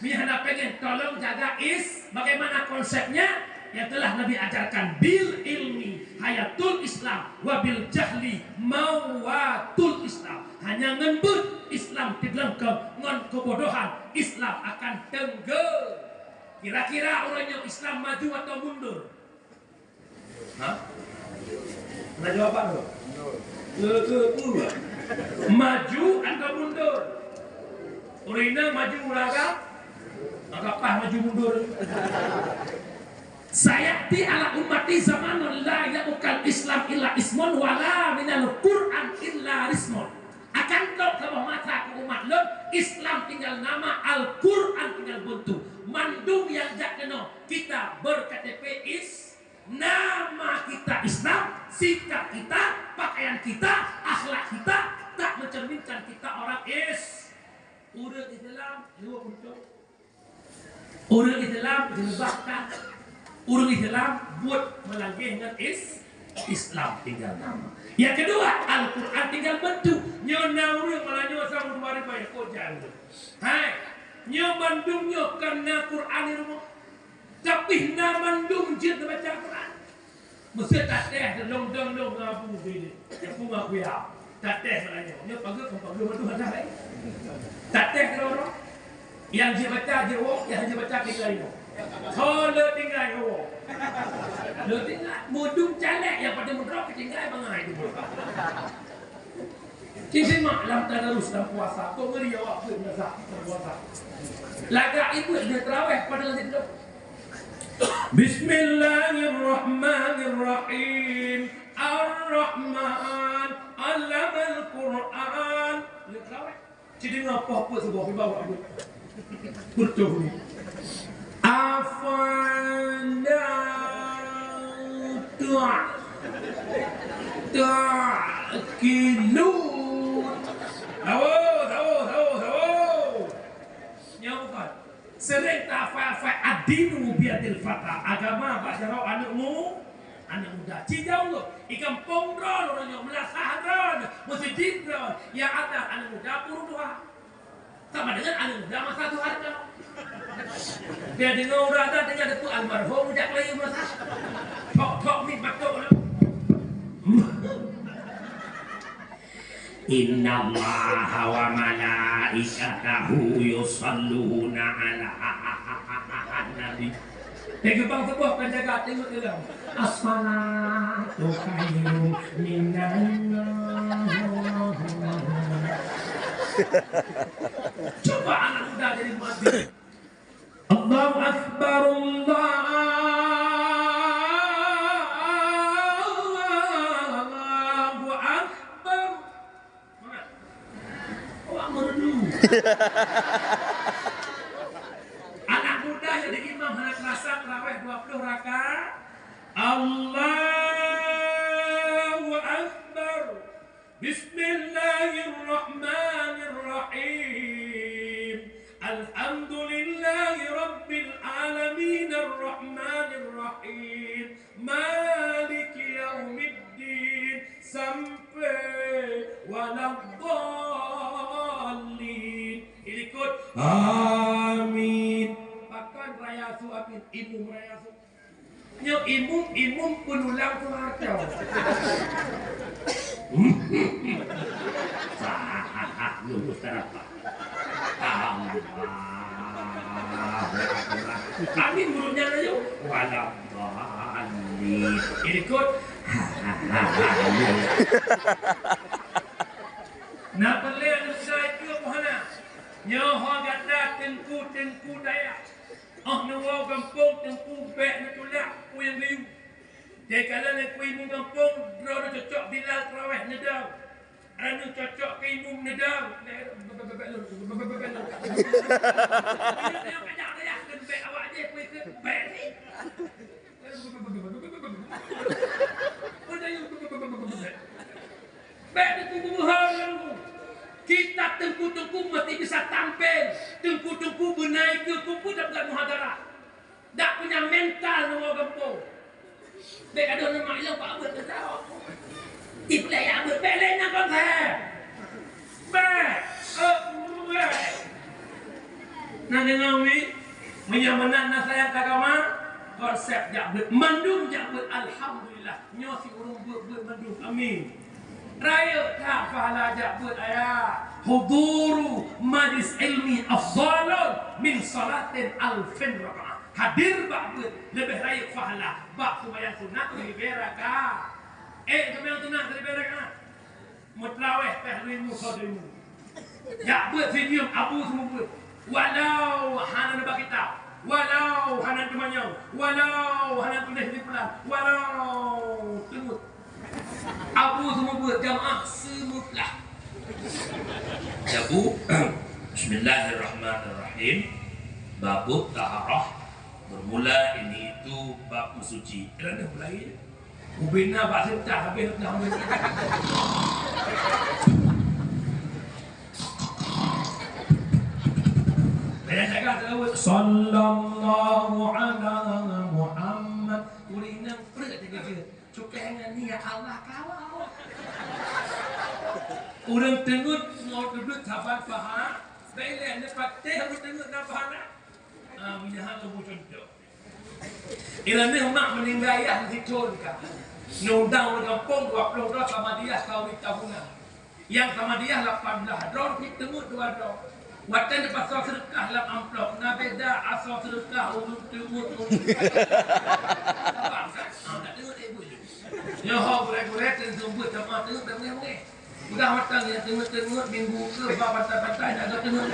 meuhana pengen tolong jaga is-, bagaimana konsepnya yang telah Nabi ajarkan, bil ilmi hayatul Islam wa bil jahli mawatul Islam. Hanya ngon beuet Islam teuglengkong, ngon keubodohan Islam akan teunggeu. Kira-kira uroe nyoe Islam maju atau mundur? Ha? Na jawaban tu? Ke, ke, ke. Maju atau mundur? Ureueng inong maju meraga, maka pas maju mundur. Sayati ala ummati zamanun la yabqal Islam illa ismun wala minal Qur'an illa rismun. Akan trok saboh masa keu umat lôn, Islam tinggal nama, Al-Quran tinggal bentuk. Mandum nyang jak keunoe, kita ber-K T P is-, nama kita Islam, sikap kita, pakaian kita, akhlak kita, tak mencerminkan kita orang is-, ureueng Islam, ureueng jilbab kan, ureueng Islam buet meulangeh ngon is-, Islam tinggal nama. Yang kedua, Al-Quran tinggal bentuk. Nyoe na ureueng malah nyoe sama dua ribu ya kok jauh. Hai, nyoe bandum nyoe kan na Quran di rumoh. Tapi na mandum jeuet neubaca Quran. Meuseuet tatéh lôn dong lôn ngon Abu Zaidi. Aku ngon Abu Ya. Tatéh ngon nyoe. Nyoe pageue kon pageue mandum ada laén. Tatéh keudroe-droe. Nyang jeuet baca jeuet woe, nyang jeuet baca tinggai nyoe. Ho le tinggai nyoe woe. Le tinggai mudum calék nyang pada meudroe keu tinggai bangai tu. Ci simak lam tadarus lam puasa, kok ngeuri awak pun dah sah lam puasa. Lagak ibu dia terawih pada lagi tu. Bismillahirrahmanirrahim. Ar-Rahman, 'allamal Qur'an. Dia terawih. Ci deungoe poh peuet suboh, ibawa ibu. Beutôi ni. Afala ta-, ta'qilun. Sawo, sawo, sawo, sawo. Nyoe bukan. Sering ta-, fa-, fa-, ad-dinu biyadil fata. Agama bak jaroe aneuk mu-, aneuk muda. Ci jauh, i gampông droe, ureueng nyoe meulasah droe, meuseujid droe. Ya ada aneuk muda puru tuha. Sama dengan aneuk muda masa tuha droe. Dia deungoe ureueng adat, dia deungoe almarhum jak lagi masa. Tok-tok ni batuk. Innallaha wa malaikatahu yusalluna 'alan nabi. Di geubang suboh kan jaga tengok dalam. As-salatu khairun minan naum. Coba anak muda jadi muadzin. Allahu Akbar, Allahu Akbar. Awak merdu. Anak muda jadi imam hana terasa tarawih dua puluh rakaat. Allahu Akbar. Bismillahirrahmanirrahim. Alhamdulillahi rabbil alamin, arrahmanirrahim, maliki yaumiddin, sampai waladdallin. Ilikot, amin. Pakon raya su amin, imum raya su. Nyoe imum, imum penulang tu acau. Sah, lulus tarapa. Allahu Akbar. Amin, mulut nyan laju. Waladdallin. Ikut. Nah, perlu yang saya ke mana? Nyoho gata tengku-tengku dayah. Oh, neuwoe gampông teungku bèk neutulak peue nyang geuyue. Jai kalon lé peue imum gampông, droe neucocok bilal teurawèh neudong. Droe neucocok keu imum neudong. Bèk lôn, bèk lôn. Nyoe kajak rayah kheun bèk awak jih peue kheun bèk ni. Bèk teungku beubuhan ngon teungku. Kita teungku-teungku meusti bisa tampél. Teungku-teungku beuna ikeue kupeue dan bukan muhadara. Dak punya mental nyoe gampông. Bèk gadoh ngon mak ilong pak abeuet teusawa. Ih, pulai ya abeuet bèk lé nyang konsep. Bèk. Eh, bèk. Nah, deungoe mi, meunyoe meunan na sayang keu agama, konsep jak beuet, mandum jak beuet, alhamdulillah. Nyoe si ureueng beuet-beuet mandum, amin. Rayeuk that pahala jak beuet ayah. Huduru majlis ilmi afdalun min salatin alfin rakaat. Hadir bak beuet leubeh rayeuk pahala bak seumayang sunat ribèe rakaat. Eh, seumayang sunat ribèe rakaat. Meutrawèh pèh lhèe musoh deungoe. Jak beuet sijuem abu seumeubeuet. Walau hana neuba kitab, walau hana teumanyong, walau hana tuléh di pulan, walau teungeut. Abu seumeubeuet, jamaah seumeublah. Jabu, Bismillahirrahmanirrahim. Babut taharah. Bermula ini itu bab mensuci. Kerana mulai ubena bak sentah habis dah. Banyak cakap terlalu. Sallallahu ala Muhammad. Ureueng inong peureuet teuka-teuka. Cukai ngon ni, ya Allah, kawa. Ureueng teungeut ngon teungeut saban paha, bèk lé neupatéh ureueng teungeut na pahala. Ah, minyahan lôn bri contoh. Inan mak meuninggai ayah neuthon ka. Neudong ureueng gampông dua ploh droe sama dia kawin tahunan. Nyang sama dia lapan blah droe, pih teungeut dua droe. Watèe neupasoe seudeukah lam amplop, na beda asoe seudeukah ureueng teungeut ngon ureueng teungeut. Abang, kan? Ah, tak teungeut, eh, buet. Nyoe ho gurèe-gurèe teungeut, teungeut, teungeut, teungeut. Udah watèe nyan teungeut-teungeut, minggu keu ba bantai-bantai, jaga teungeut.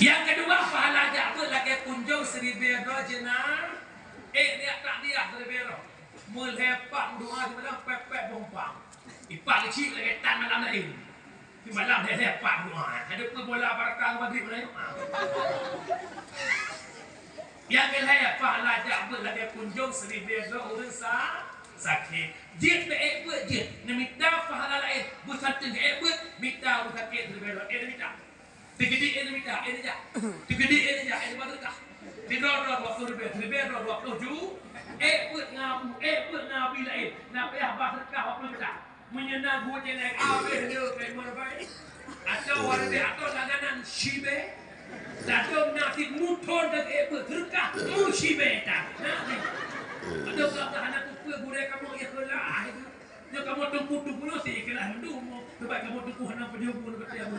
Nyang keudua, pahala jak beuet lagèe kunjông siribèe droe jeunah. Eh, niat takziah siribèe droe. Meulhèe pat meudoa simalam pèt-pèt boh umpang. Ipat keuchik lagèe tan malam laén. Simalam lhèe-lhèe pat meudoa. Ada pun bola barakah magrib malam. Nyang keu lhèe, pahala jak beuet lagèe kunjông siribèe droe ureueng sa-, sakét. Jeuet beu ék beuet jeuet. Neumita pahala laén, beusanteun ék beuet, mita ureueng sakét siribèe droe. Eh, neumita. Teukeudi ék neumita, ék neujak. Teukeudi ék neujak, ék neubah seudeukah. Sidroe-droe dua ploh ribèe, siribèe droe dua ploh ju. Ék beuet ngon abu, ék beuet ngon abi laén. Na payah bah seudeukah dua ploh juta. Meunyoe na geucéléng, abéh lé keu imeum rabai. Atawa waréh atau langganan sibèe. Ladôm na cit muthon dan ék beuet seudeukah, mu sibèe tan. Na cit. Adoe, mudah-mudahan hana peue-peue gurèe kamoe ikhlaih. Nyoe kamoe teungku-teungku nyoe si ikhlaih mandum. Sebab kamoe teungku hana peujeuet bunoe keu tiang.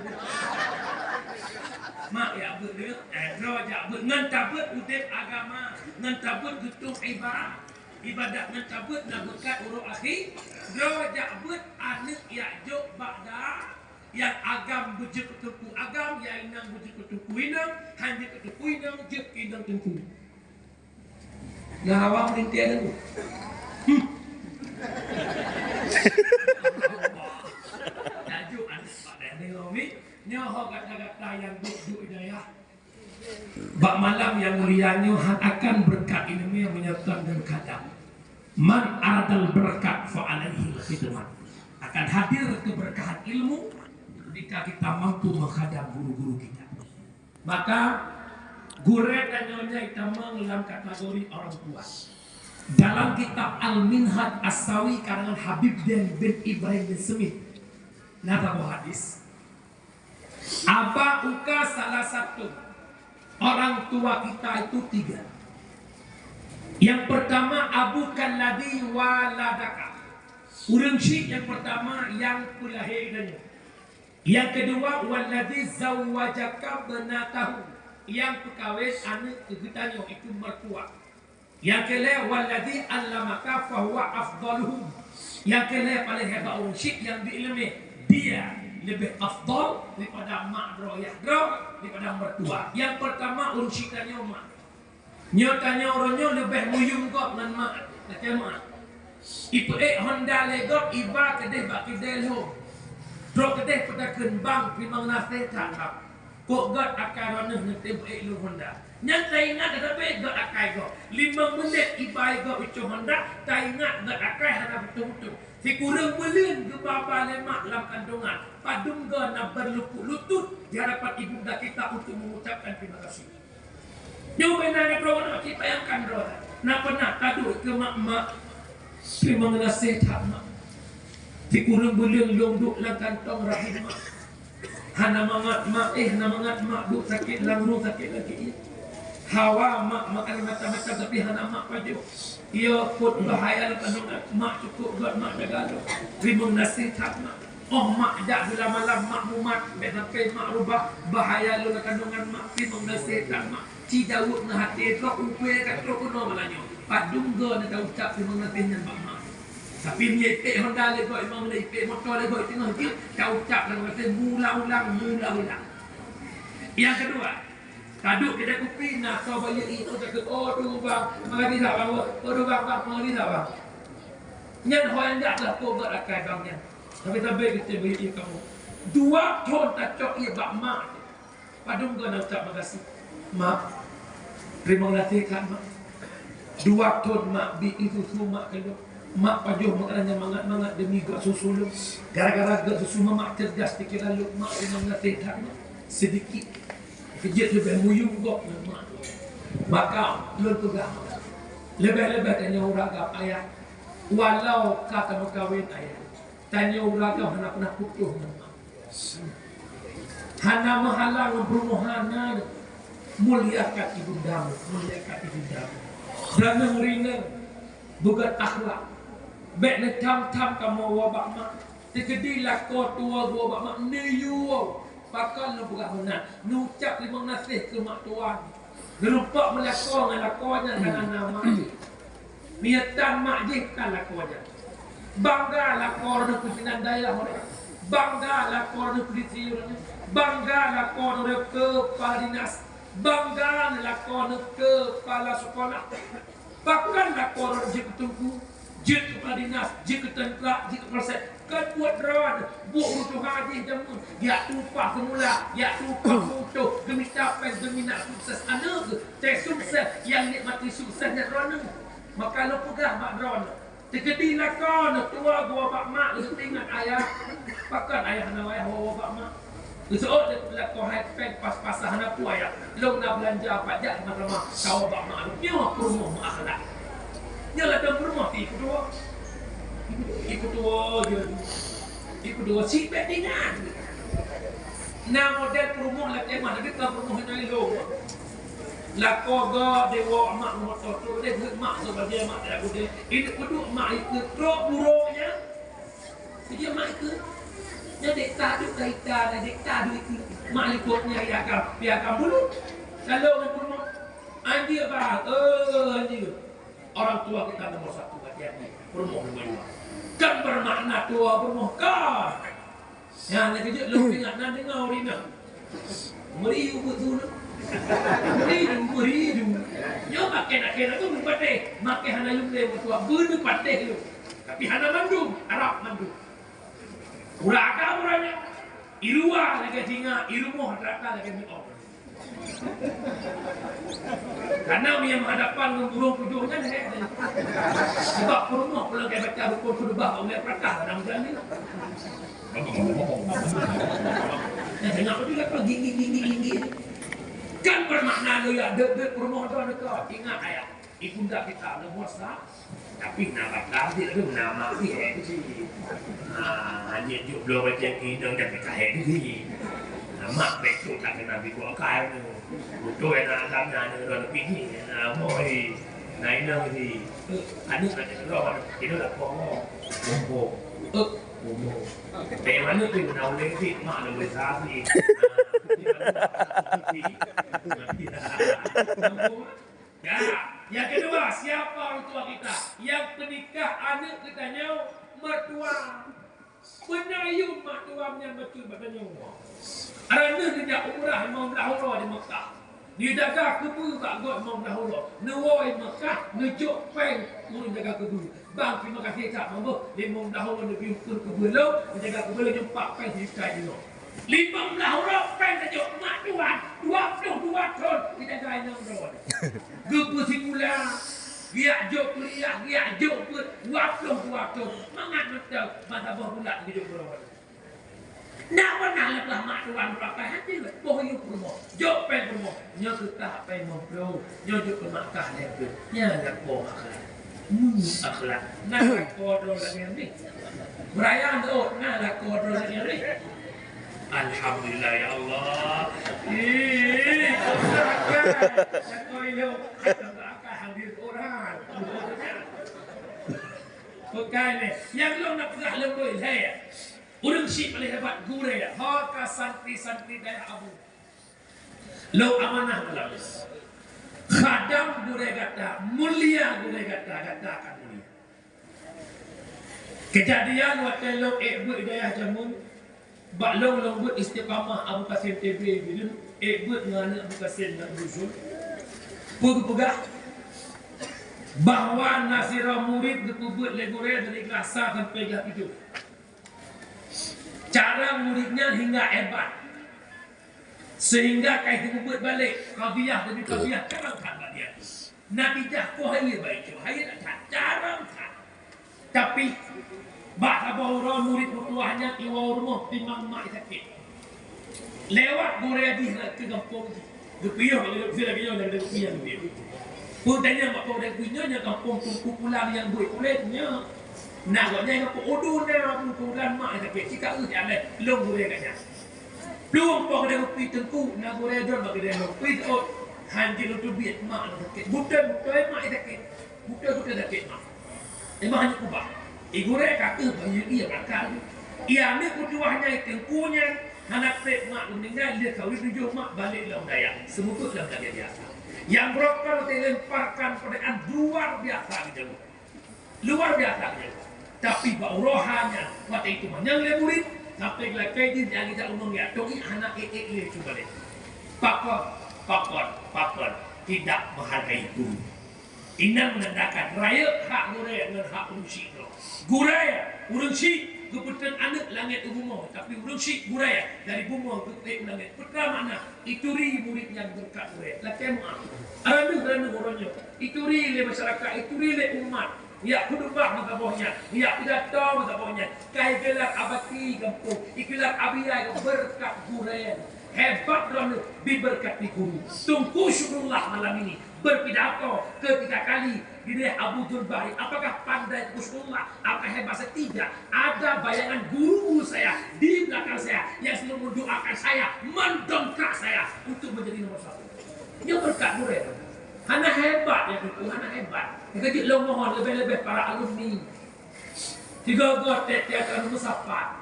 Mak jak beuet lé, eh, droe jak beuet ngon tabeuet udép agama, ngon tabeuet geutueng iba-, ibadat, ngon tabeuet na beureukat uroe akhé, droe jak beuet aneuk jak jok bak da-, nyang agam beujeuet keu teungku agam, nyang inong beujeuet keu teungku inong, han jeuet keu teungku inong, jeuet keu inong teungku. Nah, awak meulintèe teungku. Hmm. Laju aneuk bak daerah nyoe, nyoe ho gata-gata nyang duek-duek di dayah. Bak malam nyang mulia nyoe han akan beureukat ileumèe meunyoe kon deungon khadam. Man aradal barakat fa alaihil khidmat. Akan hadir keberkahan ilmu ketika kita mampu mengkhadam guru-guru kita. Maka gurèe tanyoe nyan tamong lam kategori orang tua. Dalam kitab Al-Minhaj As-Sawi karangan Habib Zain bin Ibrahim bin Smith, na saboh hadis. Aba uka salah satu orang tua kita itu tiga. Yang pertama, abuka alladzi waladaka. Ureueng chik nyang pertama nyang peulahé geutanyoe. Yang kedua, walladzi zawwajaka ibnatahu, nyang peukawen aneuk keu geutanyoe, itu mertua. Nyang keulhèe, walladzi allamaka fahuwa afdaluhum. Nyang keulhèe paléng hebat ureueng chik nyang bri ileumèe, dia leubeh afdal daripada mak droe, yah droe, daripada mertua. Nyang pertama ureueng chik tanyoe mak. Nyoe tanyoe uroe nyoe leubeh meuyuem gob ngon mak, lakèe mak. Ipeuék Honda lé gob iba keudeh bak keudè lhôh. Trok keudeh peutakheun, "Bang, teurimong gaséh that, Bang. Kok gèt akai droeneuh neutém peuék lôn Honda." Nyan taingat tabé gèt akai gob. Limong minét iba gob icok Honda, taingat gèt akai hana beutôi-beutôi. Sikureueng buleuen geuba-ba lé mak lam kandongan. Padum goe na beurluput lutut di hadapan ibunda kita untuk mengucapkan terima kasih. Nyoe beuna na droe na cit bayangkan droe. Na peunah taduek keu mak, "Mak, teurimong gaséh that, Mak. Sikureueng buleuen lôn duek lam kantong rahim, Mak. Hana mangat, Mak, eh, hana mangat, Mak, duek sakét lam rueng sakét lagèe nyan. Hawa, Mak, makanan macam-macam, tapi hana Mak pajoh. Iya, peuet bahaya lam kandongan, Mak, cukôp gèt, Mak, jaga lôn. Teurimong gaséh that, Mak." Óh mak jak gula malam, mak mumat, bèk sampai mak rubah, bahaya lôn lam kandongan mak, teurimong gaséh that mak. Ci Daud na até trok, ubé ka trok keunoe malam nyoe. Padum goe na taucap teurimong gaséh nyan bak mak. Tapi meunyoe ipèk Honda lé goe, imam lé ipèk moto lé goe, teungoh jeuet taucap teurimong gaséh meulang-ulang, meulang-ulang. Nyang keudua, taduek keudè kupi na soe bayeue ié, takheun, "Oh, tu bang, makasih dah bang, oh, tu bang, bang, makasih dah bang." Nyan ho nyang jak lah, "Kok gèt akai bang nyan." Tapi sabe geutem beuiek kamoe. Dua thon tacok ié bak mak. Padum goe na ucap makasih. Mak, teurimong gaséh that, Mak. Dua thon mak bi ié susu mak keu lôn. Mak pajoh makanan nyang mangat-mangat demi gok susu lôn. Gara-gara gok susu mak, mak cerdas pikiran lôn, Mak, teurimong gaséh that, Mak. Seudikit. Keujeuet leubeh muyuem gok ngon mak. Maka lôn peugah, leubeh-leubeh tanyoe ureueng agam ayah, walau ka tameukawen ayah, tanyoe ureueng agam hana peunah putôh ngon mak. Hana meuhala ngon peurumoh, hana. Muliakan ibundamu, muliakan ibundamu. Droeneuh rineueng beugöt akhlak. Bék neutham-tham kamoe woe bak mak. Teukeudi lakoe tuwoe geuwoe bak mak, neuyue. Pakon lôn peugah meunan, neucap teurimong gaséh keu mak tuan. Neurumpok meulakoe ngon lakoe nyan ka na mak jih. Meuitan mak jih tan lakoe nyan. Bangga lakoe droeneuh pimpinan daerah, bangga lakoe droeneuh polisi, bangga lakoe droeneuh kepala dinas, bangga lakoe droeneuh kepala sekolah. Pakon lakoe droeneuh jeuet keu teungku, jeuet keu kepala dinas, jeuet keu teuntra, jeuet keu polsek. Kon buet droeneuh, buet ureueng tuha jih jameun. Jak tumpah seumula, jak tumpah putôh, geumita péng, geumita sukses aneuk geuh. Teuh sukses, nyang nikmati sukses nyan droeneuh. Maka lôn peugah bak droeneuh, teukeudi lakoe neuh tuwoe geuwoe bak mak, lôn teuingat ayah. Pakon ayah hana wayah woe bak mak? Geuseuôt lé lakoe hai péng pas-pasan hana peue ayah. Lôn na beulanja pajak mata ma kawa bak mak lôn. Nyoe peurumoh meuakhlak. Nyoe ladôm peurumoh ti peutuwoe. Ti peutuwoe je. Ti peutuwoe sibék dingan. Na model peurumoh lagèe mah, tapi ka peurumoh nyang lôn. Lakoe geuh dewa mak moto tu deh, mak sebagai mak tak gede. Ini kudu mak ikut trok buruknya. Dia mak ikut. Jadi tadu kaita, jadi tadu itu. Mak ikutnya ya kam, ya kam dulu. Lalu anjir bah, eh anjir. Orang tua kita nomor satu hati-hati. Peurumoh nomor dua. Kan bermakna tua peurumoh kan. Nyan lagèe jeuet lôn ingat na deungoe ureueng inong. Meuri ubeuet su nyoe. Meuri du, meuri du. Nyoe makai nakeuh na tu beupatéh, makai hana yum lé meutuah, beuneupatéh lôn. Tapi hana mandum, Arab mandum. Ureueng agam ureueng nyan. Iruwa lagèe singa, irumoh rata lagèe mi'oh. Karena meunyo meuhadapan ngon burông tujoh nyan, hék. Sebab peurumoh, kalau lagèe baca rukun khutbah, ulèe peurata dalam jalan ni. Eh, dengar betul apa? Gigi, gigi, gigi. Kan bermakna lo ya, dek, dek peurumoh tu ada kau. Ingat ayat. Ibunda kita ada puasa. Tapi na batal dia tu, na mak dia tu si. Ah, hanya jok bloe macam ni, dong dah kita hai tu si. Na mak betul tak kena bi buat kai tu. Betul na agam na ada orang lebih ni. Na moi. Na inang si. Anak nak kena lawan. Kita dah bohong. Bohong. Eh, bohong. Dari mana tu na uleng si, mak na boleh sapi. Ya, yang kedua, siapa orang tua kita yang penikah aneuk geutanyoe mertua? Peunayoe mak tuan nyan bacut bak tanyoe. Aneuk neujak umrah limong blah uroe di Mekah. Neujaga keubeue bak gob limong blah uroe. Neuwoe Mekah, neujok péng ureueng jaga keubeue. Bang, terima kasih that, meuboh limong blah uroe neubri ukeue keubeue lôn, neujaga keubeue lôn, nyoe pat péng sijuta jinoe. Limong blah uroe péng tajok mak tuan, dua ploh dua thon geujaga inong droe. Geupeusikula, geujak jok kuliah, geujak jok peuet, dua ploh dua thon. Mangat mantong, masa boh bulat geujok droe. Nak pernah leupah mak tuan beurangkat hati, boh yue peurumoh, jok péng peurumoh. Nyoe keu kah péng limong ploh, nyoe jok keu mak kah lhèe ploh. Nyan lakoe akhlak. Hmm, akhlak. Nah, lakoe droe lagèe nyan. Beuraya nyoe, nah, lakoe droe lagèe nyan. Alhamdulillah, ya Allah. Ih, lakoe ilong. Akan hadir orang. Bukai lé. Nyang lôn na peugah lôn doi lhèe. Ureueng syiek paléng hebat gurèe, ho ka santri-santri dayah Abu. Lôn amanah malam nyoe. Khadam gurèe gata, mulia gurèe gata, gata akan mulia. Keujadian watèe lôn ék beuet dayah jameun, bak lôn, lôn beuet Istiqamah Abu Qasim T B, bileuh ék beuet ngon aneuk Abu Qasim ngon Abu Zul. Peue geupeugah? Bahwa na sidroe murit geupeubeuet lé gurèe dari kelas sa sampai kelas tujoh. Cara murit nyan hingga hebat, sehingga ka geubeuet balek, qadhiyah demi qadhiyah, carang that bak dia. Natijah ko hai baik, hai that, carang that. Tapi bak saboh uroe murit meutuwah nyan iwoe u rumoh timang mak sakét. Lewat gurée jih rot keu gampông jih. Geupiôh lagée lagée nyoe, lagée geupiôh, geupiôh. Peue tanyong bak po dan geupiôh nyoe, nyoe gampông Teungku Pulang nyang buet kulét nyoe. Na gobnyan nyang peuudu na buet kulan mak sakét, cika ueh alai lôn gurée gobnyan. Plueng po keudeh kupi teungku, na gurée don bak keudeh kupi seuôt. Han jeuet lôn teubiet mak sakét. Beutôi-beutôi mak sakét. Beutôi-beutôi sakét mak. Memang hana ubah. Igurée ka teuh bayeue ie bakal. Ie aneuk meutuwah nyan teungku nyan hana treb mak meuninggai, lheueh kawin tujoh mak balek lam dayah. Seumeubeuet lam dayah biasa. Nyang brok kan dilemparkan peudaan luar biasa di jauh. Luar biasa dia. Tapi bak uroe nyan, watée itu manyang lé murit, sampai geulakai jih nyang geujak umong ya, toh hana ék-ék lé cuba lé. Pakon, pakon, pakon, tidak menghargai guru. Inan menandakan rayeuk hak gurée ngon hak ureuëng syik droe. Gurée, ureuëng syik geupeutrön aneuk langét u bumoe, tapi ureuëng syik gurée dari bumoe geupeuék u langét. Peue makna? Ituri murit nyan beureukat gurée. Lakée meuáh. Ranuh-ranuh uroe nyoe. Ituri lé masyarakat, ituri lé umat. Yak khutubah meusaboh nyan, yak pidato meusaboh nyan. Kai gelar abati gampông, ikilar abiai beureukat gurée. Hebat droeneuh dibeureukat di guru. Teungku Syukrullah malam ini berpidato ketiga kali di daerah Abu Dzul Bahri. Apakah pandai Teungku Syukrullah? Apakah hebat saya? Tidak. Ada bayangan guru-guru saya di belakang saya yang selalu mendoakan saya, mendongkrak saya untuk menjadi nomor satu. Nyoe beureukat gurée. Hana hebat ya Teungku, hana hebat. Nyang keujeuet lôn mohon leubeh-leubeh para alumni. Sigoe-goe tiep-tiep ka meusapat.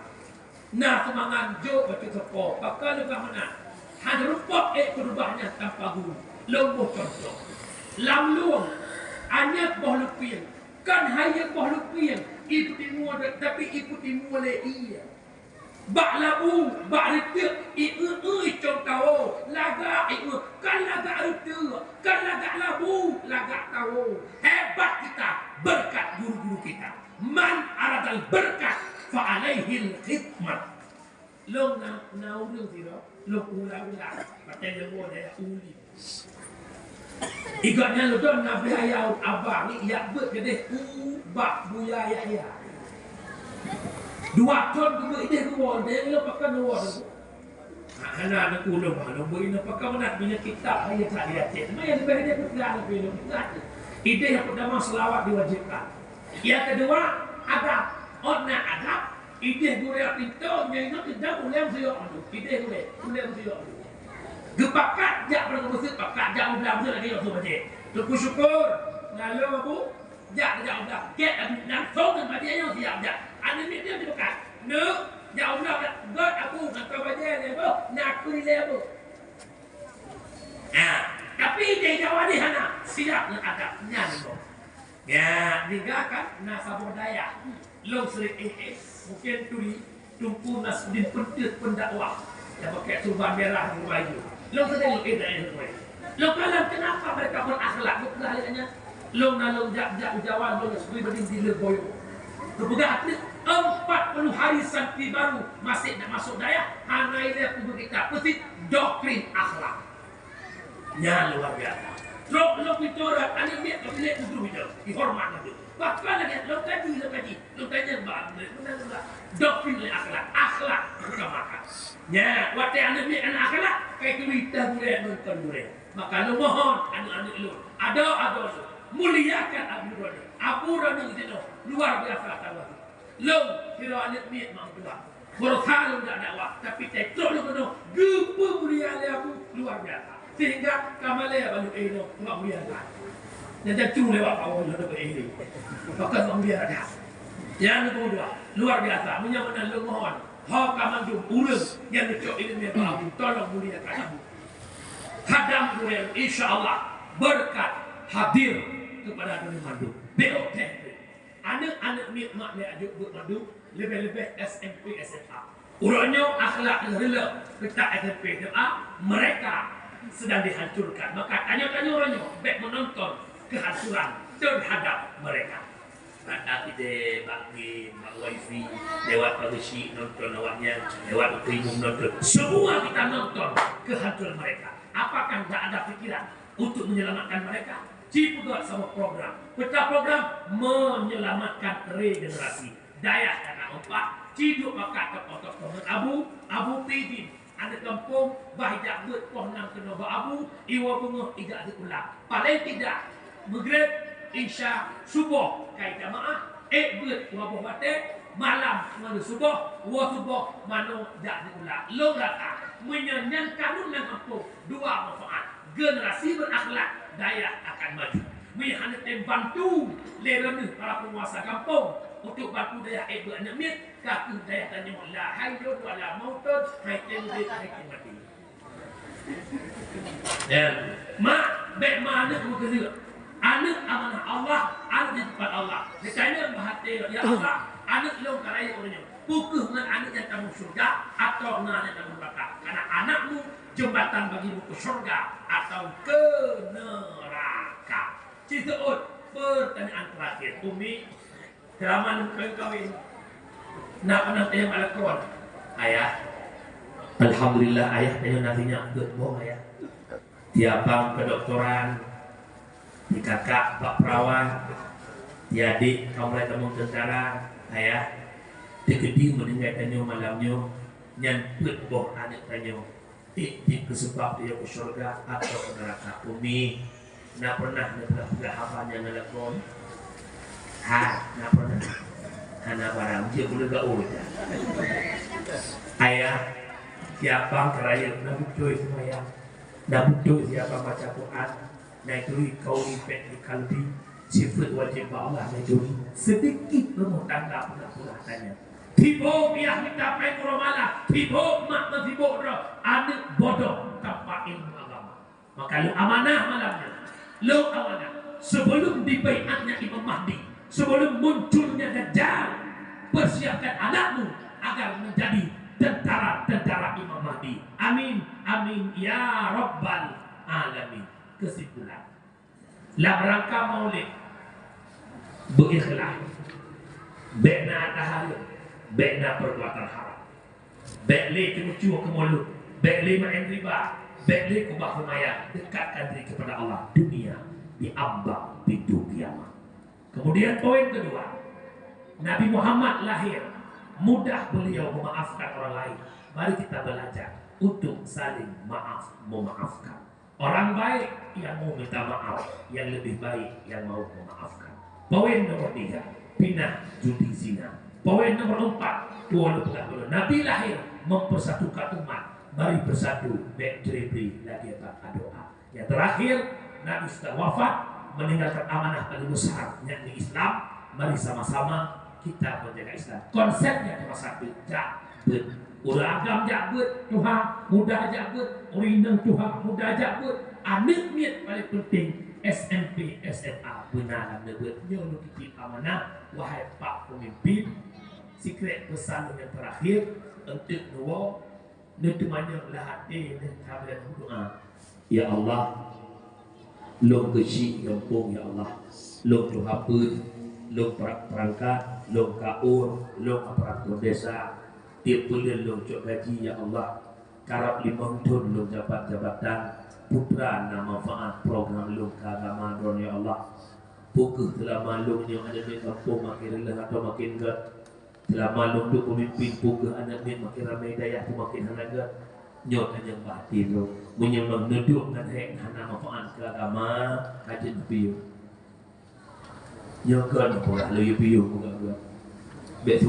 Na seumangat jok bacut soe po, pakon leubeh meunan. Hana rumpok ék peurubah nyan tanpa guru. Lôn boh contoh. Lam lueng, anyat boh lupieng. Kan hayeu boh lupieng, ipeutimua, tapi ipeutimua lé ie. Bak labu, bak reuteuek, ieu-eu icong tawo, lagak ieu, kan lagak reuteuek, kan lagak labu, lagak tawo. Hebat kita berkat guru-guru kita. Man aradal berkat fa alaihil khidmat. Lôn na, na ureuëng sidroe, lôn ulang-ulang, pakai jawoe daya uli. Igoe nyan lôn na bri ayah abang ni yak beuet keudeh u bak Buya Yahya. Dua thon geubeuet ideh dua, deh lôn pakai dua tu. Ha, hana aneuk ulôn, ha, lôn beuet inoe pakai meunan, minyak kitab, ayah tak di Aceh. Maya leubeh ideh beuet dah, leubeh ideh beuet dah. Ideh nyang peutama selawat diwajibkan. Nyang keudua, adab. Ôn na adab, ideh gurée pintoe, nyoe inoe ideh ulée meusiyok adu. Ideh gurée, ulée meusiyok adu. Geupakat jak barang beuseuet, pakat jak u blang beuseuet lagée nyoe bajée. Teungku Syukur, nalong Abu, jak, jak u blang. Gét Abu, langsong ngon bajée nyoe siap jak. Aneuk miet nyoe jipakat. Neuk, jak u blang, gét Abu, ngon bajée lé boh, na keu ilée boh. Nah, tapi ideh Jawa ni hana, siap ngon adab, nyan boh. Ya, niga kan na saboh dayah. Lôn sering éh-éh, mungkin turi, Teungku Nasruddin Peunteut pendakwah. Nyang pakai turban merah dan baju. Lôn sering éh dayah lôn. Lôn kalon kenapa mereka berakhlak, beukah lé nyan. Lôn na lôn jak-jak u Jawa, lôn sering berdiri di Leboyo. Geupeugah ateueh empat puluh hari santri baru masih nak masuk dayah, hana ilée peubeuet kitab peusit doktrin akhlak. Nyan luar biasa. Trok lôn pintoe rot, aneuk miet ka pilék udeuh nyoe, dihoreumat lagée. Bahkan lagée lôn kaji, lôn kaji, lôn tanyong bak aneuk miet, meunan lôn bak. Doktrin lé akhlak, akhlak utamakan. Nyan, watée aneuk miet hana akhlak, kai turi teuh gurée nonton gurée. Maka lôn mohon aneuk-aneuk lôn, adoe-adoe lôn, muliakan abu droeneuh. Abu droeneuh jinoe luar biasa tawa. Lôn sidroe aneuk miet mak meutuah. Berusaha lôn jak dakwah, tapi teutroh lôn keunoe geupeumulia lé Abu luar biasa. Sehingga ka malée balu eh nyoe luar biasa. Nyang jacu lewat bawah lôn dapet eh. Bahkan luar biasa. Nyang keudua, luar biasa. Meunyoe meunan lôn mohon, ho ka mandum ureuëng nyang neucok ileumèe bak Abu, tolong muliakan Abu. Hadam gurèe, insya Allah berkat hadir kepada gurèe mandum. Bèk teuh. Aneuk-aneuk miet mak lé ajok beuet mandum, leubeh-leubeh S M P, S M A. Uroe nyoe akhlak nyang reuleuh, keutak S M P, S M A, mereka sedang dihancurkan. Maka tanyoe-tanyoe uroe nyoe bèk menonton kehancuran terhadap mereka. Bak T V, bak game, bak wifi, lewat pageue syiek nonton awaknyan, lewat ukeue imum nonton. Semua kita nonton kehancuran mereka. Apakah nggak ada pikiran untuk menyelamatkan mereka? Ci peugah saboh program. Peta program menyelamatkan regenerasi. Dayah ka na empat, ci duek pakat tokoh-tokoh ngon abu, abu pidin. Aneuk gampông bah ijak beuet poh nam keunoe bak abu, iwoe beungoh ijak di ulang. Paléng tidak, Maghrib, Isya, Suboh kai jamaah, ék beuet dua boh watée, malam ngon suboh, woe suboh manoe jak di ulang. Lôn rasa, meunyoe nyan kanun lam gampông, dua manfaat. Generasi berakhlak, dayah akan maju. Meunyoe hana tem bantu lé droeneuh para penguasa gampông untuk bantu dayah ék beuet aneuk miet, ka keuh dayah tanyoe la hayyun wa la mautun, hai tem udeb, hai tem maté. Ya, mak, bék ma aneuk meukeusut. Aneuk amanah Allah, aneuk di tempat Allah. Geutanyoe beuhati, "Ya Allah, aneuk lôn ka rayeuk uroe nyoe. Peu keuh ngon aneuk nyang tamong syeuruga atawa ngon aneuk tamong neuraka?" Karena anakmu jembatan bagimu ke syurga atau ke neraka. Ci seuôt, pertanyaan terakhir, Umi. Selama lôn kawin-kawin, na pernah tanyong bak lakoe, "Ayah, alhamdulillah, Ayah, tanyoe na sinyak peuet boh, Ayah. Ti abang kedokteran, ti kakak bak perawat, ti adik ka mulai tamong tentara, Ayah. Ti keudeh meuninggai tanyoe malam nyoe, nyan peuet boh aneuk tanyoe. Tiep-tiep keu seubab tanyoe keu syeuruga atawa keu neuraka." Umi, na pernah neupeugah-peugah haba nyan ngon lakoe? Ha, na pernah. Hana barang, jeuet ulôn gaul. Ayah, siapa keurayeuk na beutôi seumayang, na beutôi siapa baca Quran, na turi qauli fi qalbi, sifeuet wajéb bak Allah na turi. Seudikit rumoh tangga peugah-peugah tanyan. Sibok piah mita péng uroe malam, sibok mak meusibok droe, aneuk bodoh tanpa ilmu agama. Maka lôn amanah malam nyoe, lôn amanah, sebelum dibaiatnya Imam Mahdi, sebelum munculnya Dajjal, persiapkan anakmu agar menjadi tentara-tentara Imam Mahdi. Amin, amin, ya rabbal alamin. Kesimpulan, lam rangka Maulid, beuikhlas, bék na ata hareuem, bék na perbuatan haram, bék lé teumeujue keu mulod, bék lé maén riba, bék lé keubah seumayang, dekatkan diri kepada Allah, dunia di ambang pintu kiamat. Kemudian poin kedua, Nabi Muhammad lahir, mudah beliau memaafkan orang lain. Mari kita belajar untuk saling maaf memaafkan. Orang baik yang mau minta maaf, yang lebih baik yang mau memaafkan. Poin nomor tiga, pinah judi zina. Poin nomor empat, tuan peugah dulu, Nabi lahir mempersatukan umat. Mari bersatu, bék cerai-berai lagée bak adoa. Yang terakhir, Nabi sudah wafat, meninggalkan amanah paling besar, yakni Islam. Mari sama-sama kita menjaga Islam. Konsepnya cuma satu, jak beuet. Ureuëng agam jak beuet tuha, muda jak beuet, ureuëng inong tuha, muda jak beuet. Aneuk miet paling penting, S M P, S M A, beuna lam neubeuet. Nyoe lôn titip amanah, wahai Pak Pemimpin, sikrek pesan yang terakhir, enteuk neuwoe, neuteumanyong lam até, neutamong doa. Ya Allah, lôn keuchik gampông, ya Allah. Lôn tuha peuet, lôn pra-, peurangkat, lôn kaur, lôn aparatur desa. Tiep buleuen lôn cok gaji, ya Allah. Karab limong thon lôn jabat jabatan, peue teuma na manfaat program lôn keu agama droeneuh, ya Allah. Peu keuh seulama lôn nyoe aneuk miet gampông makin reuleueh atawa makin gét? Seulama lôn duek peumimpén, peu keuh aneuk miet makin ramé dayah, peu makin hana gét? Nyoe tanyong bak até lôn. Meunyoe lôn neuduek ngon hék hana manfaat keu agama, ka jeuet neupiôh. Nyoe kon peugah lôn yue piôh peugah-peugah. Bék